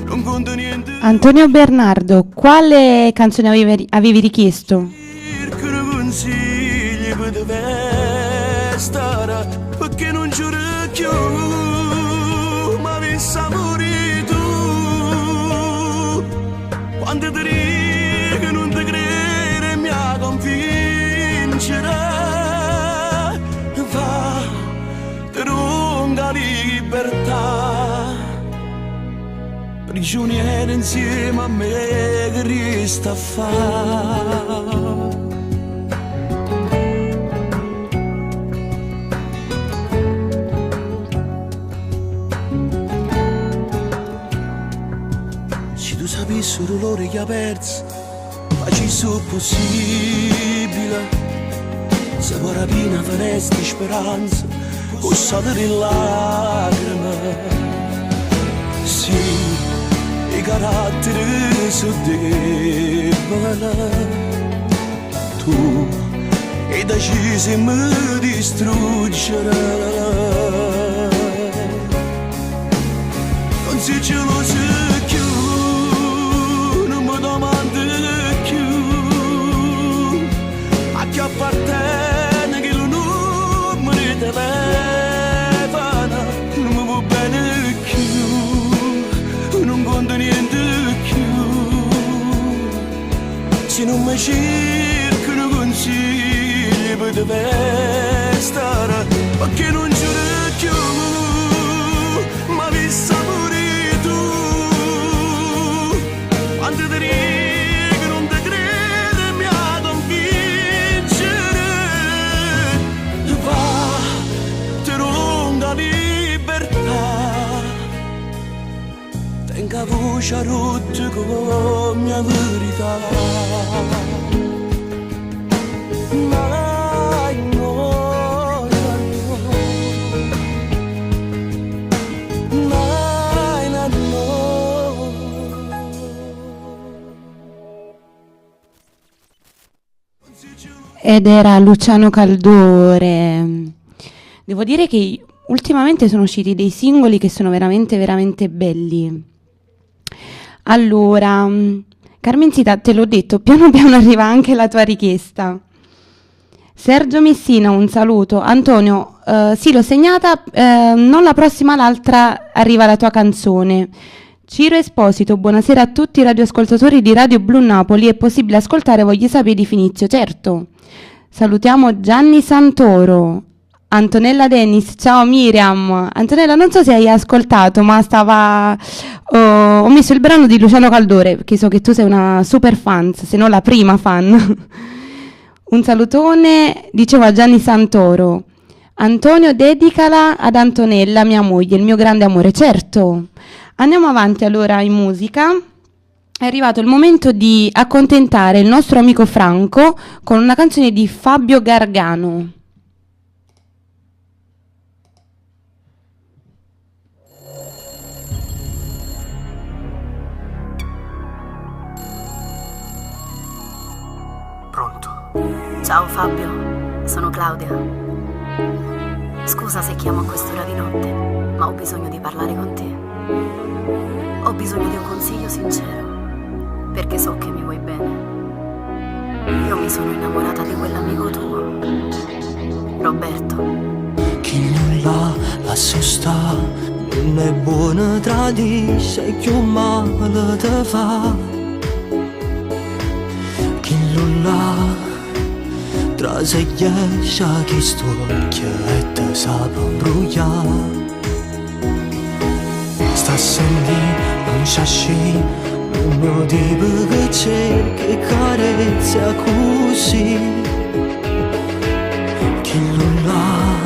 non conto niente. Antonio Bernardo, quale canzone avevi richiesto? Cerco consigli per dove stare, perché non giuro più, ma mi sa morire tu. Quando ti dico non ti credere, mi convincerà. Va, ti lunga libertà, prigioniera insieme a me che resta a fare. Se tu sapessi il dolore che ho perso, facessi il possibile. Se può rapire una foresta di speranza, con sale di lacrime. Sì, i caratteri sono deboli. Tu hai deciso di mi distruggere. Non sei geloso più, non mi domandi più a chi appartiene che il numero di telefono, non mi va bene più, non conto niente più. Se non mi cercano consigli per dove stare, perché non giuro più, ma mi sa pure tu. Quando ti dico non ti credi, mi convincere. Va, ti lunga libertà, tenga voce rotta come mia verità. Mai no, no, mai no, no. Ed era Luciano Caldore. Devo dire che ultimamente sono usciti dei singoli che sono veramente, veramente belli. Allora, Carmencita, te l'ho detto, piano piano arriva anche la tua richiesta. Sergio Messina, un saluto. Antonio, sì, l'ho segnata, non la prossima, l'altra arriva la tua canzone. Ciro Esposito, buonasera a tutti i radioascoltatori di Radio Blu Napoli. È possibile ascoltare Voglio sapere di Finizio? Certo. Salutiamo Gianni Santoro, Antonella Dennis, ciao Miriam. Antonella, non so se hai ascoltato, ma ho messo il brano di Luciano Caldore, perché so che tu sei una super fan, se non la prima fan. Un salutone, dicevo, a Gianni Santoro. Antonio, dedicala ad Antonella, mia moglie, il mio grande amore. Certo. Andiamo avanti allora in musica. È arrivato il momento di accontentare il nostro amico Franco con una canzone di Fabio Gargano. Pronto? Ciao Fabio, sono Claudia. Scusa se chiamo a quest'ora di notte, ma ho bisogno di parlare con te. Ho bisogno di un consiglio sincero, perché so che mi vuoi bene. Io mi sono innamorata di quell'amico tuo, Roberto. Chi non la lascia sta, non è buona tradisce, più male te fa. Chi non la tra se esce, chi sto e te sa brugliare. Sta sentì, non c'è sci, Come 'o tipo che cerca 'e carezze accussì. Chillo là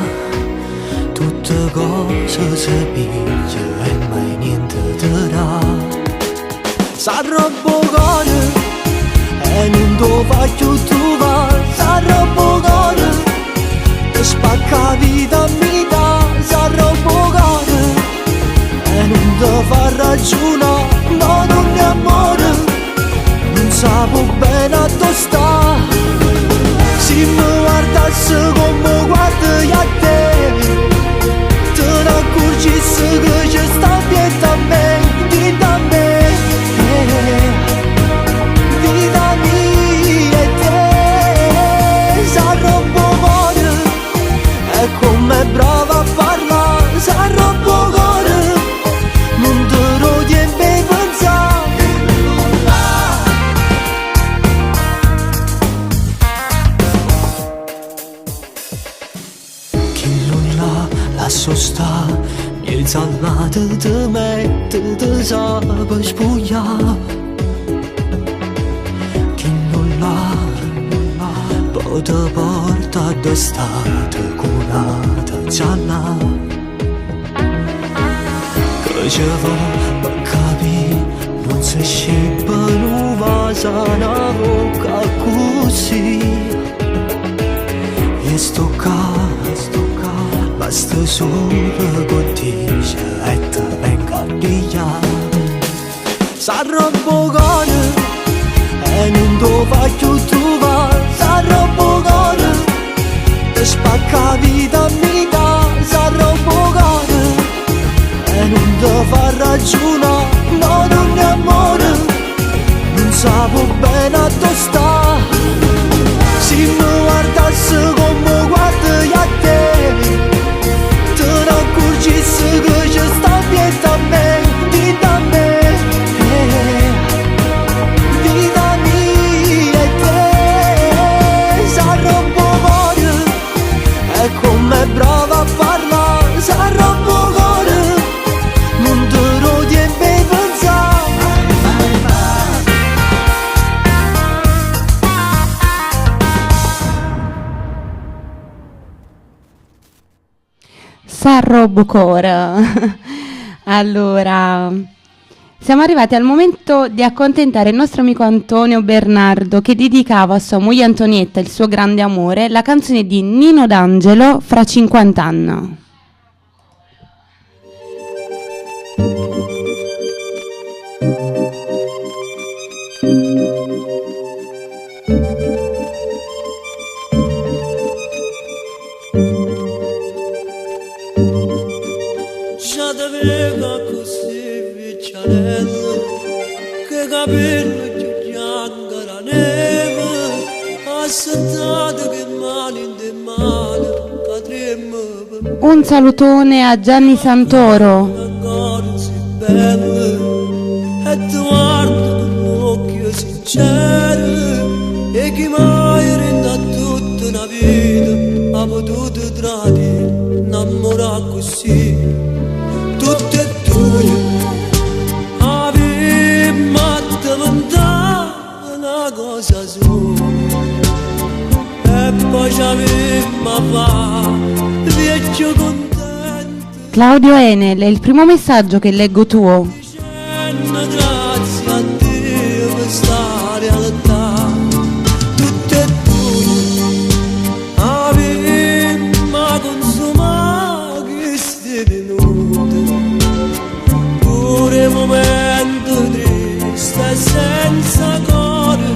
tutte cose se piglia e mai niente te dà. S'arrobba 'o core e nun t' fa cchiù truvà. S'arrobba 'o core, te spacca 'a vita a metà. S'arrobba 'o core e nun te fa ragiunà. No, nun è amore, nun sape bene addò sta. Si mi guardasse come guardo io a te, te ne accorgissi che ci sta dietro a me, dentro a me. Vita mia e te, s'arrobba 'o core, e come è brava a parlare, s'arrobba 'o core, nun te dà 'o tiempo 'e pensà. Chillo là, lasso sta, miezz' all'ate te mette, te sape spuglià. Chillo là, poi te porta d'estate con n'ata già là. Che ce vo' per capì, non si scippa nu vaso a 'na vocca accussì. E sto qua, basta solo che dice e te vengo a piglià. S'arrobba 'o core e nun te fa cchiù truvà. S'arrobba 'o core, te spacca 'a vita a metà. S'arrobba 'o core e nun te fa ragiunà. No, nun è amore, nun sape bene addò sta. Si mi guardasse come guardo io a te, te ne accorgissi che ci sta dietro a me, dentro a me. Vita mia e te, s'arrobba 'o core, e come è brava a parlare, s'arrobba 'o core, nun te dà 'o tiempo 'e pensà. S'arrobba 'o core. Allora, siamo arrivati al momento di accontentare il nostro amico Antonio Bernardo, che dedicava a sua moglie Antonietta, il suo grande amore, la canzone di Nino D'Angelo, Fra 50 anni. Già te vedo così vicciarella, che capelli più bianca la neve, assettate che mani in mano, che trema per Un salutone a Gianni Santoro. ancora si bella, e ti guardo con un occhio sincero, e chi mai renda tutta una vita ha potuto tradire, innamorare così, tutte e due, avemmo diventato una cosa sola, e poi ci avemmo fatto vecchio contento. Claudio Enel, è il primo messaggio che leggo tuo. Grazie a Dio per sta realtà, tutte e due avemmo consumato questi minuti, pure momento triste e senza cuore,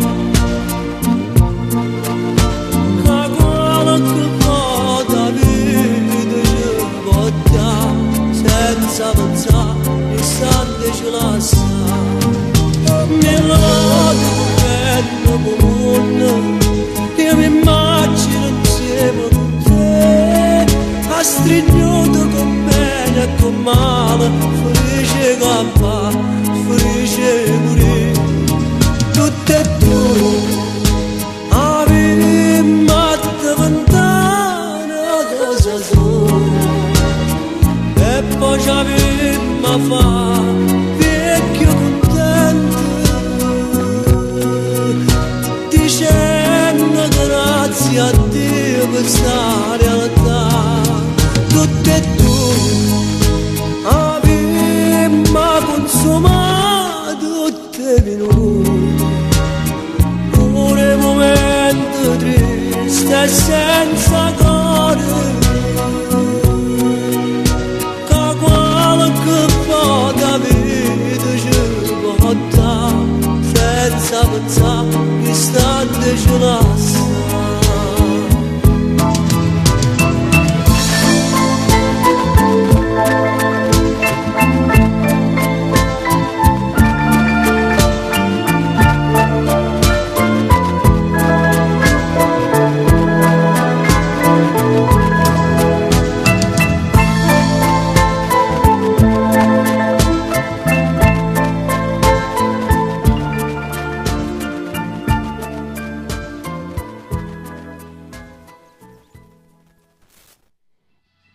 che qualche volta vita ci può dare, senza pensare istante. e senza cuore Che qualche po' da vita ci può dare Senza pensare che stante ce lascia.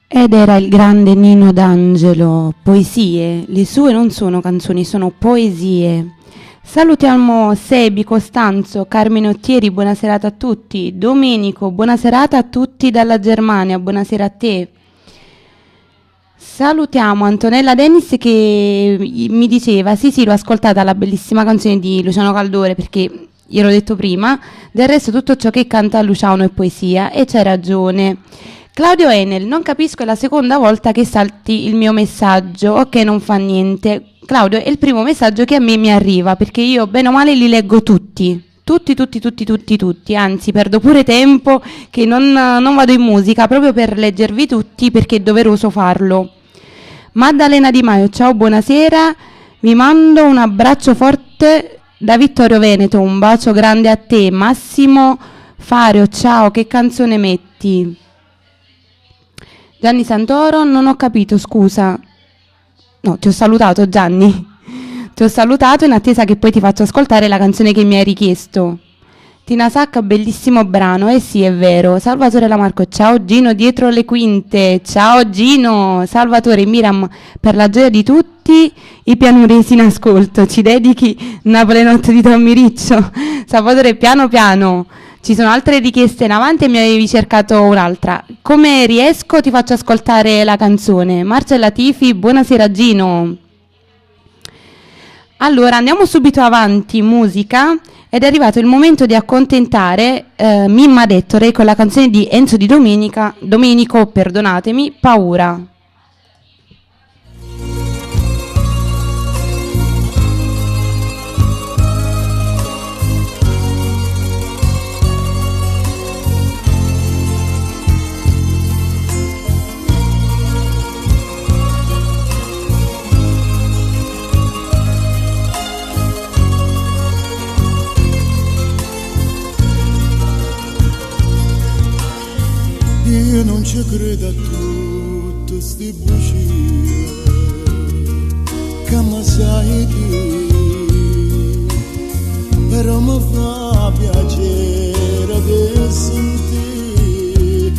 Ed era il grande Nino D'Angelo, poesie, le sue non sono canzoni, sono poesie. Salutiamo Sebi, Costanzo, Carmine Ottieri, buona serata a tutti. Domenico, buona serata a tutti dalla Germania, buonasera a te. Salutiamo Antonella Dennis che mi diceva, sì sì, l'ho ascoltata la bellissima canzone di Luciano Caldore, perché gliel'ho detto prima, del resto tutto ciò che canta Luciano è poesia, e c'hai ragione. Claudio Enel, non capisco, è la seconda volta che salti il mio messaggio, ok, non fa niente. Claudio, è il primo messaggio che a me mi arriva, perché io bene o male li leggo tutti, tutti, tutti, tutti, tutti, tutti, anzi perdo pure tempo che non vado in musica proprio per leggervi tutti, perché è doveroso farlo. Maddalena Di Maio, ciao, buonasera, vi mando un abbraccio forte da Vittorio Veneto, un bacio grande a te. Massimo Fario, ciao, che canzone metti? Gianni Santoro, non ho capito, scusa. No, ti ho salutato Gianni. Ti ho salutato in attesa che poi ti faccio ascoltare la canzone che mi hai richiesto. Tina Sacca, bellissimo brano. Eh sì, è vero. Salvatore Lamarco, ciao Gino dietro le quinte. Ciao Gino. Salvatore Miram, per la gioia di tutti i pianuresi in ascolto. Ci dedichi Napoli Notte di Tommy Riccio. Salvatore, piano piano. Ci sono altre richieste in avanti e mi avevi cercato un'altra. Come riesco ti faccio ascoltare la canzone. Marcella Tifi, buonasera Gino. Allora andiamo subito avanti in musica ed è arrivato il momento di accontentare Mimma Dettore con la canzone di Enzo Di Domenico, perdonatemi, Paura. Io non ci credo a tutte ste bugie che mi sai dire, però mi fa piacere di sentire,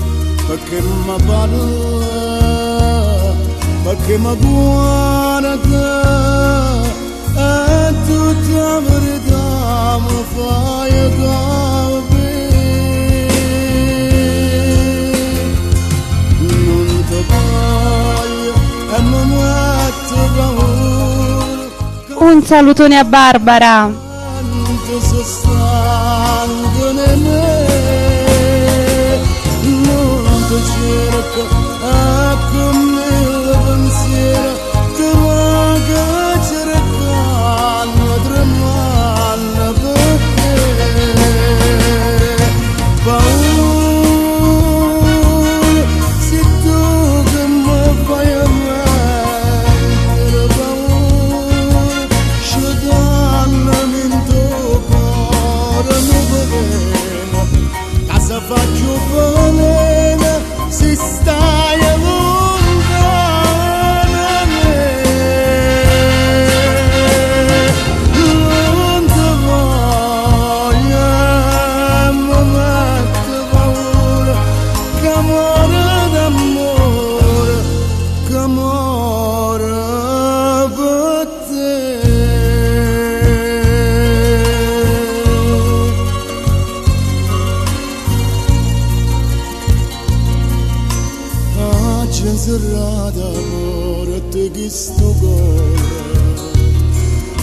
perché mi parla, perché mi guarda e tutta la verità mi fai capire. Un salutone a Barbara.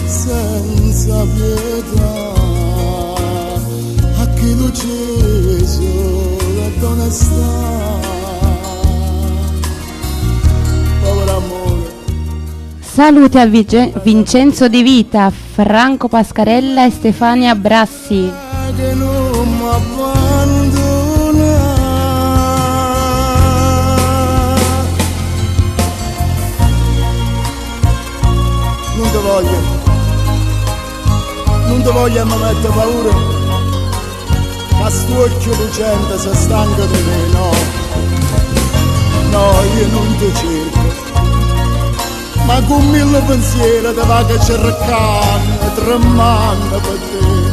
Senza pietà a chi luce solo Onestà. Povero amore. Salute a Vincenzo De Vita, Franco Pascarella e Stefania Brassi. Che non mi abbandona. Non ti voglio, non ti voglio e mi mette paura, ma sto occhio lucente si stanca di me, no, no, io non ti cerco, ma con mille pensieri ti vado cercando, tremando per te.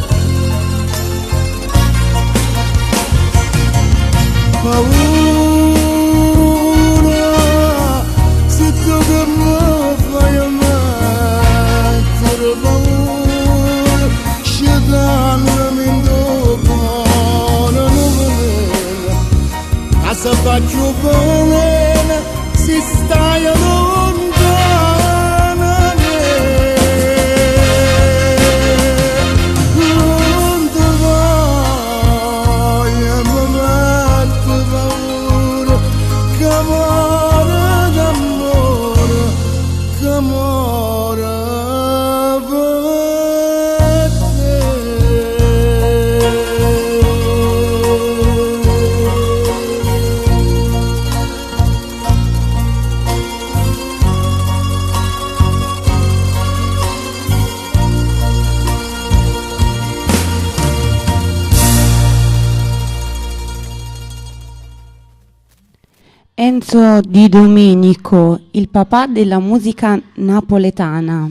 Paura, se tu che mi fai mettere paura, scetandomi in cuore, non veleno, che se faccio bene, si stai lontana. Non ti voglio, mi mette paura, che muore d'amore, che muore per te. Enzo Di Domenico, il papà della musica napoletana.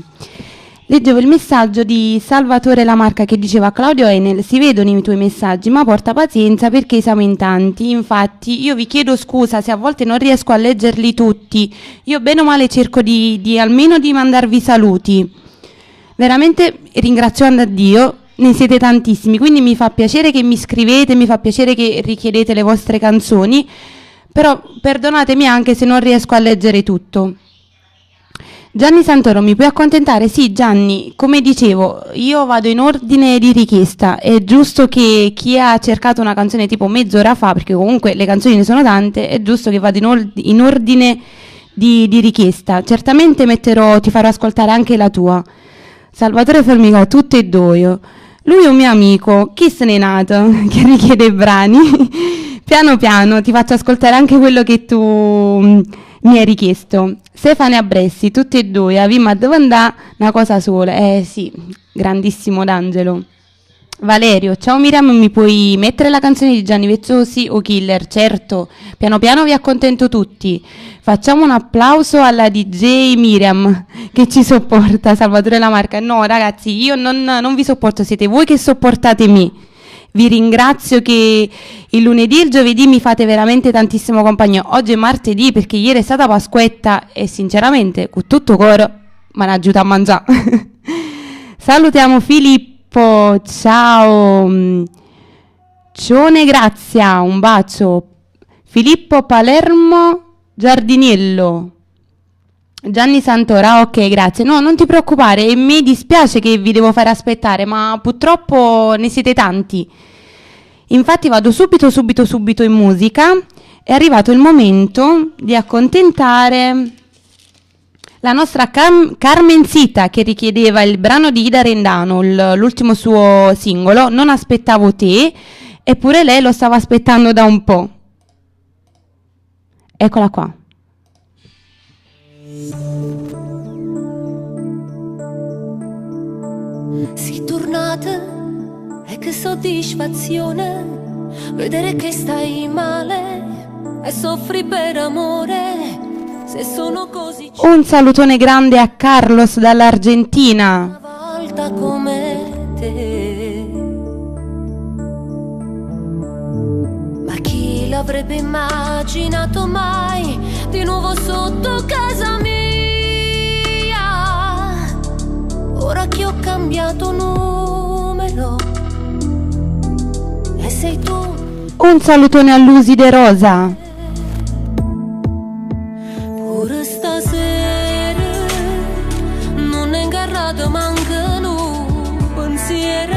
Leggevo il messaggio di Salvatore Lamarca che diceva: Claudio Enel, si vedono i tuoi messaggi, ma porta pazienza perché siamo in tanti. Infatti io vi chiedo scusa se a volte non riesco a leggerli tutti. Io bene o male cerco di almeno di mandarvi saluti. Veramente ringraziando a Dio, ne siete tantissimi, quindi mi fa piacere che mi scrivete, mi fa piacere che richiedete le vostre canzoni, però perdonatemi anche se non riesco a leggere tutto. Gianni Santoro, mi puoi accontentare? Sì Gianni, come dicevo, io vado in ordine di richiesta, è giusto che chi ha cercato una canzone tipo mezz'ora fa, perché comunque le canzoni ne sono tante, è giusto che vada in ordine di richiesta. Certamente ti farò ascoltare anche la tua. Salvatore Formica, tutte e due. Lui è un mio amico, chi se n'è nato, che richiede i brani. Piano piano ti faccio ascoltare anche quello che tu mi hai richiesto. Stefania Bressi, tutte e due, avimma dove andà una cosa sola. Sì, grandissimo D'Angelo. Valerio, ciao Miriam, mi puoi mettere la canzone di Gianni Vezzosi o Killer? Certo, piano piano vi accontento tutti. Facciamo un applauso alla DJ Miriam che ci sopporta, Salvatore Lamarca. No ragazzi, io non vi sopporto, siete voi che sopportate me. Vi ringrazio che il lunedì e il giovedì mi fate veramente tantissimo compagnia. Oggi è martedì perché ieri è stata Pasquetta e sinceramente con tutto coro mi hanno aiutato a mangiare. Salutiamo Filippo, ciao. Cione Grazia, un bacio. Filippo Palermo Giardiniello. Gianni Santora, ok, grazie. No, non ti preoccupare, e mi dispiace che vi devo fare aspettare, ma purtroppo ne siete tanti. Infatti vado subito, subito, subito in musica. È arrivato il momento di accontentare la nostra Carmen Zita, che richiedeva il brano di Ida Rendano, l'ultimo suo singolo, Non aspettavo te, eppure lei lo stava aspettando da un po'. Eccola qua. Sei tornata e che soddisfazione vedere che stai male e soffri per amore. Se sono così Un salutone grande a Carlos dall'Argentina. Una volta come te. Ma chi l'avrebbe immaginato mai di nuovo sotto casa mia? Ora che ho cambiato numero e sei tu. Un salutone a Lucy De Rosa. Pure stasera non è ingarrato manco un pensiero,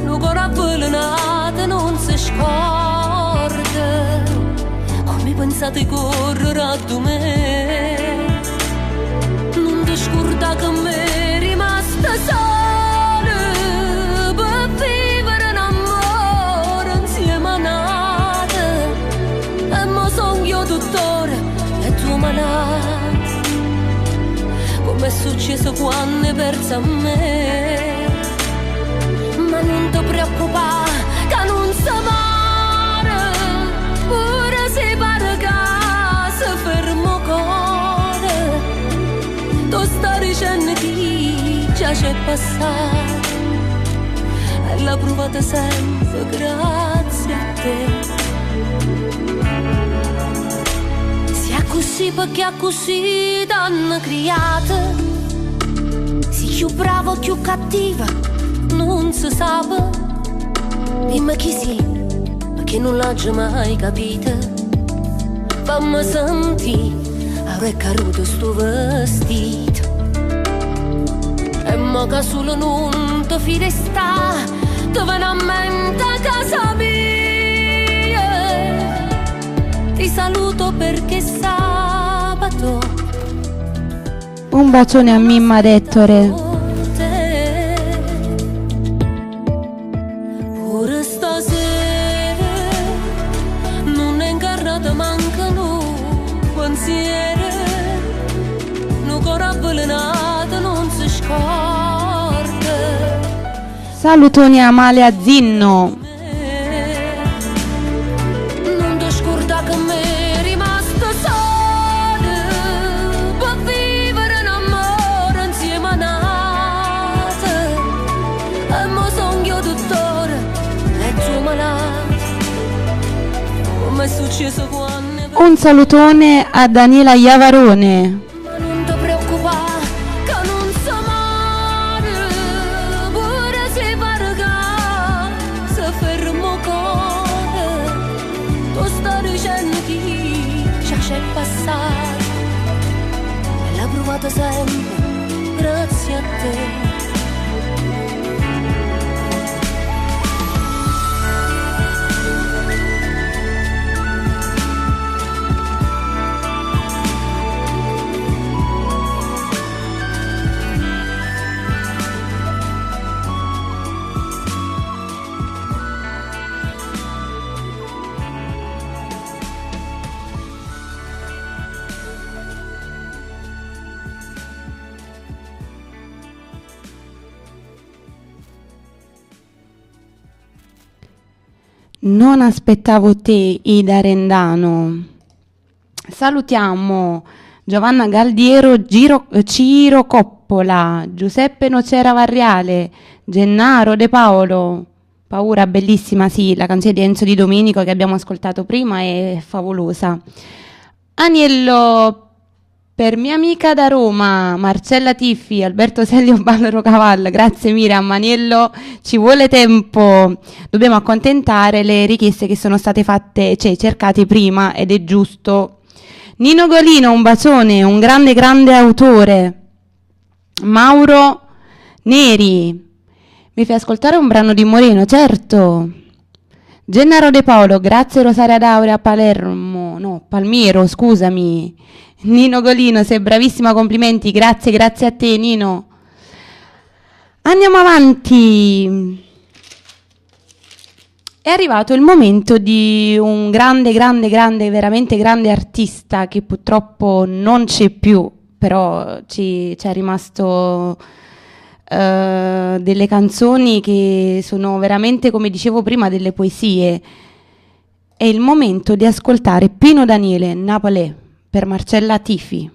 un cuore avvelenato non si scorda. Pensato 'e correre addu me. Nun ti scordà che m'è rimasta sola per vivere un amore insieme a n'ato. E mo sono io dottore e tu malato. Come è successo quando hai perso a me. Ma non ti preoccupare che non si muore. Pure se pare che si ferma il cuore. Tu stai dicendo chi già c'è passato. E l'ha provata sempre grazie a te. Se è così perché è così t'hanno creato. Sei più bravo o più cattiva, non si sa. Dimmi chi sei, perché non l'ho mai capito. Fammi sentire, ora è caduto sto vestito. E mo che solo non ti fidi sta, ti viene a mente a casa mia. Ti saluto perché è sabato. Un bacione a Mimma Dettore. Pure stasera non è incarnata manca un pensiero, un cuore avvelenato non si scorda. Salutoni a Amalia Zinno. Non ti scorda che mi è rimasta sola per vivere un amore insieme a n'ato. E mo son io dottore e tu malato. Come è successo quando Un salutone a Daniela Iavarone. non ti preoccupare che non si muore. Pure se pare che si ferma il cuore. Tu stai dicendo chi già c'è passato. E l'ha provata sempre grazie a te. Non aspettavo te, Ida Rendano. Salutiamo Giovanna Galdiero, Ciro Coppola, Giuseppe Nocera Varriale, Gennaro De Paolo. Paura, bellissima, sì, la canzone di Enzo Di Domenico che abbiamo ascoltato prima è favolosa. Aniello per mia amica da Roma, Marcella Tiffi, Alberto Sellio Ballero Cavallo, grazie Miriam, Aniello, ci vuole tempo, dobbiamo accontentare le richieste che sono state fatte, cioè cercate prima, ed è giusto. Nino Golino, un bacione, un grande grande autore. Mauro Neri, mi fai ascoltare un brano di Moreno, certo. Gennaro De Paolo, grazie Rosaria D'Aurea Palermo, no, Palmiero, scusami. Nino Golino, sei bravissima, complimenti, grazie, grazie a te Nino. Andiamo avanti. È arrivato il momento di un grande, grande, grande, veramente grande artista che purtroppo non c'è più, però ci è rimasto delle canzoni che sono veramente, come dicevo prima, delle poesie. È il momento di ascoltare Pino Daniele, Napoli, per Marcella Tifi.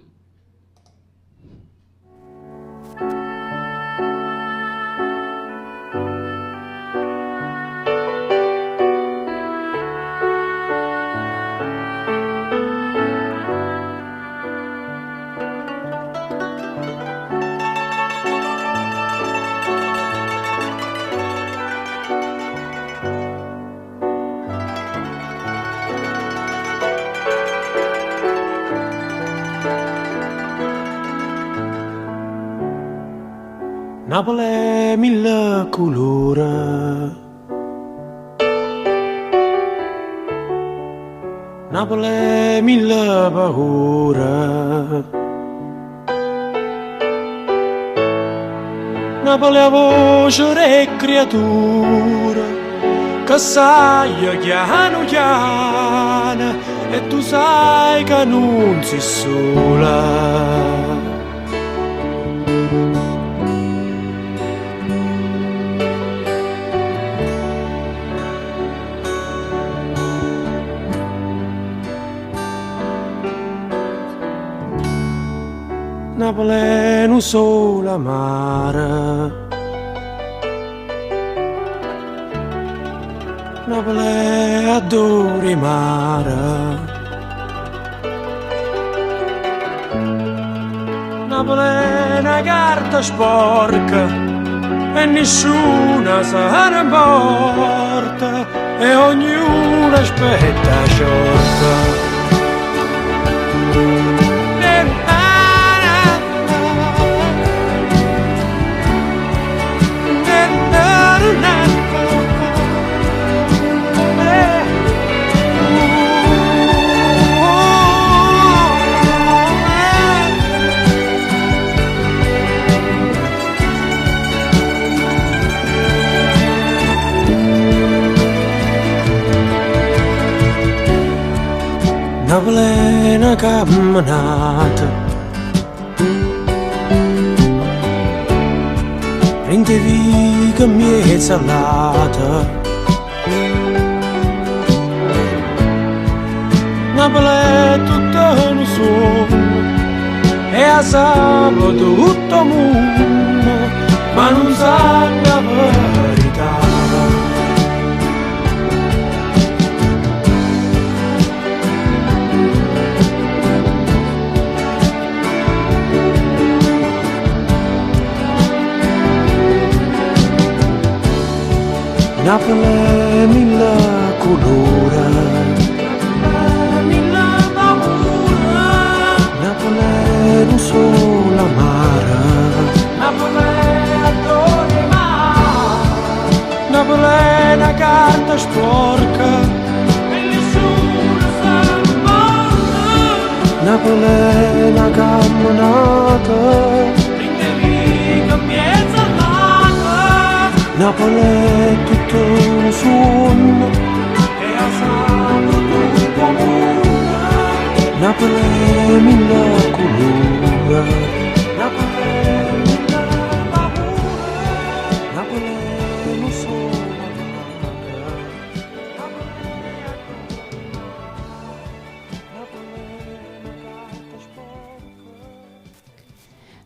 Napoli mille colori. Napule mille paure. Napule 'a voce d' 'e criature che saglie chianu chiano e tu sai che nun si sola. Napule è nu sole amaro. Napule addore 'e mare. Napule è na carta sporca e nisciuno se ne 'mporta e ognuno aspetta 'a sciorta. Napule è na cammenata Dint' 'e viche mmiez' all'ate Napule è tutto nu suonno E 'a sape tutto 'o munno Ma nun sanno 'a verità. Napule mille culure. Napule è nu sole amaro. Napule addore 'e mare. Napule è na carta sporca e nisciuno se ne 'mporta. Napule è na cammenata dint' 'e viche mmiez' all'ate. Napule è tutto nu suonno e 'a sape tutto 'o munno. Napule è mille culure. Napule è mille paure. Napule è nu sole amaro.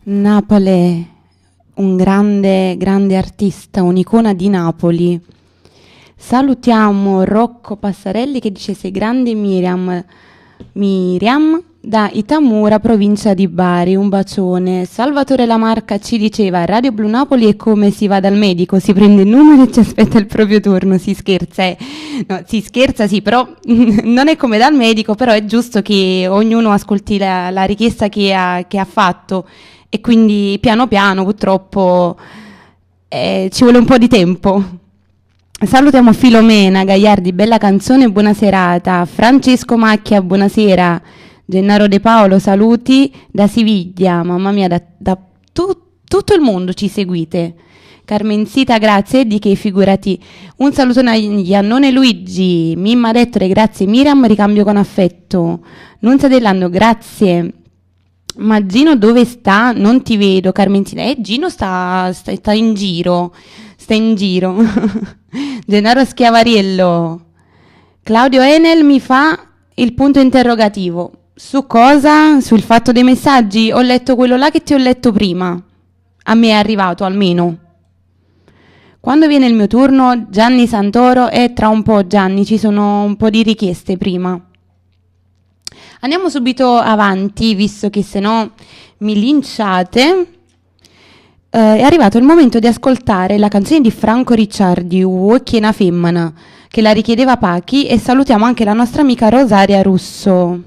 Napole, un grande, grande artista, un'icona di Napoli. Salutiamo Rocco Passarelli che dice sei grande Miriam. Miriam da Itamura, provincia di Bari, un bacione. Salvatore Lamarca ci diceva Radio Blu Napoli è come si va dal medico, si prende il numero e ci aspetta il proprio turno, si scherza, eh. No, si scherza sì, però non è come dal medico, però è giusto che ognuno ascolti la richiesta che ha fatto e quindi piano piano purtroppo ci vuole un po' di tempo. Salutiamo Filomena Gagliardi, bella canzone, buona serata. Francesco Macchia, buonasera. Gennaro De Paolo, saluti da Siviglia. Mamma mia, da tutto il mondo ci seguite. Carmenzita, grazie, di che figurati. Un salutone a Iannone Luigi, Mimma Dettore, grazie Miriam, ricambio con affetto. Nunzia Dell'Anno, grazie. Ma Gino dove sta? Non ti vedo, Carmenzina. Gino sta in giro, sta in giro. Gennaro Schiavariello. Claudio Enel mi fa il punto interrogativo. Su cosa? Sul fatto dei messaggi? Ho letto quello là che ti ho letto prima. A me è arrivato almeno. Quando viene il mio turno, Gianni Santoro, e tra un po' Gianni, ci sono un po' di richieste prima. Andiamo subito avanti, visto che se no mi linciate. È arrivato il momento di ascoltare la canzone di Franco Ricciardi, Uocchi 'e na femmina, che la richiedeva Pachi, e salutiamo anche la nostra amica Rosaria Russo.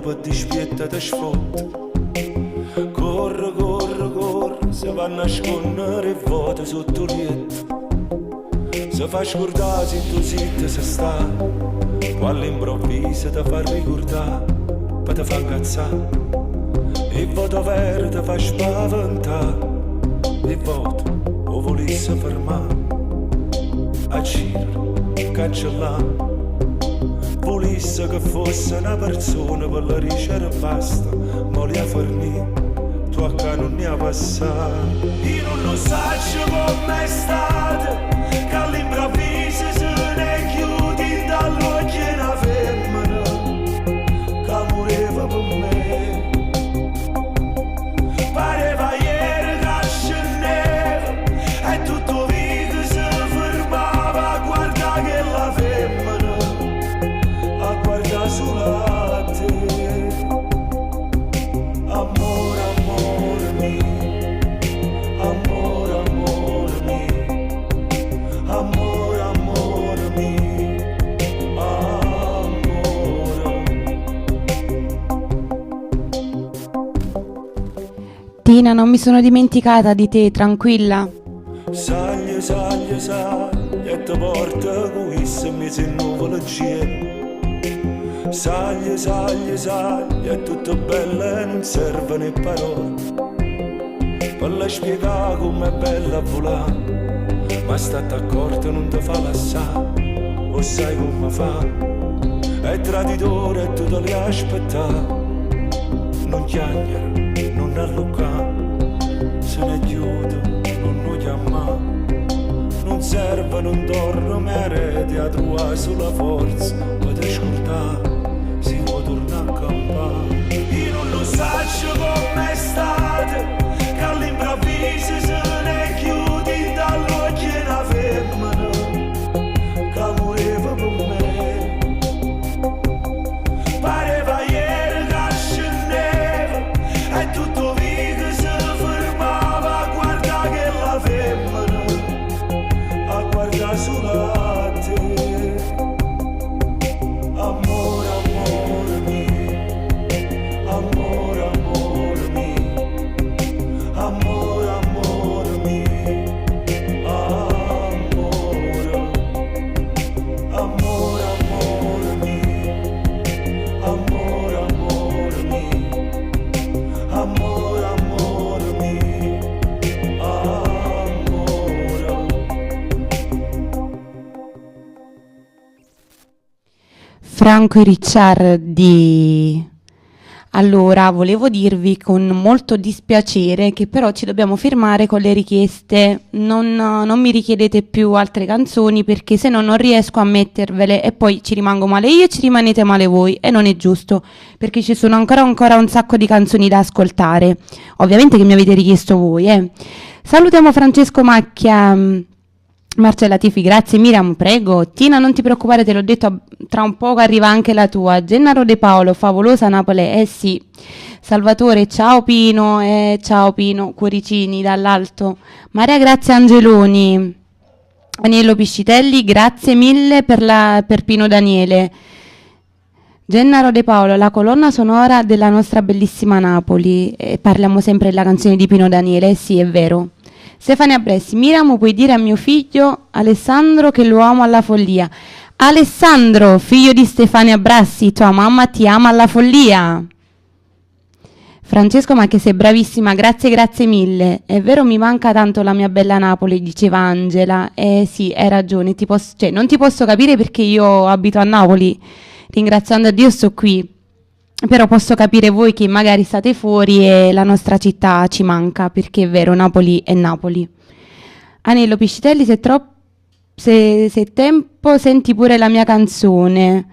pe dispietto te sfotte. Corre, corre, corre, se va a nascondere e vote sotto 'o lietto. Se fa scurdà se tu zitta se sta, po' all'improvviso te fa ricordà, pe te fa 'ncazzà. 'E vote overo te fa spaventà, 'e vote 'o vulisse fermà. Accirere, cancellà. Vulisse che fosse na perzona pe le dicere basta, mo l'ja fernì, tu 'a ccà nun 'ja passà. Io nun 'o saccio comm'è stato, che all'improvviso se n'è ghiuto 'int' 'a ll'uocchie 'e na femmena ca mureva pe me. Pareva ajere ca scenneva e tutt' 'o vico se fermava a guardà chella femmena, a guardà sulo a te. Ammore, ammore mio, ammore, ammore mio, ammore, ammore mio, ammore. Tina, non mi sono dimenticata di te, tranquilla. Saglie, saglie, saglie e te porta cu isso 'mmiez' 'e nuvole 'ncielo. Saglie, saglie, saglie, è tutto bello e nun servono 'e parole. Pe le spiegà comm'è bello a vulà, ma statte accorto nun te fa lassà, 'o ssaje comme fa. È traditore e tu te l'hê aspettà. Nun chiagnere, nun alluccà, se n'è ghiuto, nun 'o chiammà. Nun serve, nun dorme arete 'a truvà sulo 'a forza pe te scurdà, si vuò turnà a campà. Io nun 'o saccio comm'è stato, che all'improvviso se n'è ghiuto 'int' 'a ll'uocchie 'e na femmena ca mureva pe me. Pareva ajere ca scenneva e tutt' 'o vico se fermava a guardà chella femmena, a guardà sulo a te. Ammore, ammore mio, ammore, ammore mio, ammore, ammore mio, ammore. Ammore, ammore mio, ammore, ammore mio, ammore, ammore mio, ammore. Franco Ricciardi. Allora, volevo dirvi con molto dispiacere che però ci dobbiamo fermare con le richieste. Non, non mi richiedete più altre canzoni perché se no non riesco a mettervele e poi ci rimango male io e ci rimanete male voi e non è giusto perché ci sono ancora ancora un sacco di canzoni da ascoltare. Ovviamente che mi avete richiesto voi, eh. Salutiamo Francesco Macchia. Marcella Tifi, grazie Miriam, prego. Tina, non ti preoccupare, te l'ho detto, tra un poco arriva anche la tua. Gennaro De Paolo, favolosa Napoli, eh sì. Salvatore, ciao Pino, ciao Pino, cuoricini dall'alto. Maria Grazia Angeloni, Aniello Piscitelli, grazie mille per, la, per Pino Daniele. Gennaro De Paolo, la colonna sonora della nostra bellissima Napoli. E parliamo sempre della canzone di Pino Daniele, eh sì, è vero. Stefania Bressi, Miriam, puoi dire a mio figlio Alessandro che lo amo alla follia. Alessandro, figlio di Stefania Brassi, tua mamma ti ama alla follia. Francesco, ma che sei bravissima, grazie, grazie mille. È vero, mi manca tanto la mia bella Napoli, diceva Angela. Eh sì, hai ragione, ti posso, cioè, non ti posso capire perché io abito a Napoli. Ringraziando a Dio sto qui. Però posso capire voi che magari state fuori e la nostra città ci manca, perché è vero, Napoli è Napoli. Anello Piscitelli, se, troppo, se, se è tempo, senti pure la mia canzone.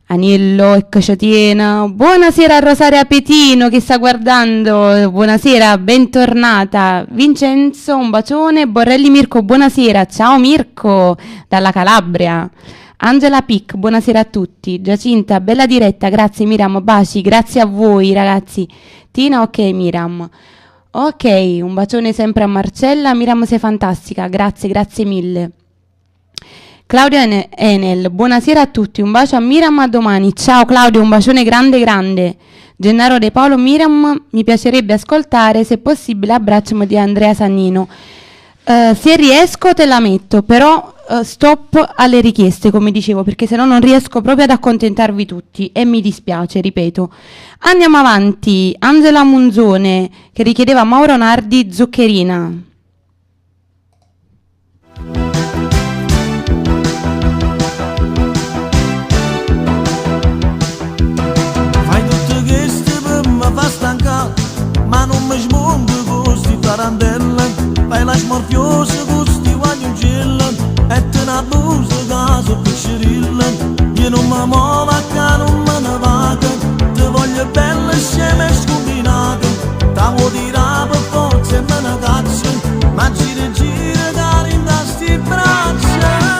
Aniello, eccoci tiena. Buonasera a Rosaria Petino che sta guardando. Buonasera, bentornata. Vincenzo, un bacione. Borrelli Mirko, buonasera. Ciao Mirko, dalla Calabria. Angela Pic, buonasera a tutti. Giacinta, bella diretta, grazie Miriam, baci, grazie a voi ragazzi. Tina, ok Miriam. Ok, un bacione sempre a Marcella. Miriam sei fantastica, grazie, grazie mille. Claudio Enel, buonasera a tutti, un bacio a Miriam, a domani. Ciao Claudio, un bacione grande grande. Gennaro De Paolo, Miriam, mi piacerebbe ascoltare, se possibile, Abbracciami di Andrea Sannino. Se riesco te la metto, però stop alle richieste, come dicevo, perché se no non riesco proprio ad accontentarvi tutti e mi dispiace, ripeto. Andiamo avanti. Angela Munzone che richiedeva Mauro Nardi, Zuccherina. Fai tutte queste per mi fa stancare, ma non mi smonto con questi tarantelle. Fai la smorfiosa con sti guaglioncelle e te ne abuso caso piccerilla. Io non mi muovo che non me ne vado, ti voglio bella scema e scombinata. T'avevo tirato per forza e me ne caccio, ma gira gira che sti braccia.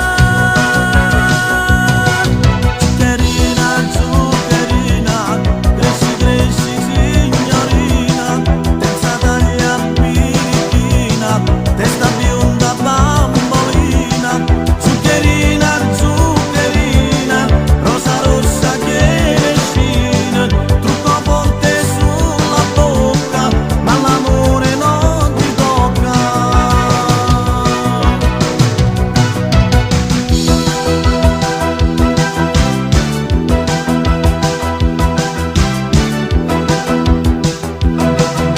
Zuccherina, zuccherina, cresci, cresci signorina, terza taglia birichina, testa bionda bambolina. Zuccherina, zuccherina, rosa rossa che spina, trucco forte sulla bocca, ma l'amore non ti tocca.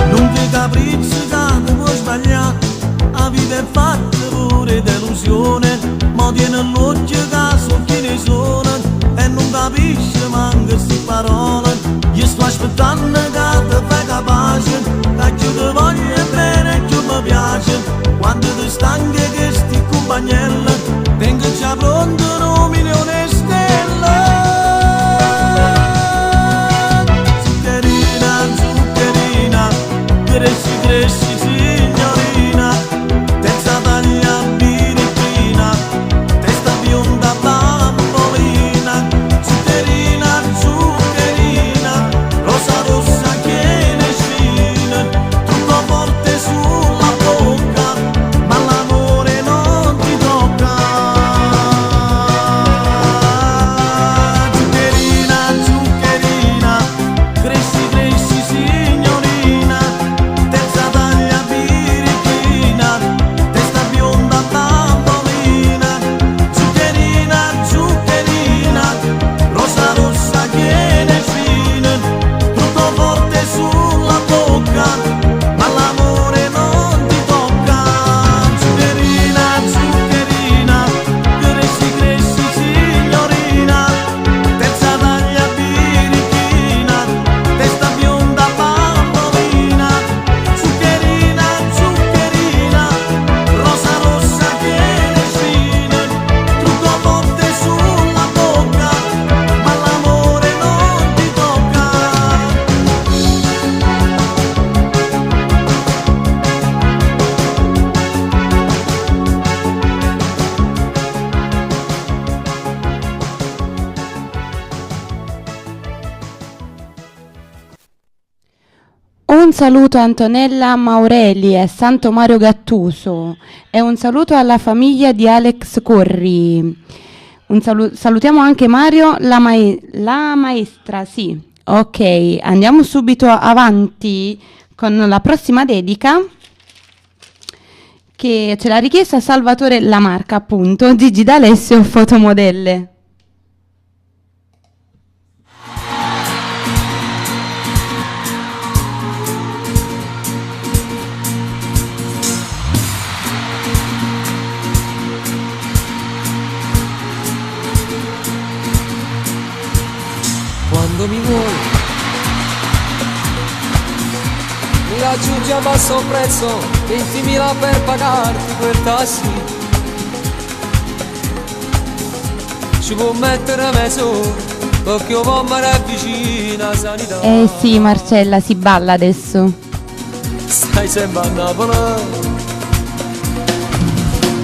Non ti capricci che ti puoi sbagliare, la vita è fatta pure delusione, ma tiene l'occhio che so chi ne sono e non capisce manco sti parole. Io sto aspettando che ti fai capace, che più ti voglio bene e più mi piace. Quando ti stanchi che sti compagnelle, tengo già pronto un milione di stelle. Zuccherina, zuccherina, cresci, cresci signorina, terza taglia birichina, testa bionda bambolina. Zuccherina, zuccherina, rosa rossa che ne scina, trucco forte sulla bocca, ma l'amore non ti tocca. Zuccherina, zuccherina, cresci, cresci signorina, terza taglia birichina, testa bionda bambolina. Zuccherina, zuccherina, rosa rossa che ne fine, trucco forte sulla bocca, ma l'amore non ti tocca. Zuccherina, zuccherina, cresci, cresci signorina, terza taglia birichina, testa bionda bambolina. Zuccherina, zuccherina, rosa rossa che ne fine, trucco forte sulla bocca, ma l'amore non ti tocca. Un saluto a Antonella Maureli e a Santo Mario Gattuso e un saluto alla famiglia di Alex Corri. Salutiamo anche Mario, la maestra, sì. Ok, andiamo subito avanti con la prossima dedica che ce l'ha richiesta Salvatore Lamarca, appunto, Gigi D'Alessio, fotomodelle. Quando mi vuoi mi raggiungi a basso prezzo, 20.000 per pagarti quel taxi. Ci può mettere mezz'ora, perché io voglio vicina a sanità. Eh sì Marcella, si balla adesso. Stai sempre a Napoli.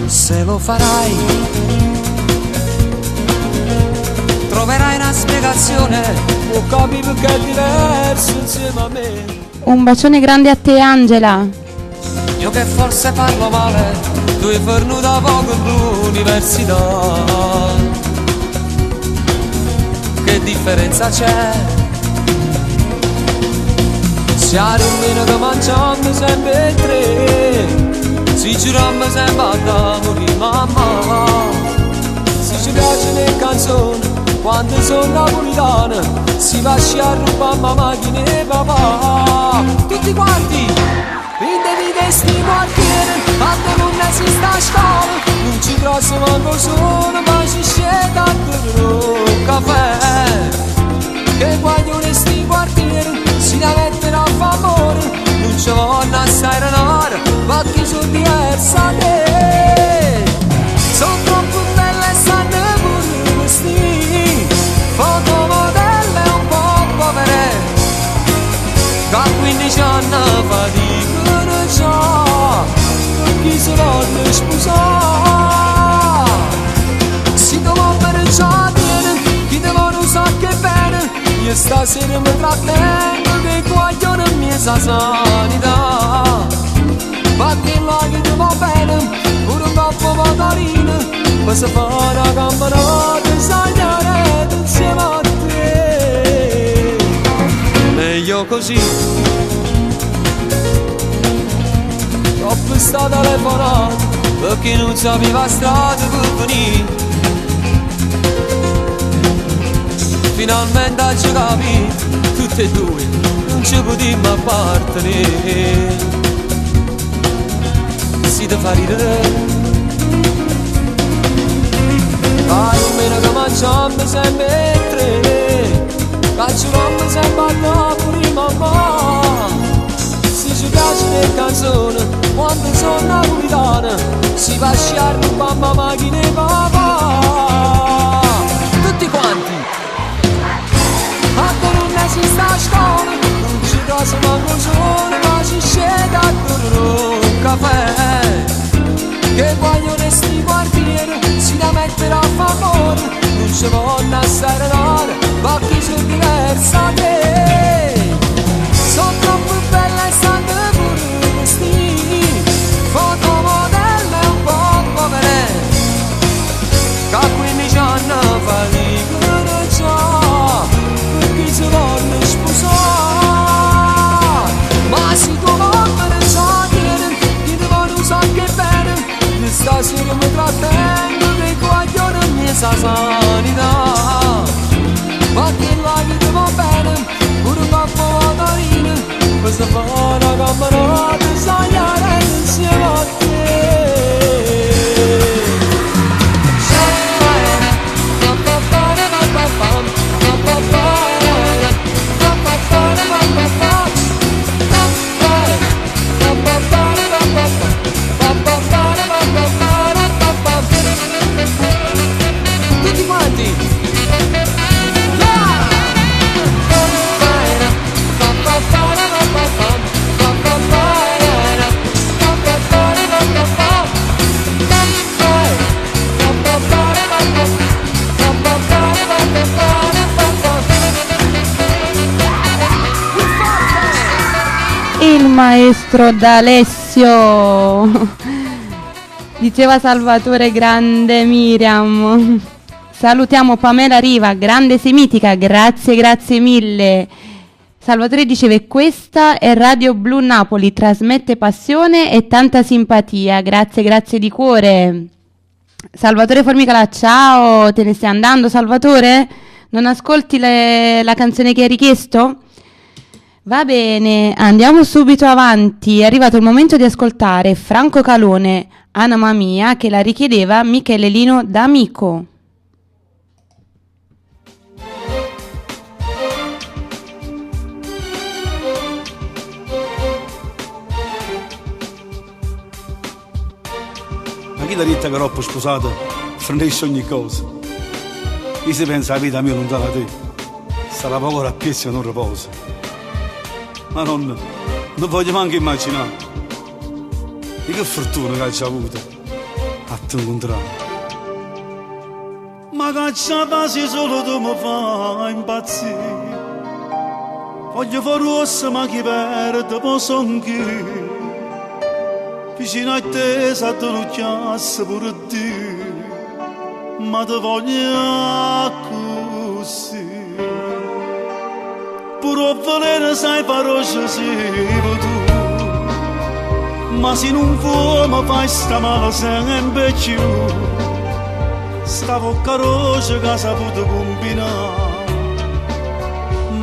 Se lo farai troverai una spiegazione, o capi perché è diverso insieme a me. Un bacione grande a te Angela. Io che forse parlo male, tu hai fornuto poco l'università. Che differenza c'è? Se a domenica mangiamo sempre tre, si giuriamo sempre a morire mamma. Se ci piacciono le canzoni, quando sono napolitano, si va a rubare la macchina e papà. Tutti quanti! Quindi di sti quartieri, quando non esiste a scuola, non ci trovo manco solo, ma ci scende a un caffè. Che guaglione sti quartieri, si da mettere a favore, non ci vanno a stare un'ora, ma chi sono diversa da te. Sono troppo belle e sanno pure vestire, fotomodelle un po' povere, che a 15 anni faticano già, perché si vanno sposare. Si devo per già tiene, chi te non sa che bene, io stasera mi trattengo che guaglione mia sa sanità. Perché là che ti va bene, pure un coppo motorino, poi si fa una campanata, sagliare insieme a te. Meglio così. Troppo sta telefonata, perché non sapeva strada per venire. Finalmente ci capito, tutte e due non ci potremmo appartenere. Si te fa ridere, ma almeno che mangiamo sempre tre, che ci vanno sempre a Napoli, mamma. Se ci piace le canzoni, quando sono napolitana, si va a sciare mamma macchina e papà. Tutti quanti! Quando non esiste a scuola, non ci trovo manco solo, ma ci scende a un caffè. Che vogliono sti quartieri, si da mettere a favore, non ci vanno a stare un'ora, ma chi sono diversa da te. Sono troppo belle e sanno pure vestire, fotomodelle un po' povere, che a 15 anni faticano già, perché si vanno sposare. Ma se tu mamma non sa tiene, chi ti vuole non sa che bene, io stasera mi trattengo che guaglione mia sa sanità. Ma che là che ti va bene, pure un coppo motorino, poi si fa una campanata, sagliare insieme a te. Tutti quanti! Il maestro D'Alessio, diceva Salvatore Grande Miriam. Salutiamo Pamela Riva, grande semitica, grazie, grazie mille. Salvatore diceva: questa è Radio Blu Napoli, trasmette passione e tanta simpatia, grazie, grazie di cuore. Salvatore Formicola, ciao, te ne stai andando Salvatore? Non ascolti la canzone che hai richiesto? Va bene, andiamo subito avanti. È arrivato il momento di ascoltare Franco Calone, Anima Mia, che la richiedeva Michele Lino D'Amico. Ma chi ti ha detto che troppo sposato fornisce ogni cosa? Io se pensa alla vita mia lontana da te, sarà poco a e non riposo. Ma non voglio manco immaginare. E che fortuna che hai avuto a te incontrare. Ma caccia quasi solo tu mi fai impazzire. Voglio fare rossa ma chi perde posso anch'io. Vicino a te s'addunocchiasse pure Dio, ma te voglio così. Pure 'o veleno sai fa roce sì tu, ma se non vuoi mi fai sta male sempre più. Sta bocca roce che ha saputo combinare,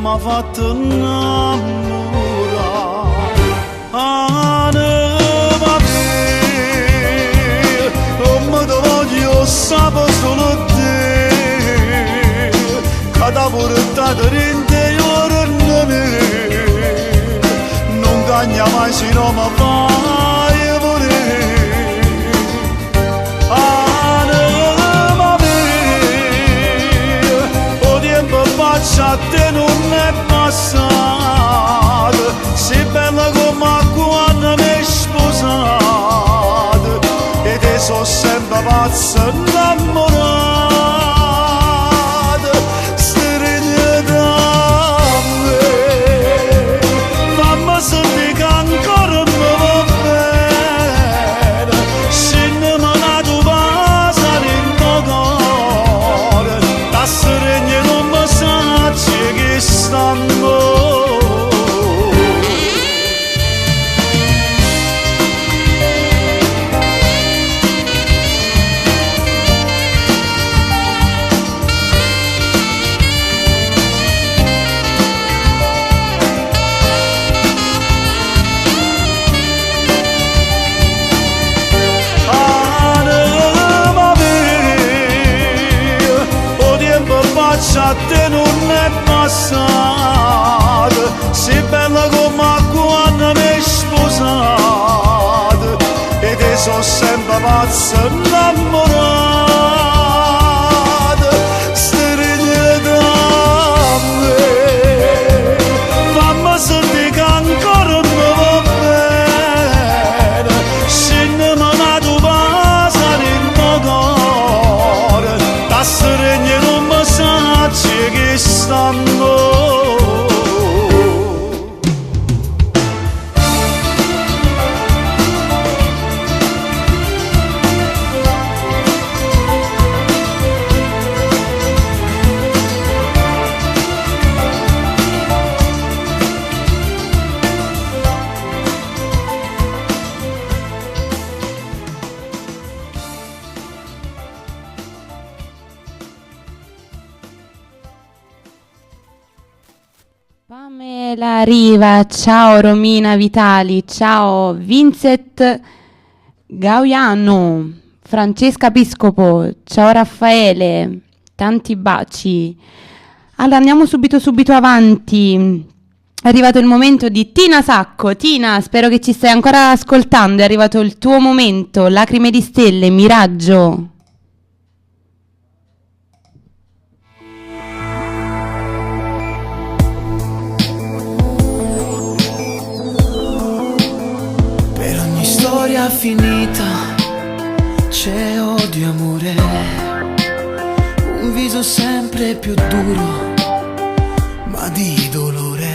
m'ha fatto innamorare. Anima mia, come te voglio sapere solo te, che t'ha portato dentro i miei, non cagna mai se non mi fai morire. Anima mia, o tempo faccia a te non è passato, sei bella come quando mi sposato, e te sono sempre pazzo innamorato. Stringi a me, fammi sentire che ancora mi va bene, scendimi una tua pasa dentro cuore, da stringi non mi sacci che sta amore. Anima mia, o tempo faccia a te non è passato, sei bella come quando mi sposato, e te sono sempre pazzo innamorato. Stringi a me, fammi sentire che ancora mi va bene, scendimi una tua pasa dentro cuore, da stringi non mi sacci che sta amore. Pamela Riva, ciao Romina Vitali, ciao Vincent Gauiano, Francesca Piscopo, ciao Raffaele, tanti baci. Allora andiamo subito subito avanti. È arrivato il momento di Tina Sacco. Tina, spero che ci stai ancora ascoltando, è arrivato il tuo momento. Lacrime di stelle, Miraggio. Per ogni storia finita c'è odio e amore, un viso sempre più duro, ma di dolore.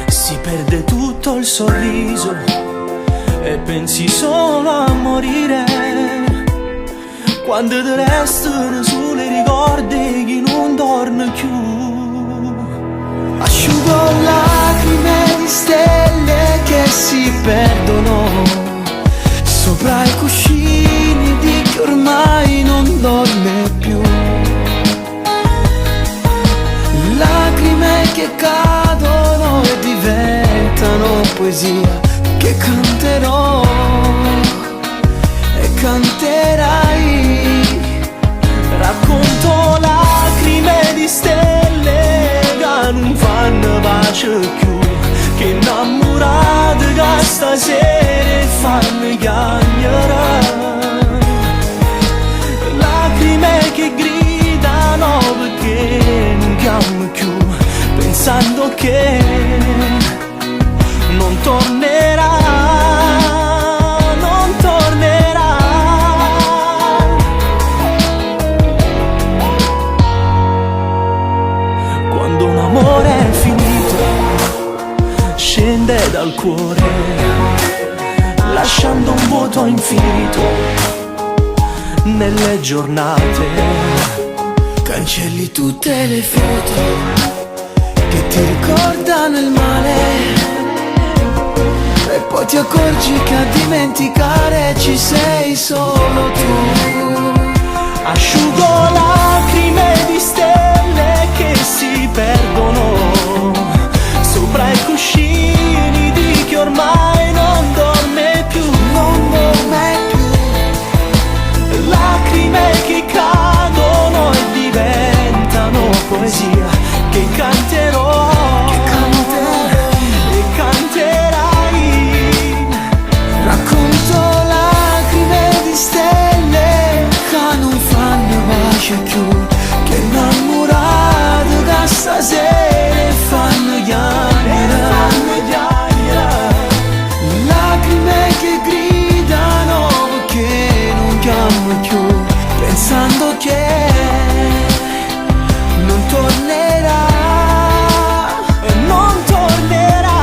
Si perde tutto il sorriso e pensi solo a morire. Quando ti restano solo i ricordi che non torna più. Asciugo lacrime di stelle che si perdono sopra i cuscini di chi ormai non dorme più. Lacrime che cadono e diventano poesia che canterò e canterai. Racconto lacrime di stelle che non fanno pace più, che innamorate che stasera fanno chiagnere. Lacrime che gridano perché non chiamo più, pensando che non tornerà, non tornerà. Quando un amore è finito, scende dal cuore, lascia vuoto infinito nelle giornate. Cancelli tutte le foto che ti ricordano il male e poi ti accorgi che a dimenticare ci sei solo tu. Asciugo lacrime di stelle che si perdono sopra i cuscini di chi ormai non dorme più. Non dorme più. Lacrime che cadono e diventano poesia che canterò. Che canterò. E canterai. Racconto lacrime di stelle che non fanno pace più, che innamorate che stasera fanno chiamare. Lacrime che gridano perché non chiamo più, pensando che non tornerà. Non tornerà.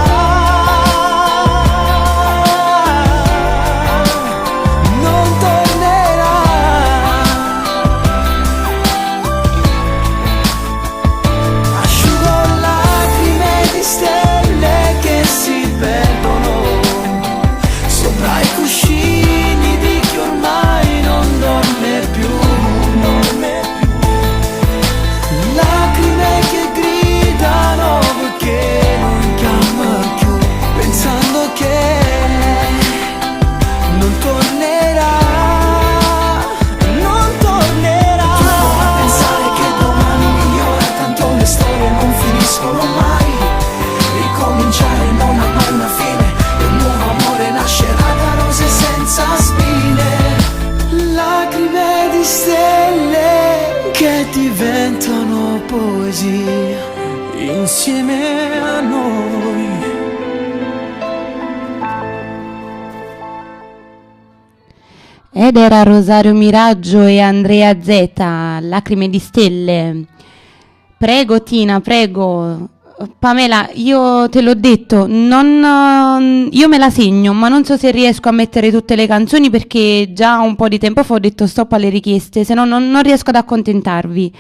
Non tornerà. Asciugo lacrime di stelle che si perdono sopra i cuscini di chi ormai non dorme più, non dorme più. Lacrime che gridano perché non chiama più, pensando che non tornerà. Non tornerà. Troppo a pensare che domani migliora, tanto le storie non finiscono mai. Ricominciare non ha mai una fine, e un nuovo amore nascerà da rose senza spine. Lacrime di stelle che diventano poesia insieme a noi. Ed era Rosario Miraggio e Andrea Zeta, Lacrime di Stelle. Prego Tina, prego. Pamela, io te l'ho detto, non, io me la segno, ma non so se riesco a mettere tutte le canzoni perché già un po' di tempo fa ho detto stop alle richieste, se no non riesco ad accontentarvi.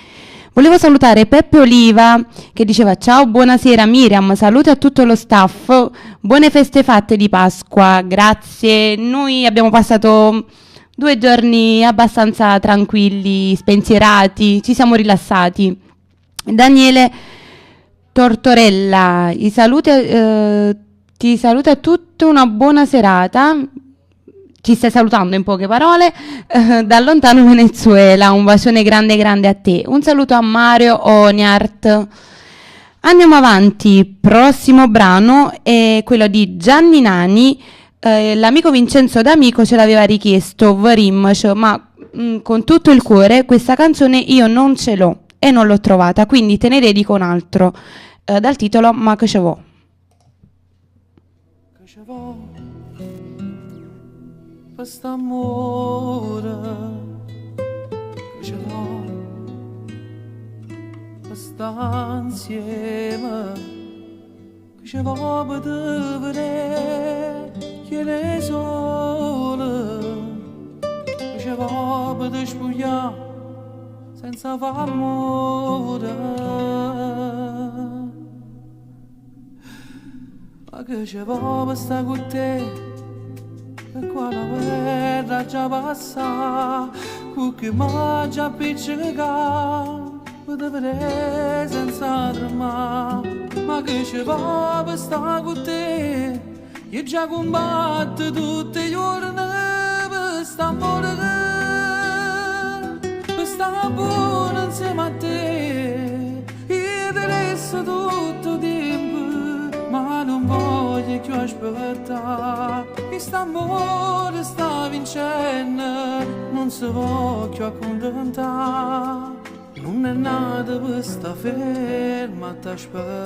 Volevo salutare Peppe Oliva che diceva ciao, buonasera Miriam, saluti a tutto lo staff, buone feste fatte di Pasqua, grazie. Noi abbiamo passato 2 giorni abbastanza tranquilli, spensierati, ci siamo rilassati. Daniele Tortorella, i saluti, ti saluta tutta, una buona serata. Ci stai salutando in poche parole, da lontano Venezuela, un bacione grande grande a te. Un saluto a Mario Oniart. Andiamo avanti, prossimo brano è quello di Gianni Nani. L'amico Vincenzo D'Amico ce l'aveva richiesto, Vorimmoc, ma con tutto il cuore questa canzone io non ce l'ho e non l'ho trovata, quindi te ne dedico un altro, dal titolo Ma che ce vo'. Che ce vo' per st'amore, che ce vo' per sta insieme, che ce vo' per te vedere che le sole, che ce vo' per te spogliare senza far amore. Ma che ce vo' per sta con te, e qua la guerra già passa, con chi m'ha già appiccicato, per te vedere senza tremare. Ma che ce vo' per sta con te, io già combatto tutti i giorni per st'amore, per sta buona insieme a te. Io te resto tutto tempo, ma non voglio più aspettare. Questo amore sta vincendo, non si può più accontentare. Non è nato per sta ferma a t'aspettare.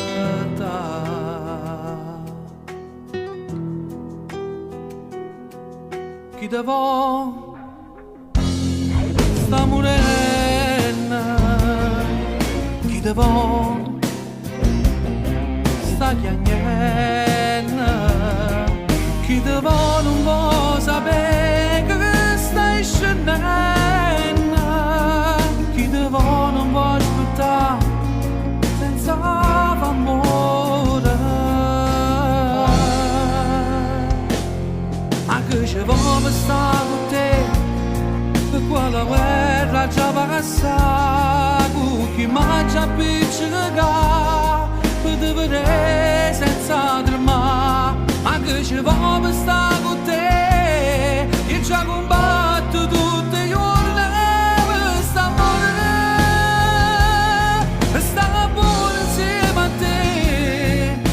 Chi te vo' sta morendo, chi te vo' sta chiagnendo, chi te vo' non vo' sapere vo per sta con te, per quella guerra già passa, con chi mangia appiccica, per te vedere senza tremare, ma che ci vo per sta con te, io già combatto tutti i giorni per sta amore, per sta buono insieme a te.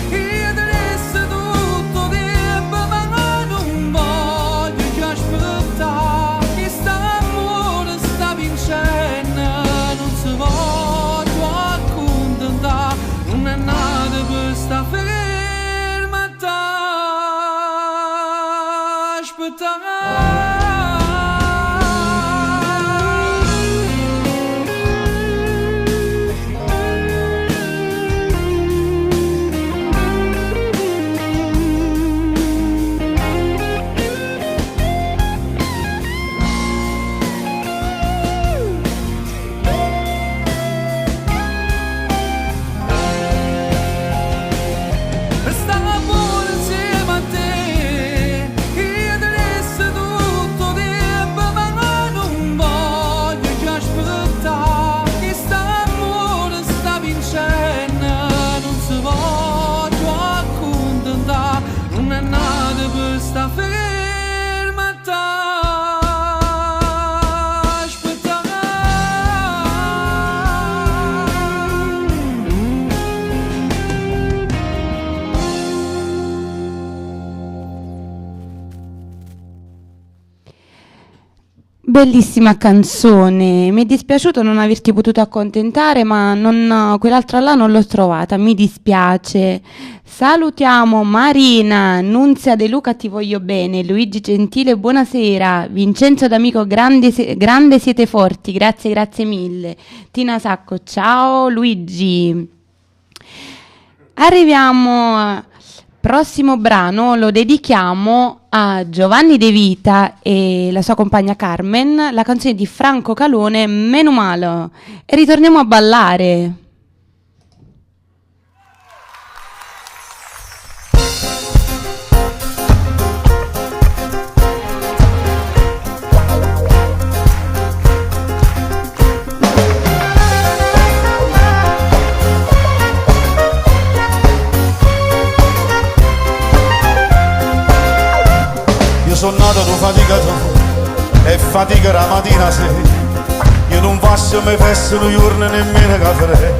Io ti resto tutto tempo, ma non voglio più aspettare. Che sta amore sta vincendo, non si può più accontentare. Non è nato per sta ferma a aspettare. Stavo buono insieme a te, io ti resto tutto tempo, ma non voglio più aspettare. Che sta amore sta vincendo, non si può più accontentare. Non è nato per sta ferma a Bellissima canzone, mi è dispiaciuto non averti potuto accontentare, ma non, quell'altra là non l'ho trovata, mi dispiace. Salutiamo Marina, Nunzia De Luca, ti voglio bene, Luigi Gentile, buonasera, Vincenzo D'Amico, grande, grande siete forti, grazie, grazie mille. Tina Sacco, ciao Luigi. Arriviamo al prossimo brano, lo dedichiamo a Giovanni De Vita e la sua compagna Carmen, la canzone di Franco Calone, Meno male. E ritorniamo a ballare. Io sono nato tu faticatore e fatica la mattina sera. Io non faccio mai festa un giorno nemmeno caffè.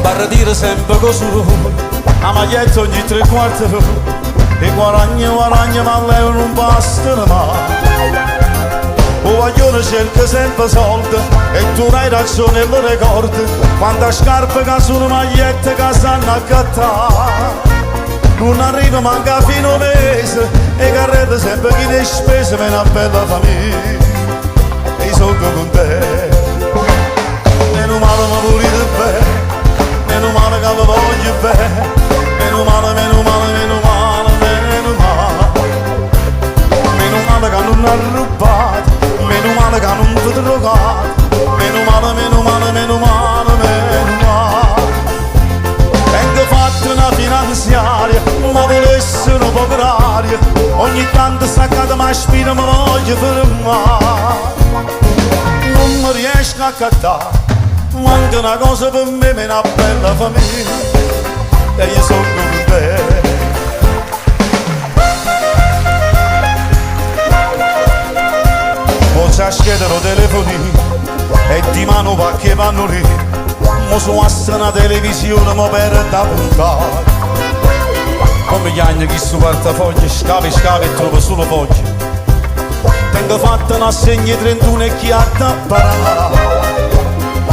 Barra sempre così, la maglietta ogni tre quarti d'ora. E guadagna, guadagna, ma lei non basta mai. O guaglione cerca sempre soldi e tu hai ragione lo ricordi. Quanta scarpe che sono magliette che sanno accattare. Non arriva manca fino a mese e carretta sempre chi ne spese per una bella famiglia. E sono con te. Meno male mi volete bene, meno male che vi voglio bene, meno male, meno male, meno male, meno male. Meno male che non ha rubato, meno male che non vi drogate, meno male, meno male, meno male, meno male. Vengo fatta una finanziaria, ma volesse una poveraria, ogni tanto staccata ma spina mi voglio fermare. Non mi riesco a cattare, manca una cosa per me, ma una bella famiglia, e io sono con te. Mo c'è scheda telefonino, e di mano va che vanno lì. Mo su una televisione, mo per da puntata. Come gli anni chi su portafoglio, scavi, scavi e trovo solo foglie. Tengo fatta una segna 31 e chi ha da parare.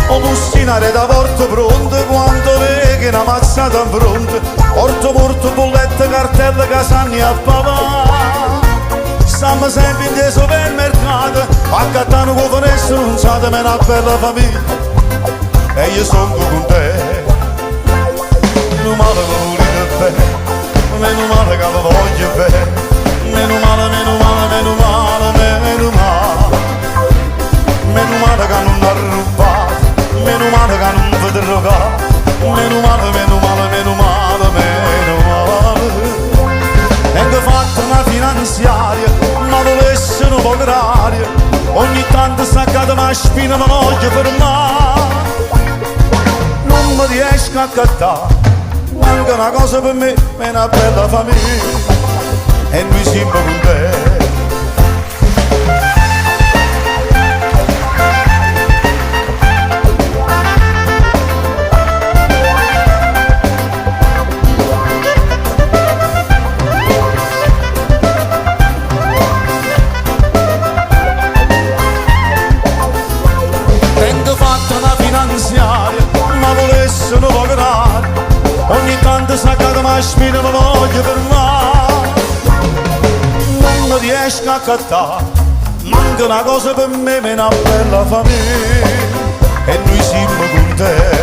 O bussinare da porto pronto, quando vedi una mazzata in fronte. Porto porto, bolletta, cartella, casanni a papà. Stiamo sempre in supermercato, a Cattano con finestra non sa di me una bella famiglia. E io sono con te. Meno male che volete bene, meno male che vi voglio bene, meno male, meno male, meno male, meno male. Meno male che non ha rubato, meno male che non vi drogate, meno male, meno male, meno male, meno male. E che fatto una finanziaria, volesse un po' d'aria. Ogni tanto staccata ma spina mi voglio fermare. Non mi riesco a cattare, manca una cosa per me, è una bella famiglia. E noi siamo contenti. Tengo fatta una finanziaria, ma volesse un po' d'aria. Ogni tanto staccata ma spina mi voglio fermare. Non mi riesco a cattare, manca una cosa per me, ma è una bella famiglia. E noi siamo contenti.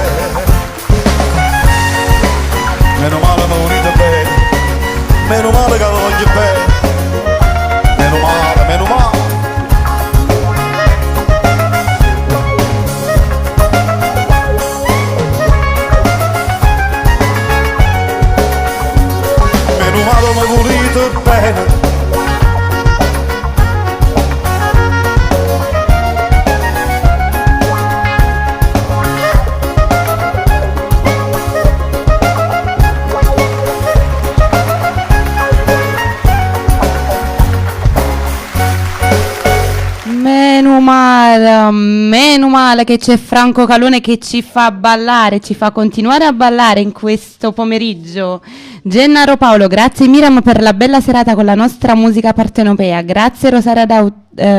Meno male mi unite bene, meno male che voglio bene. Meno male, meno male. Meno male mi volete bene. Meno male, meno male che c'è Franco Calone che ci fa ballare, ci fa continuare a ballare in questo pomeriggio. Gennaro Paolo, grazie Miriam per la bella serata con la nostra musica partenopea. Grazie Rosaria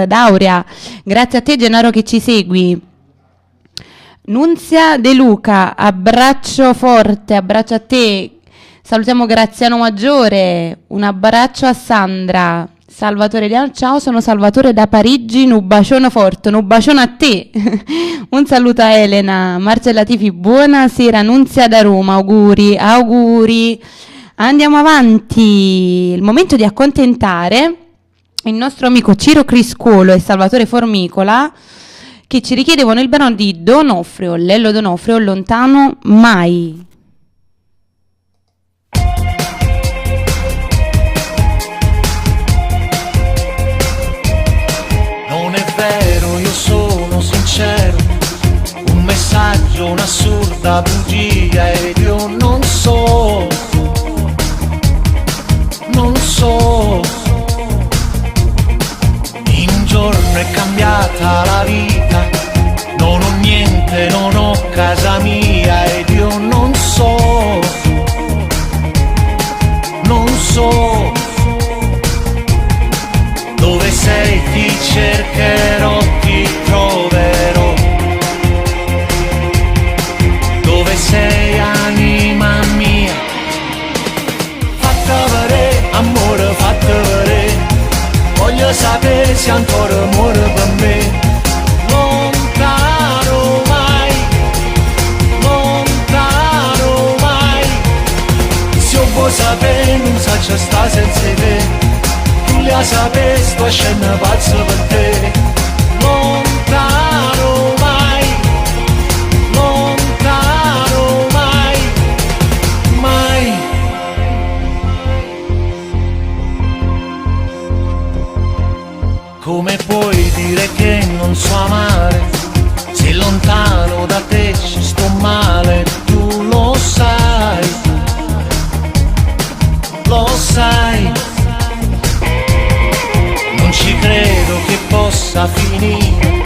Dauria, grazie a te Gennaro che ci segui. Nunzia De Luca, abbraccio forte, abbraccio a te. Salutiamo Graziano Maggiore, un abbraccio a Sandra. Salvatore Liano, ciao, sono Salvatore da Parigi, un bacione forte, un bacione a te. Un saluto a Elena, Marcella Tifi, buonasera, Nunzia da Roma, auguri, auguri. Andiamo avanti, il momento di accontentare il nostro amico Ciro Criscuolo e Salvatore Formicola che ci richiedevano il brano di D'Onofrio, Lello D'Onofrio, Lontano Mai. Non è vero, io sono sincero, un messaggio, un'assurda bugia ed io non so, non so. In un giorno è cambiata la vita, non ho niente, non ho casa mia ed io non so, non so. Dove sei ti cercherò, ti troverò. Dove sei anima mia? Fatta vedere, amore, fatta vedere. Voglio sapere se ancora muore per me. Lontano mai, lontano mai. Se io vuoi sapere non saccio sta senza te. Tu la sapere sto scena pazzo per te. Lontano mai, lontano mai, mai. Come puoi dire che non so amare? Se lontano da te ci sto male, tu lo sai, lo sai. Non ci credo che possa finire,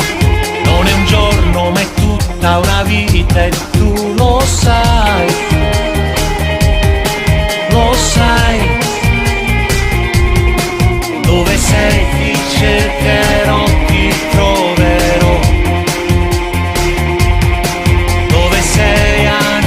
non è un giorno ma è tutta una vita e tu lo sai, lo sai. Dove sei ti cercherò, ti troverò. Dove sei anima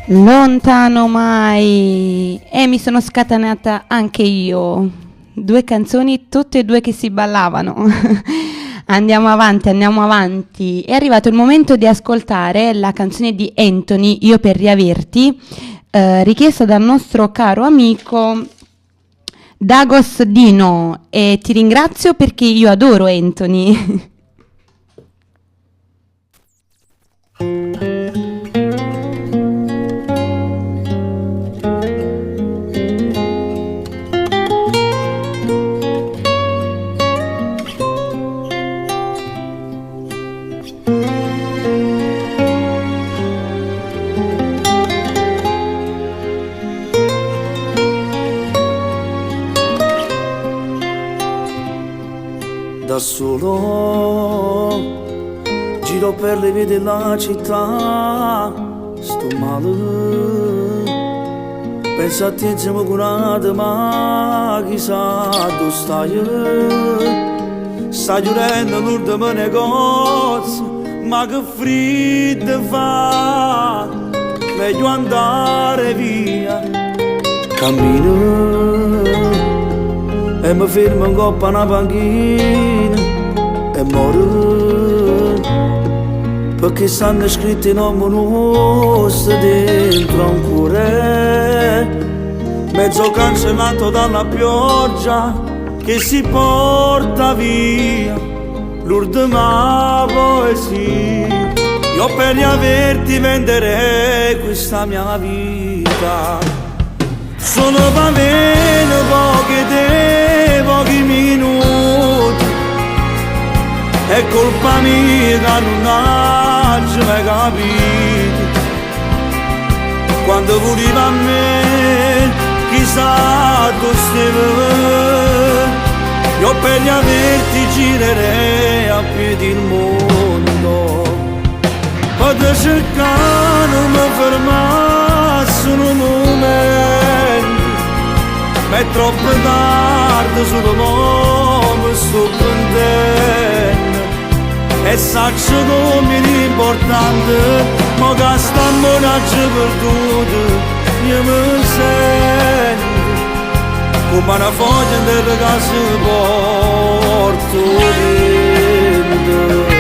Lontano mai. E mi sono scatenata anche io. Due canzoni, tutte e due che si ballavano. Andiamo avanti, andiamo avanti. È arrivato il momento di ascoltare la canzone di Anthony, Io per riaverti, richiesta dal nostro caro amico Dagos Dino. E ti ringrazio perché io adoro Anthony. Da solo giro per le vie della città, sto male. Penso a te insieme con un'altra, ma chissà dove stai. Stai chiudendo l'ultimo negozio, ma che freddo fa, meglio andare via. Cammino e mi fermo in coppa una panchina e muoro, perché stanno scritti i nomi nostri dentro un cuore mezzo cancellato dalla pioggia che si porta via l'ultima poesia. Io per riaverti venderei questa mia vita, solo va bene poche te, pochi minuti, è colpa mia che non hai mai capito. Quando voleva a me, chissà dove stavo. Io per riaverti girerei a piedi il mondo, per cercare non mi fermassi un momento, ma è troppo tardi, solo mo mi sto pentendo. E saccio come è importante, ma che sta amore perduto, io mi sento come una foglia in terra che si porta vento.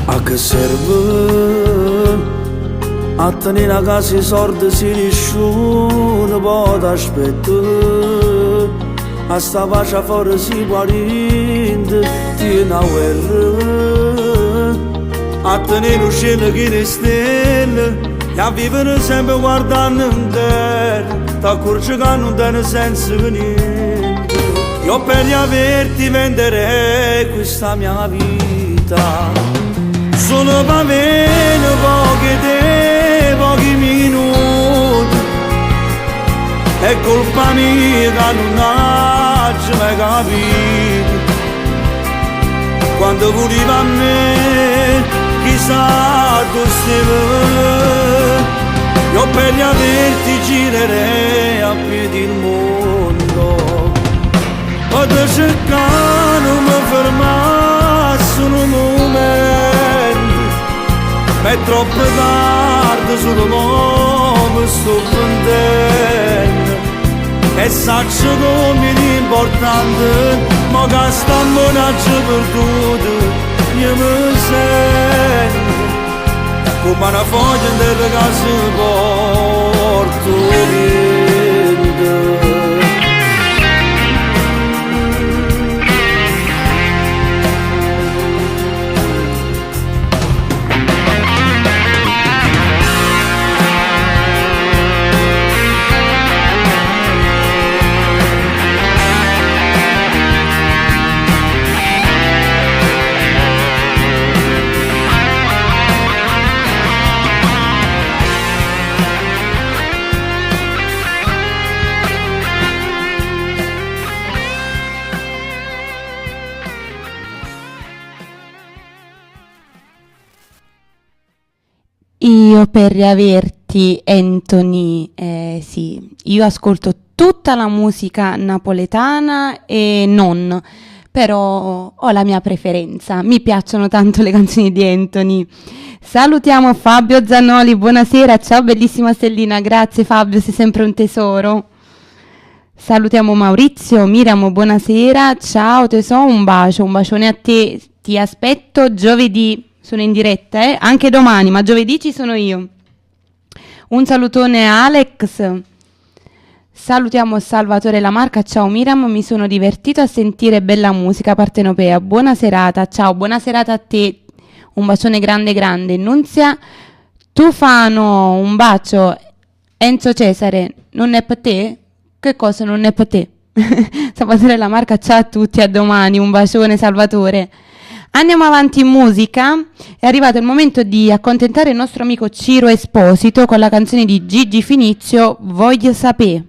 A che serve a tenere a casa i soldi se nessuno può t'aspettare? A sta pace fuori si può rindere di una guerra. A tenere un cielo che le stelle e a vivere sempre guardando in terra, t'accorgi che non tiene senso niente. Io per riaverti venderei questa mia vita, solo va bene poche te, pochi minuti, è colpa mia che non hai mai capito. Quando voleva a me, chissà dove stavo. Io per riaverti girerei a piedi il mondo, per cercare non mi fermassi un momento, ma è troppo tardi, solo mo mi sto pentendo. E saccio come è importante, ma che sta amore perduto, io mi sento come una foglia in terra che si porta vento. Io per riaverti. Perfetti, Anthony. Sì, io ascolto tutta la musica napoletana e non, però ho la mia preferenza. Mi piacciono tanto le canzoni di Anthony. Salutiamo Fabio Zanoli, buonasera, ciao bellissima Stellina, grazie Fabio, sei sempre un tesoro. Salutiamo Maurizio, Miriam, buonasera, ciao tesoro, un bacio, un bacione a te, ti aspetto giovedì, sono in diretta, anche domani, ma giovedì ci sono io. Un salutone a Alex. Salutiamo Salvatore Lamarca, ciao Miriam, mi sono divertito a sentire bella musica partenopea, buona serata, ciao, buona serata a te, un bacione grande grande. Nunzia Tufano, un bacio. Enzo Cesare, non è per te? Che cosa non è per te? Salvatore Lamarca, ciao a tutti, a domani, un bacione Salvatore. Andiamo avanti in musica, è arrivato il momento di accontentare il nostro amico Ciro Esposito con la canzone di Gigi Finizio, Voglio Sapè.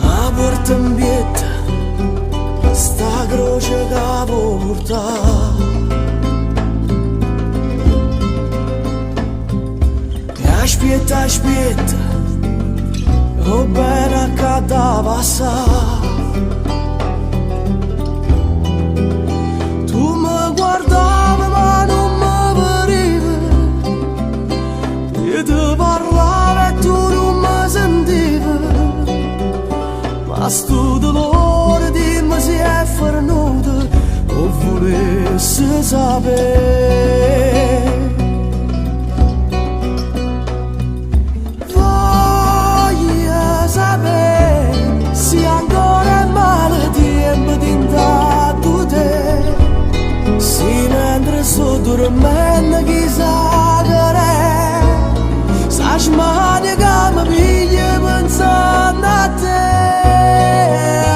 A porta in pietà, sta croce che porta. E aspetta, aspetta, oh bene che da passare. Tu mi guardavi ma non mi vedevi, io ti parlavo e tu non mi sentivi. Ma sto dolore dimmi se è fornuto, o volessi sapere. Voglio sapere se ancora è male tempo d'intanto te. Se mentre sto dormendo chissà che è, sa smania che mi piglia pensando a te.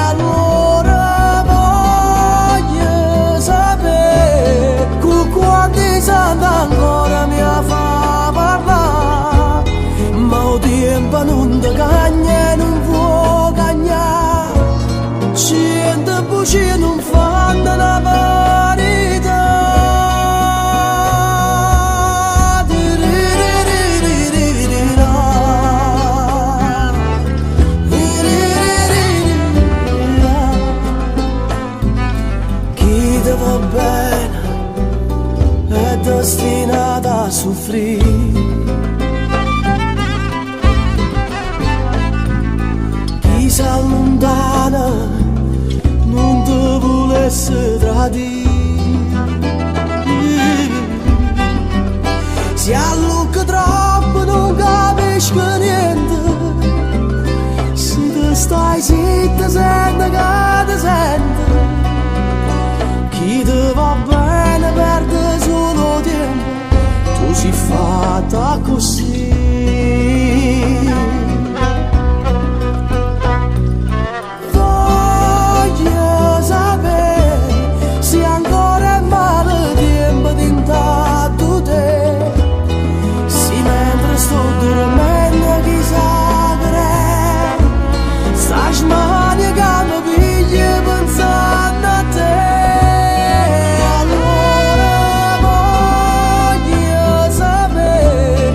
Allora voglio sapere con quanti sanno ancora mi fa parlare, ma il tempo non ti cagna e non può cagnare, cento bugie non fanno la verità. Chi ti va bene è destinata a soffrire. Chi si allontana non ti volesse tradire. Se allucca troppo non capisco niente, se ti stai zitta sento che ti sento. Chi ti va bene perde solo tempo, tu sei fatta così. Voglio sapere se ancora è male tempo d'intanto te. Se mentre sto dormendo chissà che è, sta smania che mi piglia pensando a te. Allora voglio sapere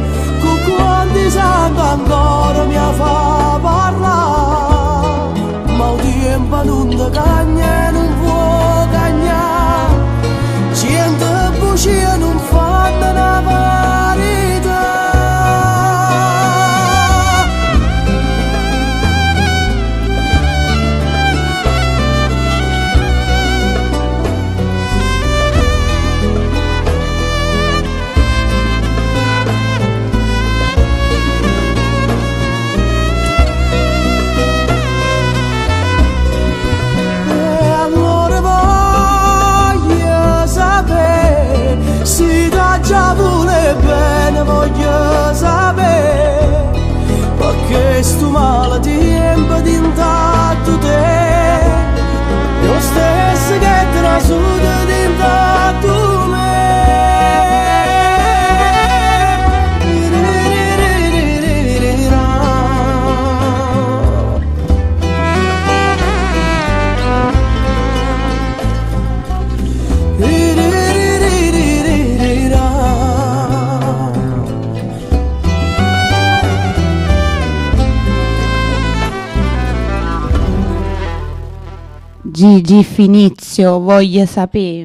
Gigi Finizio, voglio sapè.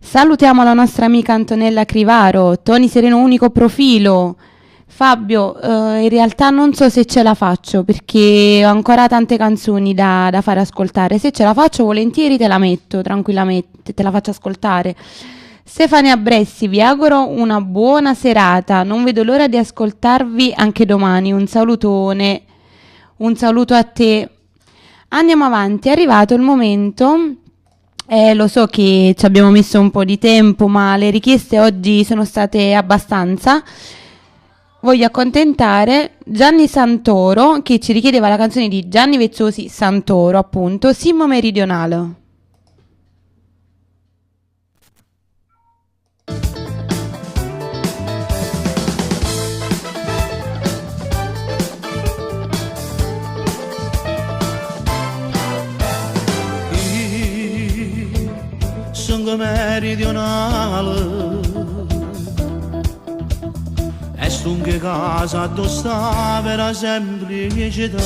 Salutiamo la nostra amica Antonella Crivaro, Tony Sereno unico profilo. Fabio, in realtà non so se ce la faccio perché ho ancora tante canzoni da fare ascoltare. Se ce la faccio volentieri te la metto tranquillamente, te la faccio ascoltare. Stefania Bressi, vi auguro una buona serata, non vedo l'ora di ascoltarvi anche domani. Un salutone, un saluto a te. Andiamo avanti, è arrivato il momento, lo so che ci abbiamo messo un po' di tempo, ma le richieste oggi sono state abbastanza. Voglio accontentare Gianni Santoro, che ci richiedeva la canzone di Gianni Vezzosi Santoro, appunto, Simmo Meridionale. Sono meridionale e sto in casa dove stava era semplicità.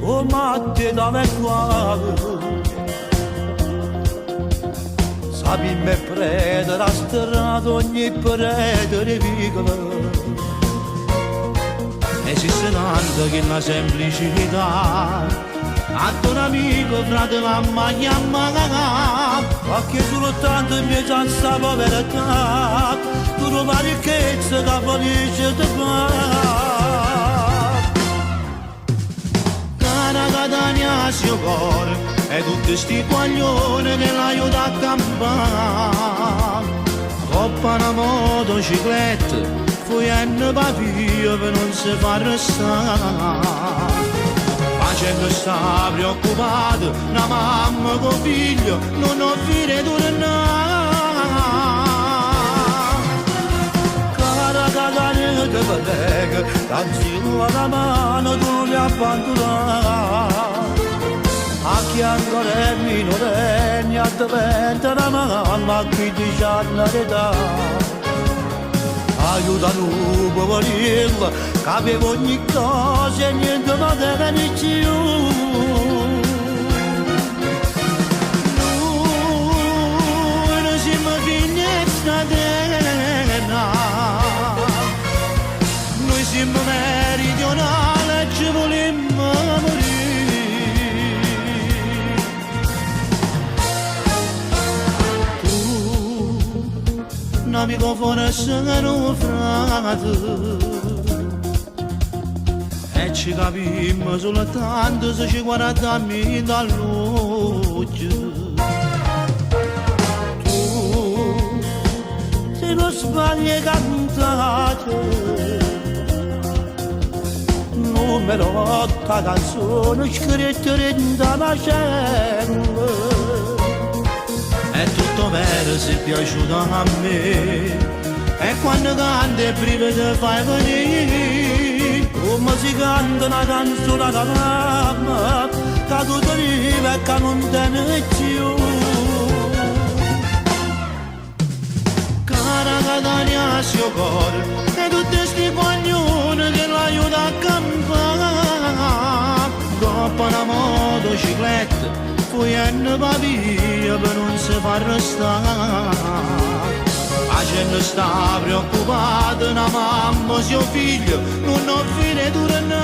Oh matte dove qua sapi me prendere la strada ogni prete piccola. Esiste tanto che la semplicità a un amico frate mamma chiama perché solo tanto mi già sta povertà tu non la ricchezza che felice ti fa. Cara Catania si cuore e tutti sti guaglioni che l'aiuta a campare coppa una motocicletta fuyendo pa via per non si far restare. Facendo sta preoccupata, una mamma con figlio non ho fine tornare. Cara Catania te prego, daccilla la mano tu mi abbandonare. A chi ancora è minorenne diventa una mamma a 15 anni d'età. Aiuta un poverello che aveva ogni cosa e niente ma te più. Noi non siamo figli di sta terra, noi siamo meridionali e ci vogliamo morire. Un amico forse un frate e ci capimmo soltanto se ci guardammo dall'occhio. Tu se non sbagli cantate numero 8 canzone scritta dentro la cella. È tutto vero se è piaciuto a me e quando canti e brividi fai venire come si canta una canzone da mamma che tu ti vivi e che non te ne più. Cara Catania si cuore e tutti sti guaglioni che l'aiuta a campare dopo una motocicletta fuyendo pa via per non si far restare. La gente sta preoccupata, una mamma suo figlio non ho fine tornare.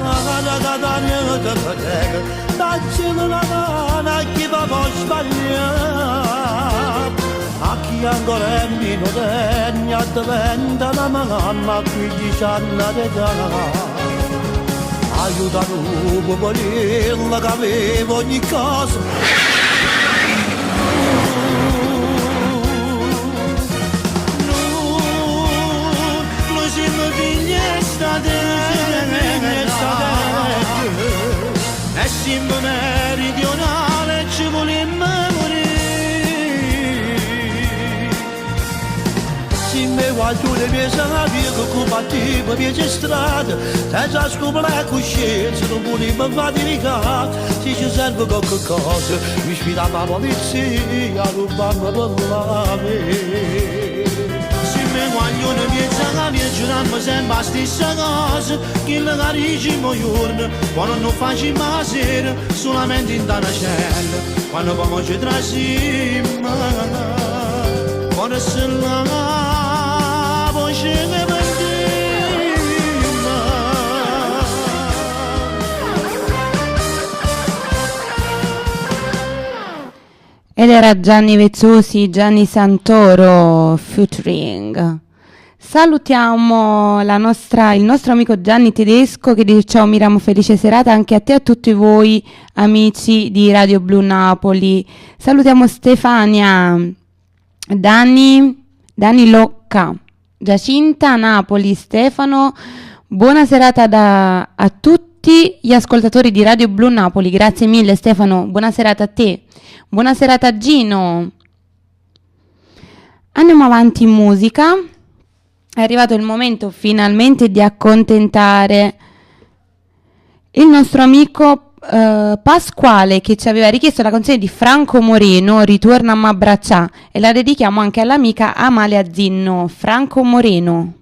Cara Catania te prego, dacci la mano a chi va può sbagliare, a chi ancora è minorenne diventa una mamma a 15 anni d'età. Aiuta un poverello che aveva ogni cosa. Noi siamo figli di sta terra e siamo meridionali e ci vogliamo morire. Se guaglione mi sa via che combattivo via strada senza scoprire coscienza non volevo faticare se ci serve qualche cosa mi sfida la polizia non vanno per la me. Se Siamo guaglione miezza la via, giuriamo sempre la stessa cosa. Chi la diciamo giorno, poi non facciamo la sera, solamente in una cella, quando poi ci trasimo. Forse la voce che Ed era Gianni Vezzosi, Gianni Santoro featuring. Salutiamo il nostro amico Gianni Tedesco che dice ciao Miriam, felice serata anche a te e a tutti voi amici di Radio Blu Napoli. Salutiamo Stefania, Dani, Dani Locca, Giacinta Napoli, Stefano, buona serata a tutti gli ascoltatori di Radio Blu Napoli. Grazie mille Stefano, buona serata a te. Buona serata Gino. Andiamo avanti in musica. È arrivato il momento finalmente di accontentare il nostro amico Pasquale che ci aveva richiesto la canzone di Franco Moreno, Ritorna a m'abbraccià, e la dedichiamo anche all'amica Amalia Zinno. Franco Moreno.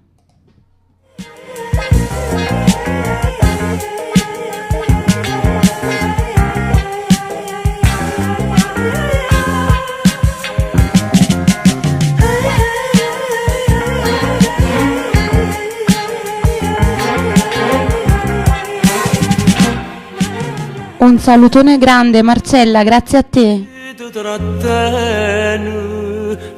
Un salutone grande Marcella, grazie a te. Ti trattieni,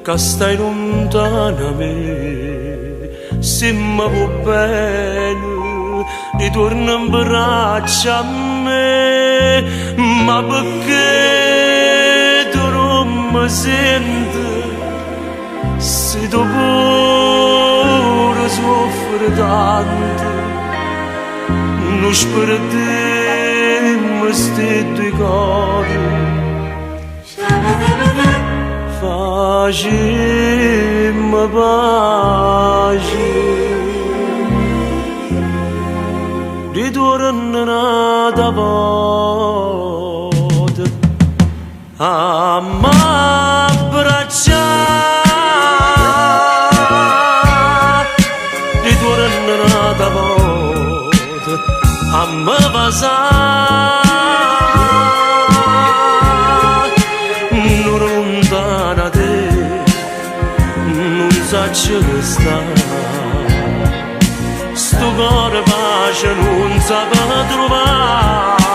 che stai lontana me, se mi vuoi bene, ritorna in braccio a me, ma perché tu non mi senti? Se tu pure soffri tanto, non sperdiamo sti due cori. Facciamo pace, ritorna un'altra volta a m'abbracciare, ritorna un'altra volta a mi basare. Non lontana te, non sa che sta, sto cuore pace non sa trovare.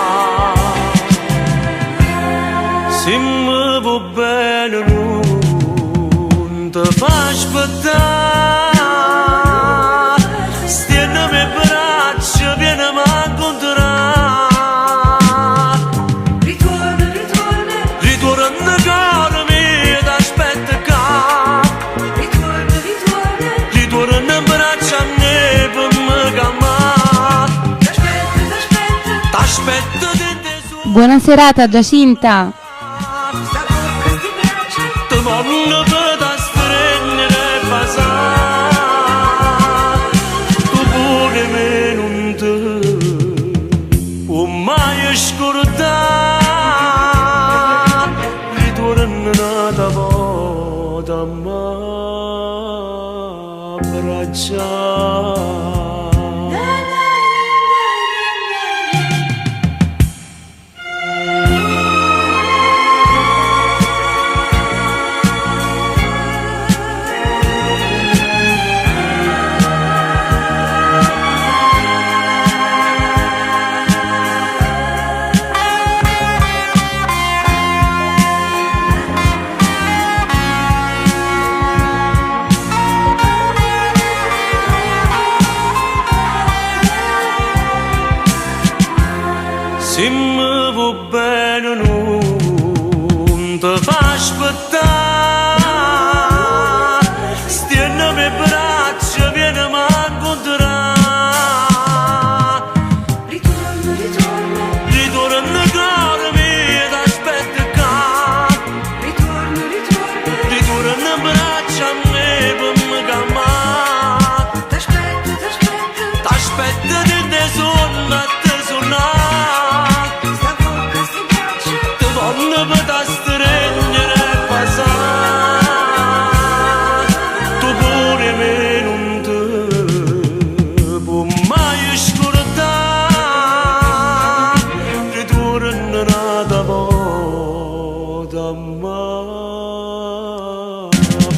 Se mi vuoi bene non ti fa aspettare, stienami le braccia, vieni a incontrare. Ritorna, ritorna, ritorna caro mio, t'aspetto qua. Ritorna, ritorna, ritorna in braccio a me per mi chiamare. T'aspetto, t'aspetto, t'aspetto di te su. Buona serata Giacinta. Sta bocca, sti braccia, Ti voglio per te stringere e basare. Tu pure me non te puoi mai scordare. Ritorna un'altra volta a m'abbracciare. Se mi vuoi bene non ti fa aspettare, stienami le braccia, vieni a incontrare. Ritorna, ritorna, ritorna caro mio, t'aspetto qua. Ritorna, ritorna, ritorna in braccio a me per mi chiamare. T'aspetto, t'aspetto, t'aspetto di te sonno, a te suonare.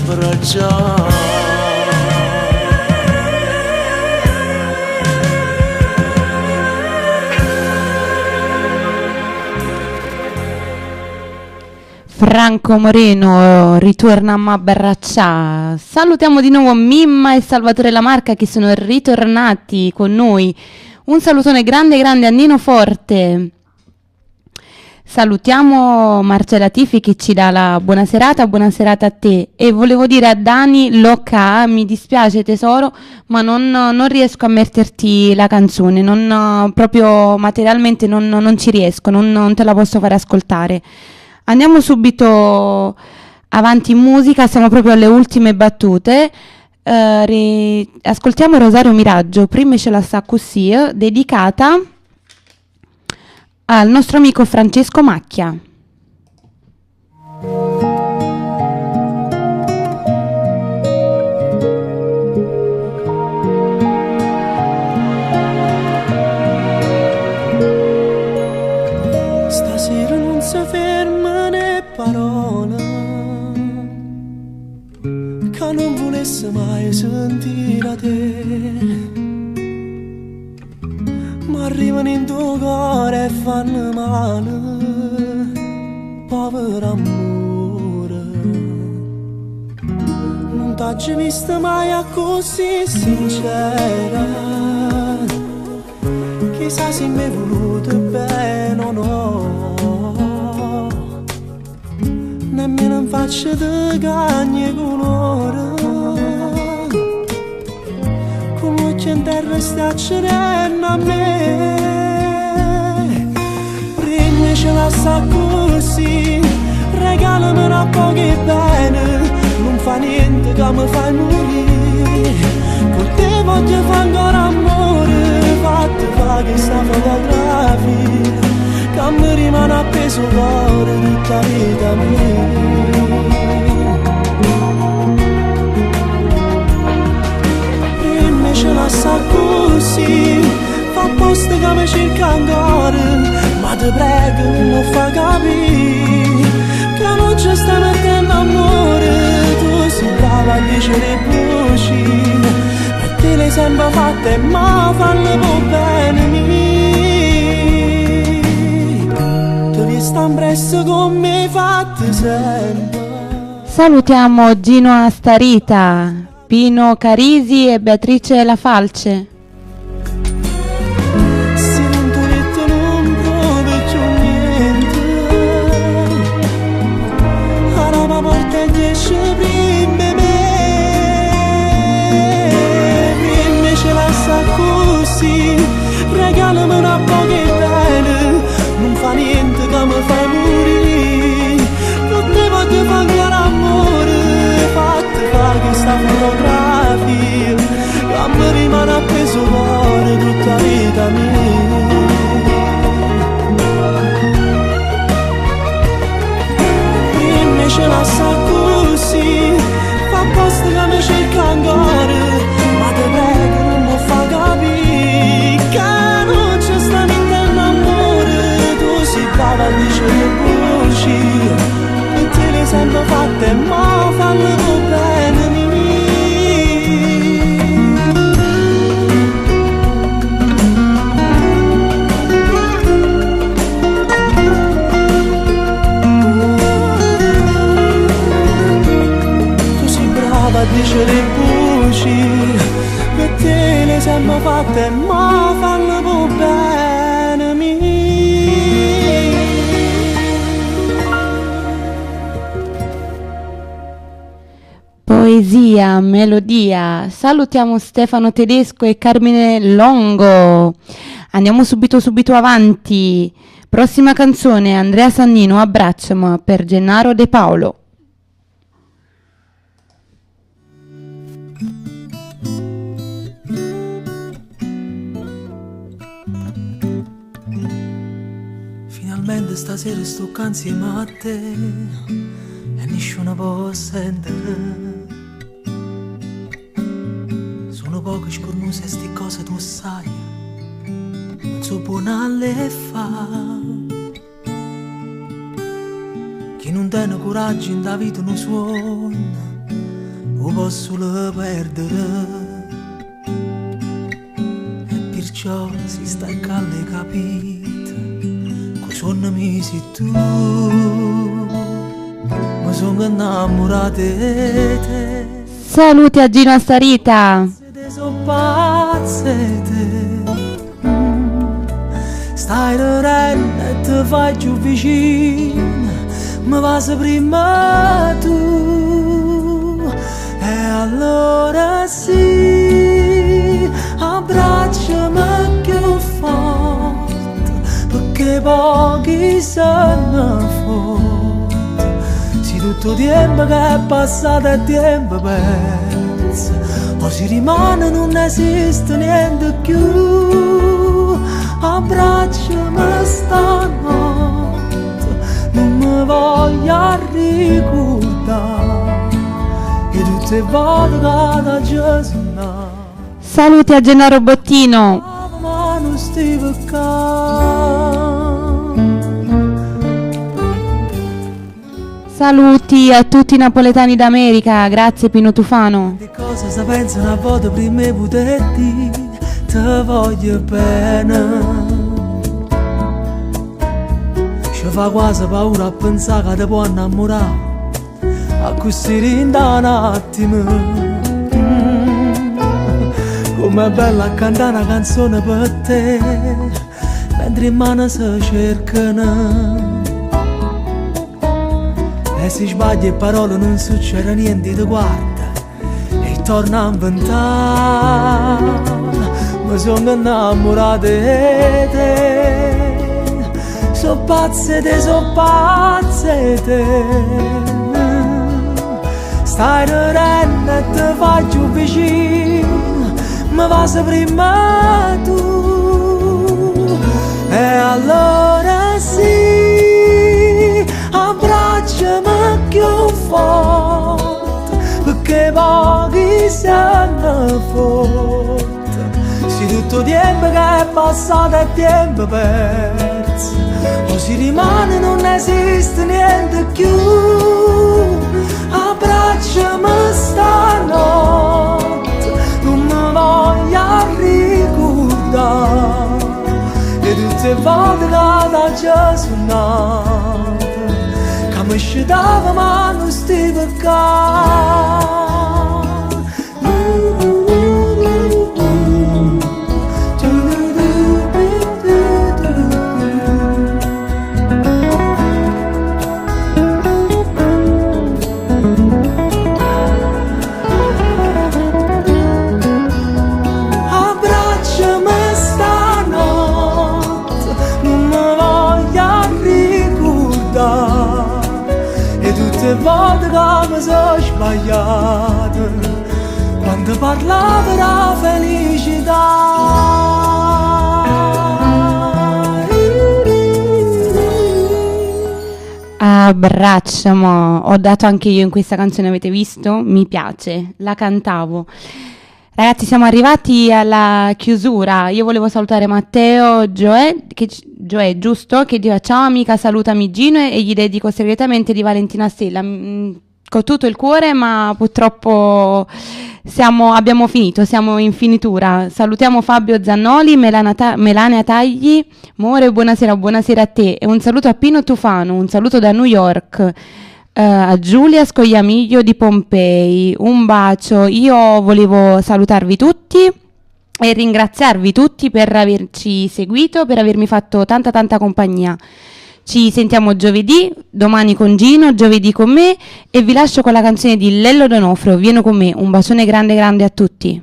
m'abbraccià. Franco Moreno ritorna a m'abbraccià. Salutiamo di nuovo Mimma e Salvatore Lamarca che sono ritornati con noi. Un salutone grande grande a Nino Forte. Salutiamo Marcella Tifi che ci dà la buona serata, buona serata a te. E volevo dire a Dani Locca, mi dispiace tesoro, ma non riesco a metterti la canzone, non, proprio materialmente non ci riesco, non te la posso fare ascoltare. Andiamo subito avanti in musica, siamo proprio alle ultime battute. Ascoltiamo Rosario Miraggio, prima ce la sa così, dedicata al nostro amico Francesco Macchia. Stasera non si ferma né parola, che non volesse mai sentire a te. Ma arrivano in tuo cuore e fanno male, povero amore. Non t'ho vista mai così sincera, chissà se mi hai voluto bene o no. Nemmeno in faccia di cagne colore, con l'occhio in terra sta accedendo a me. Prima ce la sa così, regalami una poche bene, non fa niente che mi fai morire. Con te voglio fare ancora amore, fatti fa che sta fotografia, che mi rimane appeso al cuore tutta la vita mia. Ce la sa così, fa apposta che mi cerca ancora, ma ti prego non mi fa capire che non ci sta mettendo amore. Tu sei brava a dicere bugie, per te le sempre fatte, ma fanno po' bene mio. Ti vi sta impresso come fate sempre. Salutiamo Gino Astarita, Pino Carisi e Beatrice La Falce. Se non ti ho detto non provi più niente, alla mia porta 10 prima me, prima ce la sa così, regalami una poche bene, non fa niente che mi fai morire, non te voglio fare ancora amore, fatti fa che sta fotografia, che mi rimane appeso cuore tutta la vita mia. Prima ce la sa così, fa apposta che mi cerca ancora, ma te prego non mi fa capire che non ci sta mettendo amore. Tu sei brava a dicere bugie, e te le sempre fatte, ma fallo bene mio. Tu sei brava a dicere bugie, per te le sempre fatte, ma fallo bene mio. Poesia, melodia. Salutiamo Stefano Tedesco e Carmine Longo. Andiamo subito avanti. Prossima canzone, Andrea Sannino, Abbracciami, per Gennaro De Paolo. Finalmente stasera sto insieme a te e nessuno può sentire. Sono poche scornose sti cose tu sai, non so buona le fa. Chi non tiene coraggio in da vita non suona, O posso solo perdere. E perciò si stai calmo e capito, che sono mi sei tu. Mi sono innamorato di te. Saluti a Gino Astarita. Sono pazzo di te. Stai ridendo e ti fai più vicino, mi vas prima tu. E allora sì, abbracciami più forte, perché pochi se ne fotte. Se tutto tempo che è passato è tempo perso, o si rimane non esiste niente più. Abbracciami stanotte, non mi voglio ricordare che tutte le volte che ti ho sognato, Saluti a Gennaro Bottino. ma non stivo qua. Saluti a tutti i napoletani d'America, grazie Pino Tufano. Cosa si pensa una volta prima di poterti, te voglio bene. Ci fa quasi paura a pensare che ti può innamorare, a così in un attimo. Com'è bella cantare una canzone per te, mentre in mano si cercano. E se sbagli parole non succede niente, ti guarda e torna a inventare. Mi sono innamorato di te, sono pazzo di te, sono pazzo di te. Stai ridendo e ti faccio vicino, mi vas prima tu. E allora sì, abbracciami più forte, perché pochi se ne fotte. Se tutto tempo che è passato è tempo perso, o si rimane non esiste niente più. Abbracciami stanotte, non mi voglio ricordare e tutte le volte che ti ho sognato, che mi scedava ma non stivo qua. Abbracciami stanotte, non mi voglio ricordare e tutte le volte che mi sono sbagliato, quando parlavo la felicità. Abbracciamo, ho dato anche io in questa canzone, avete visto? Mi piace, la cantavo. Ragazzi, siamo arrivati alla chiusura. Io volevo salutare Matteo Gioè, che, Gioè, giusto? Che diceva ciao amica, salutami Gino e gli dedico segretamente di Valentina Stella. Con tutto il cuore, ma purtroppo abbiamo finito, siamo in finitura. Salutiamo Fabio Zannoli, Melania Tagli, More, buonasera, buonasera a te. E un saluto a Pino Tufano, un saluto da New York. A Giulia Scogliamiglio di Pompei, un bacio. Io volevo salutarvi tutti e ringraziarvi tutti per averci seguito, per avermi fatto tanta tanta compagnia. Ci sentiamo giovedì, domani con Gino, giovedì con me, e vi lascio con la canzone di Lello D'Onofrio, Vieni con me. Un bacione grande grande a tutti.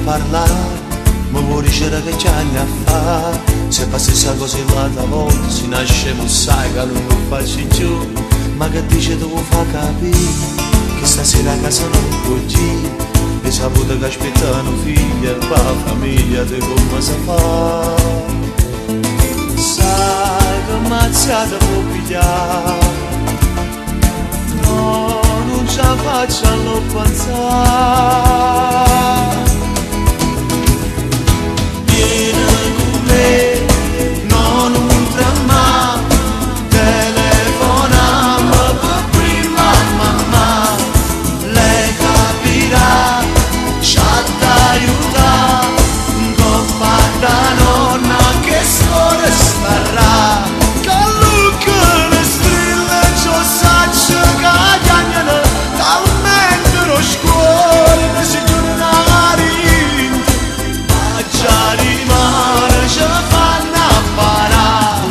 Parlare, Mi vuoi dicere che c'hai a fa? Se fa stessa cosa l'altra volta, si nasce sai che non lo faccio più. Ma che dice tu fa capire che stasera a casa non puoi dire. E saputo che aspettano figli e la famiglia te come si fa? Sai che mazzata può pigliare? No, non ce la faccio a non pensare. Vieni con me, no, non tremare, telefonami per prima mamma, lei capirà, ci aiuta, coppa da nonna che scuola starà, che luca le strille c'ho saccio che chiagnano, talmente lo scuola che si chiude ma già rimane ci fanno imparare.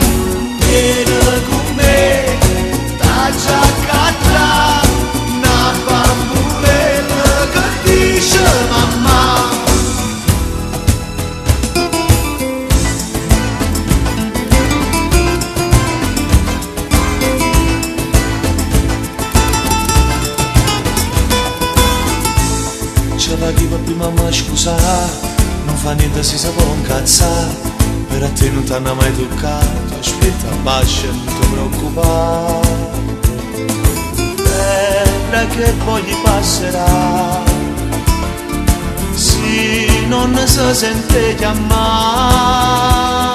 Vieni con me, t'aggia accattà una bambolella che dice mamma. Ce va chi per prima mi scusa, non fa niente se si può incazzare, per a te non t'hanno mai toccato, aspetta bascia, non ti preoccupare. Vedrà che poi gli passerà, se non si sente chiamare.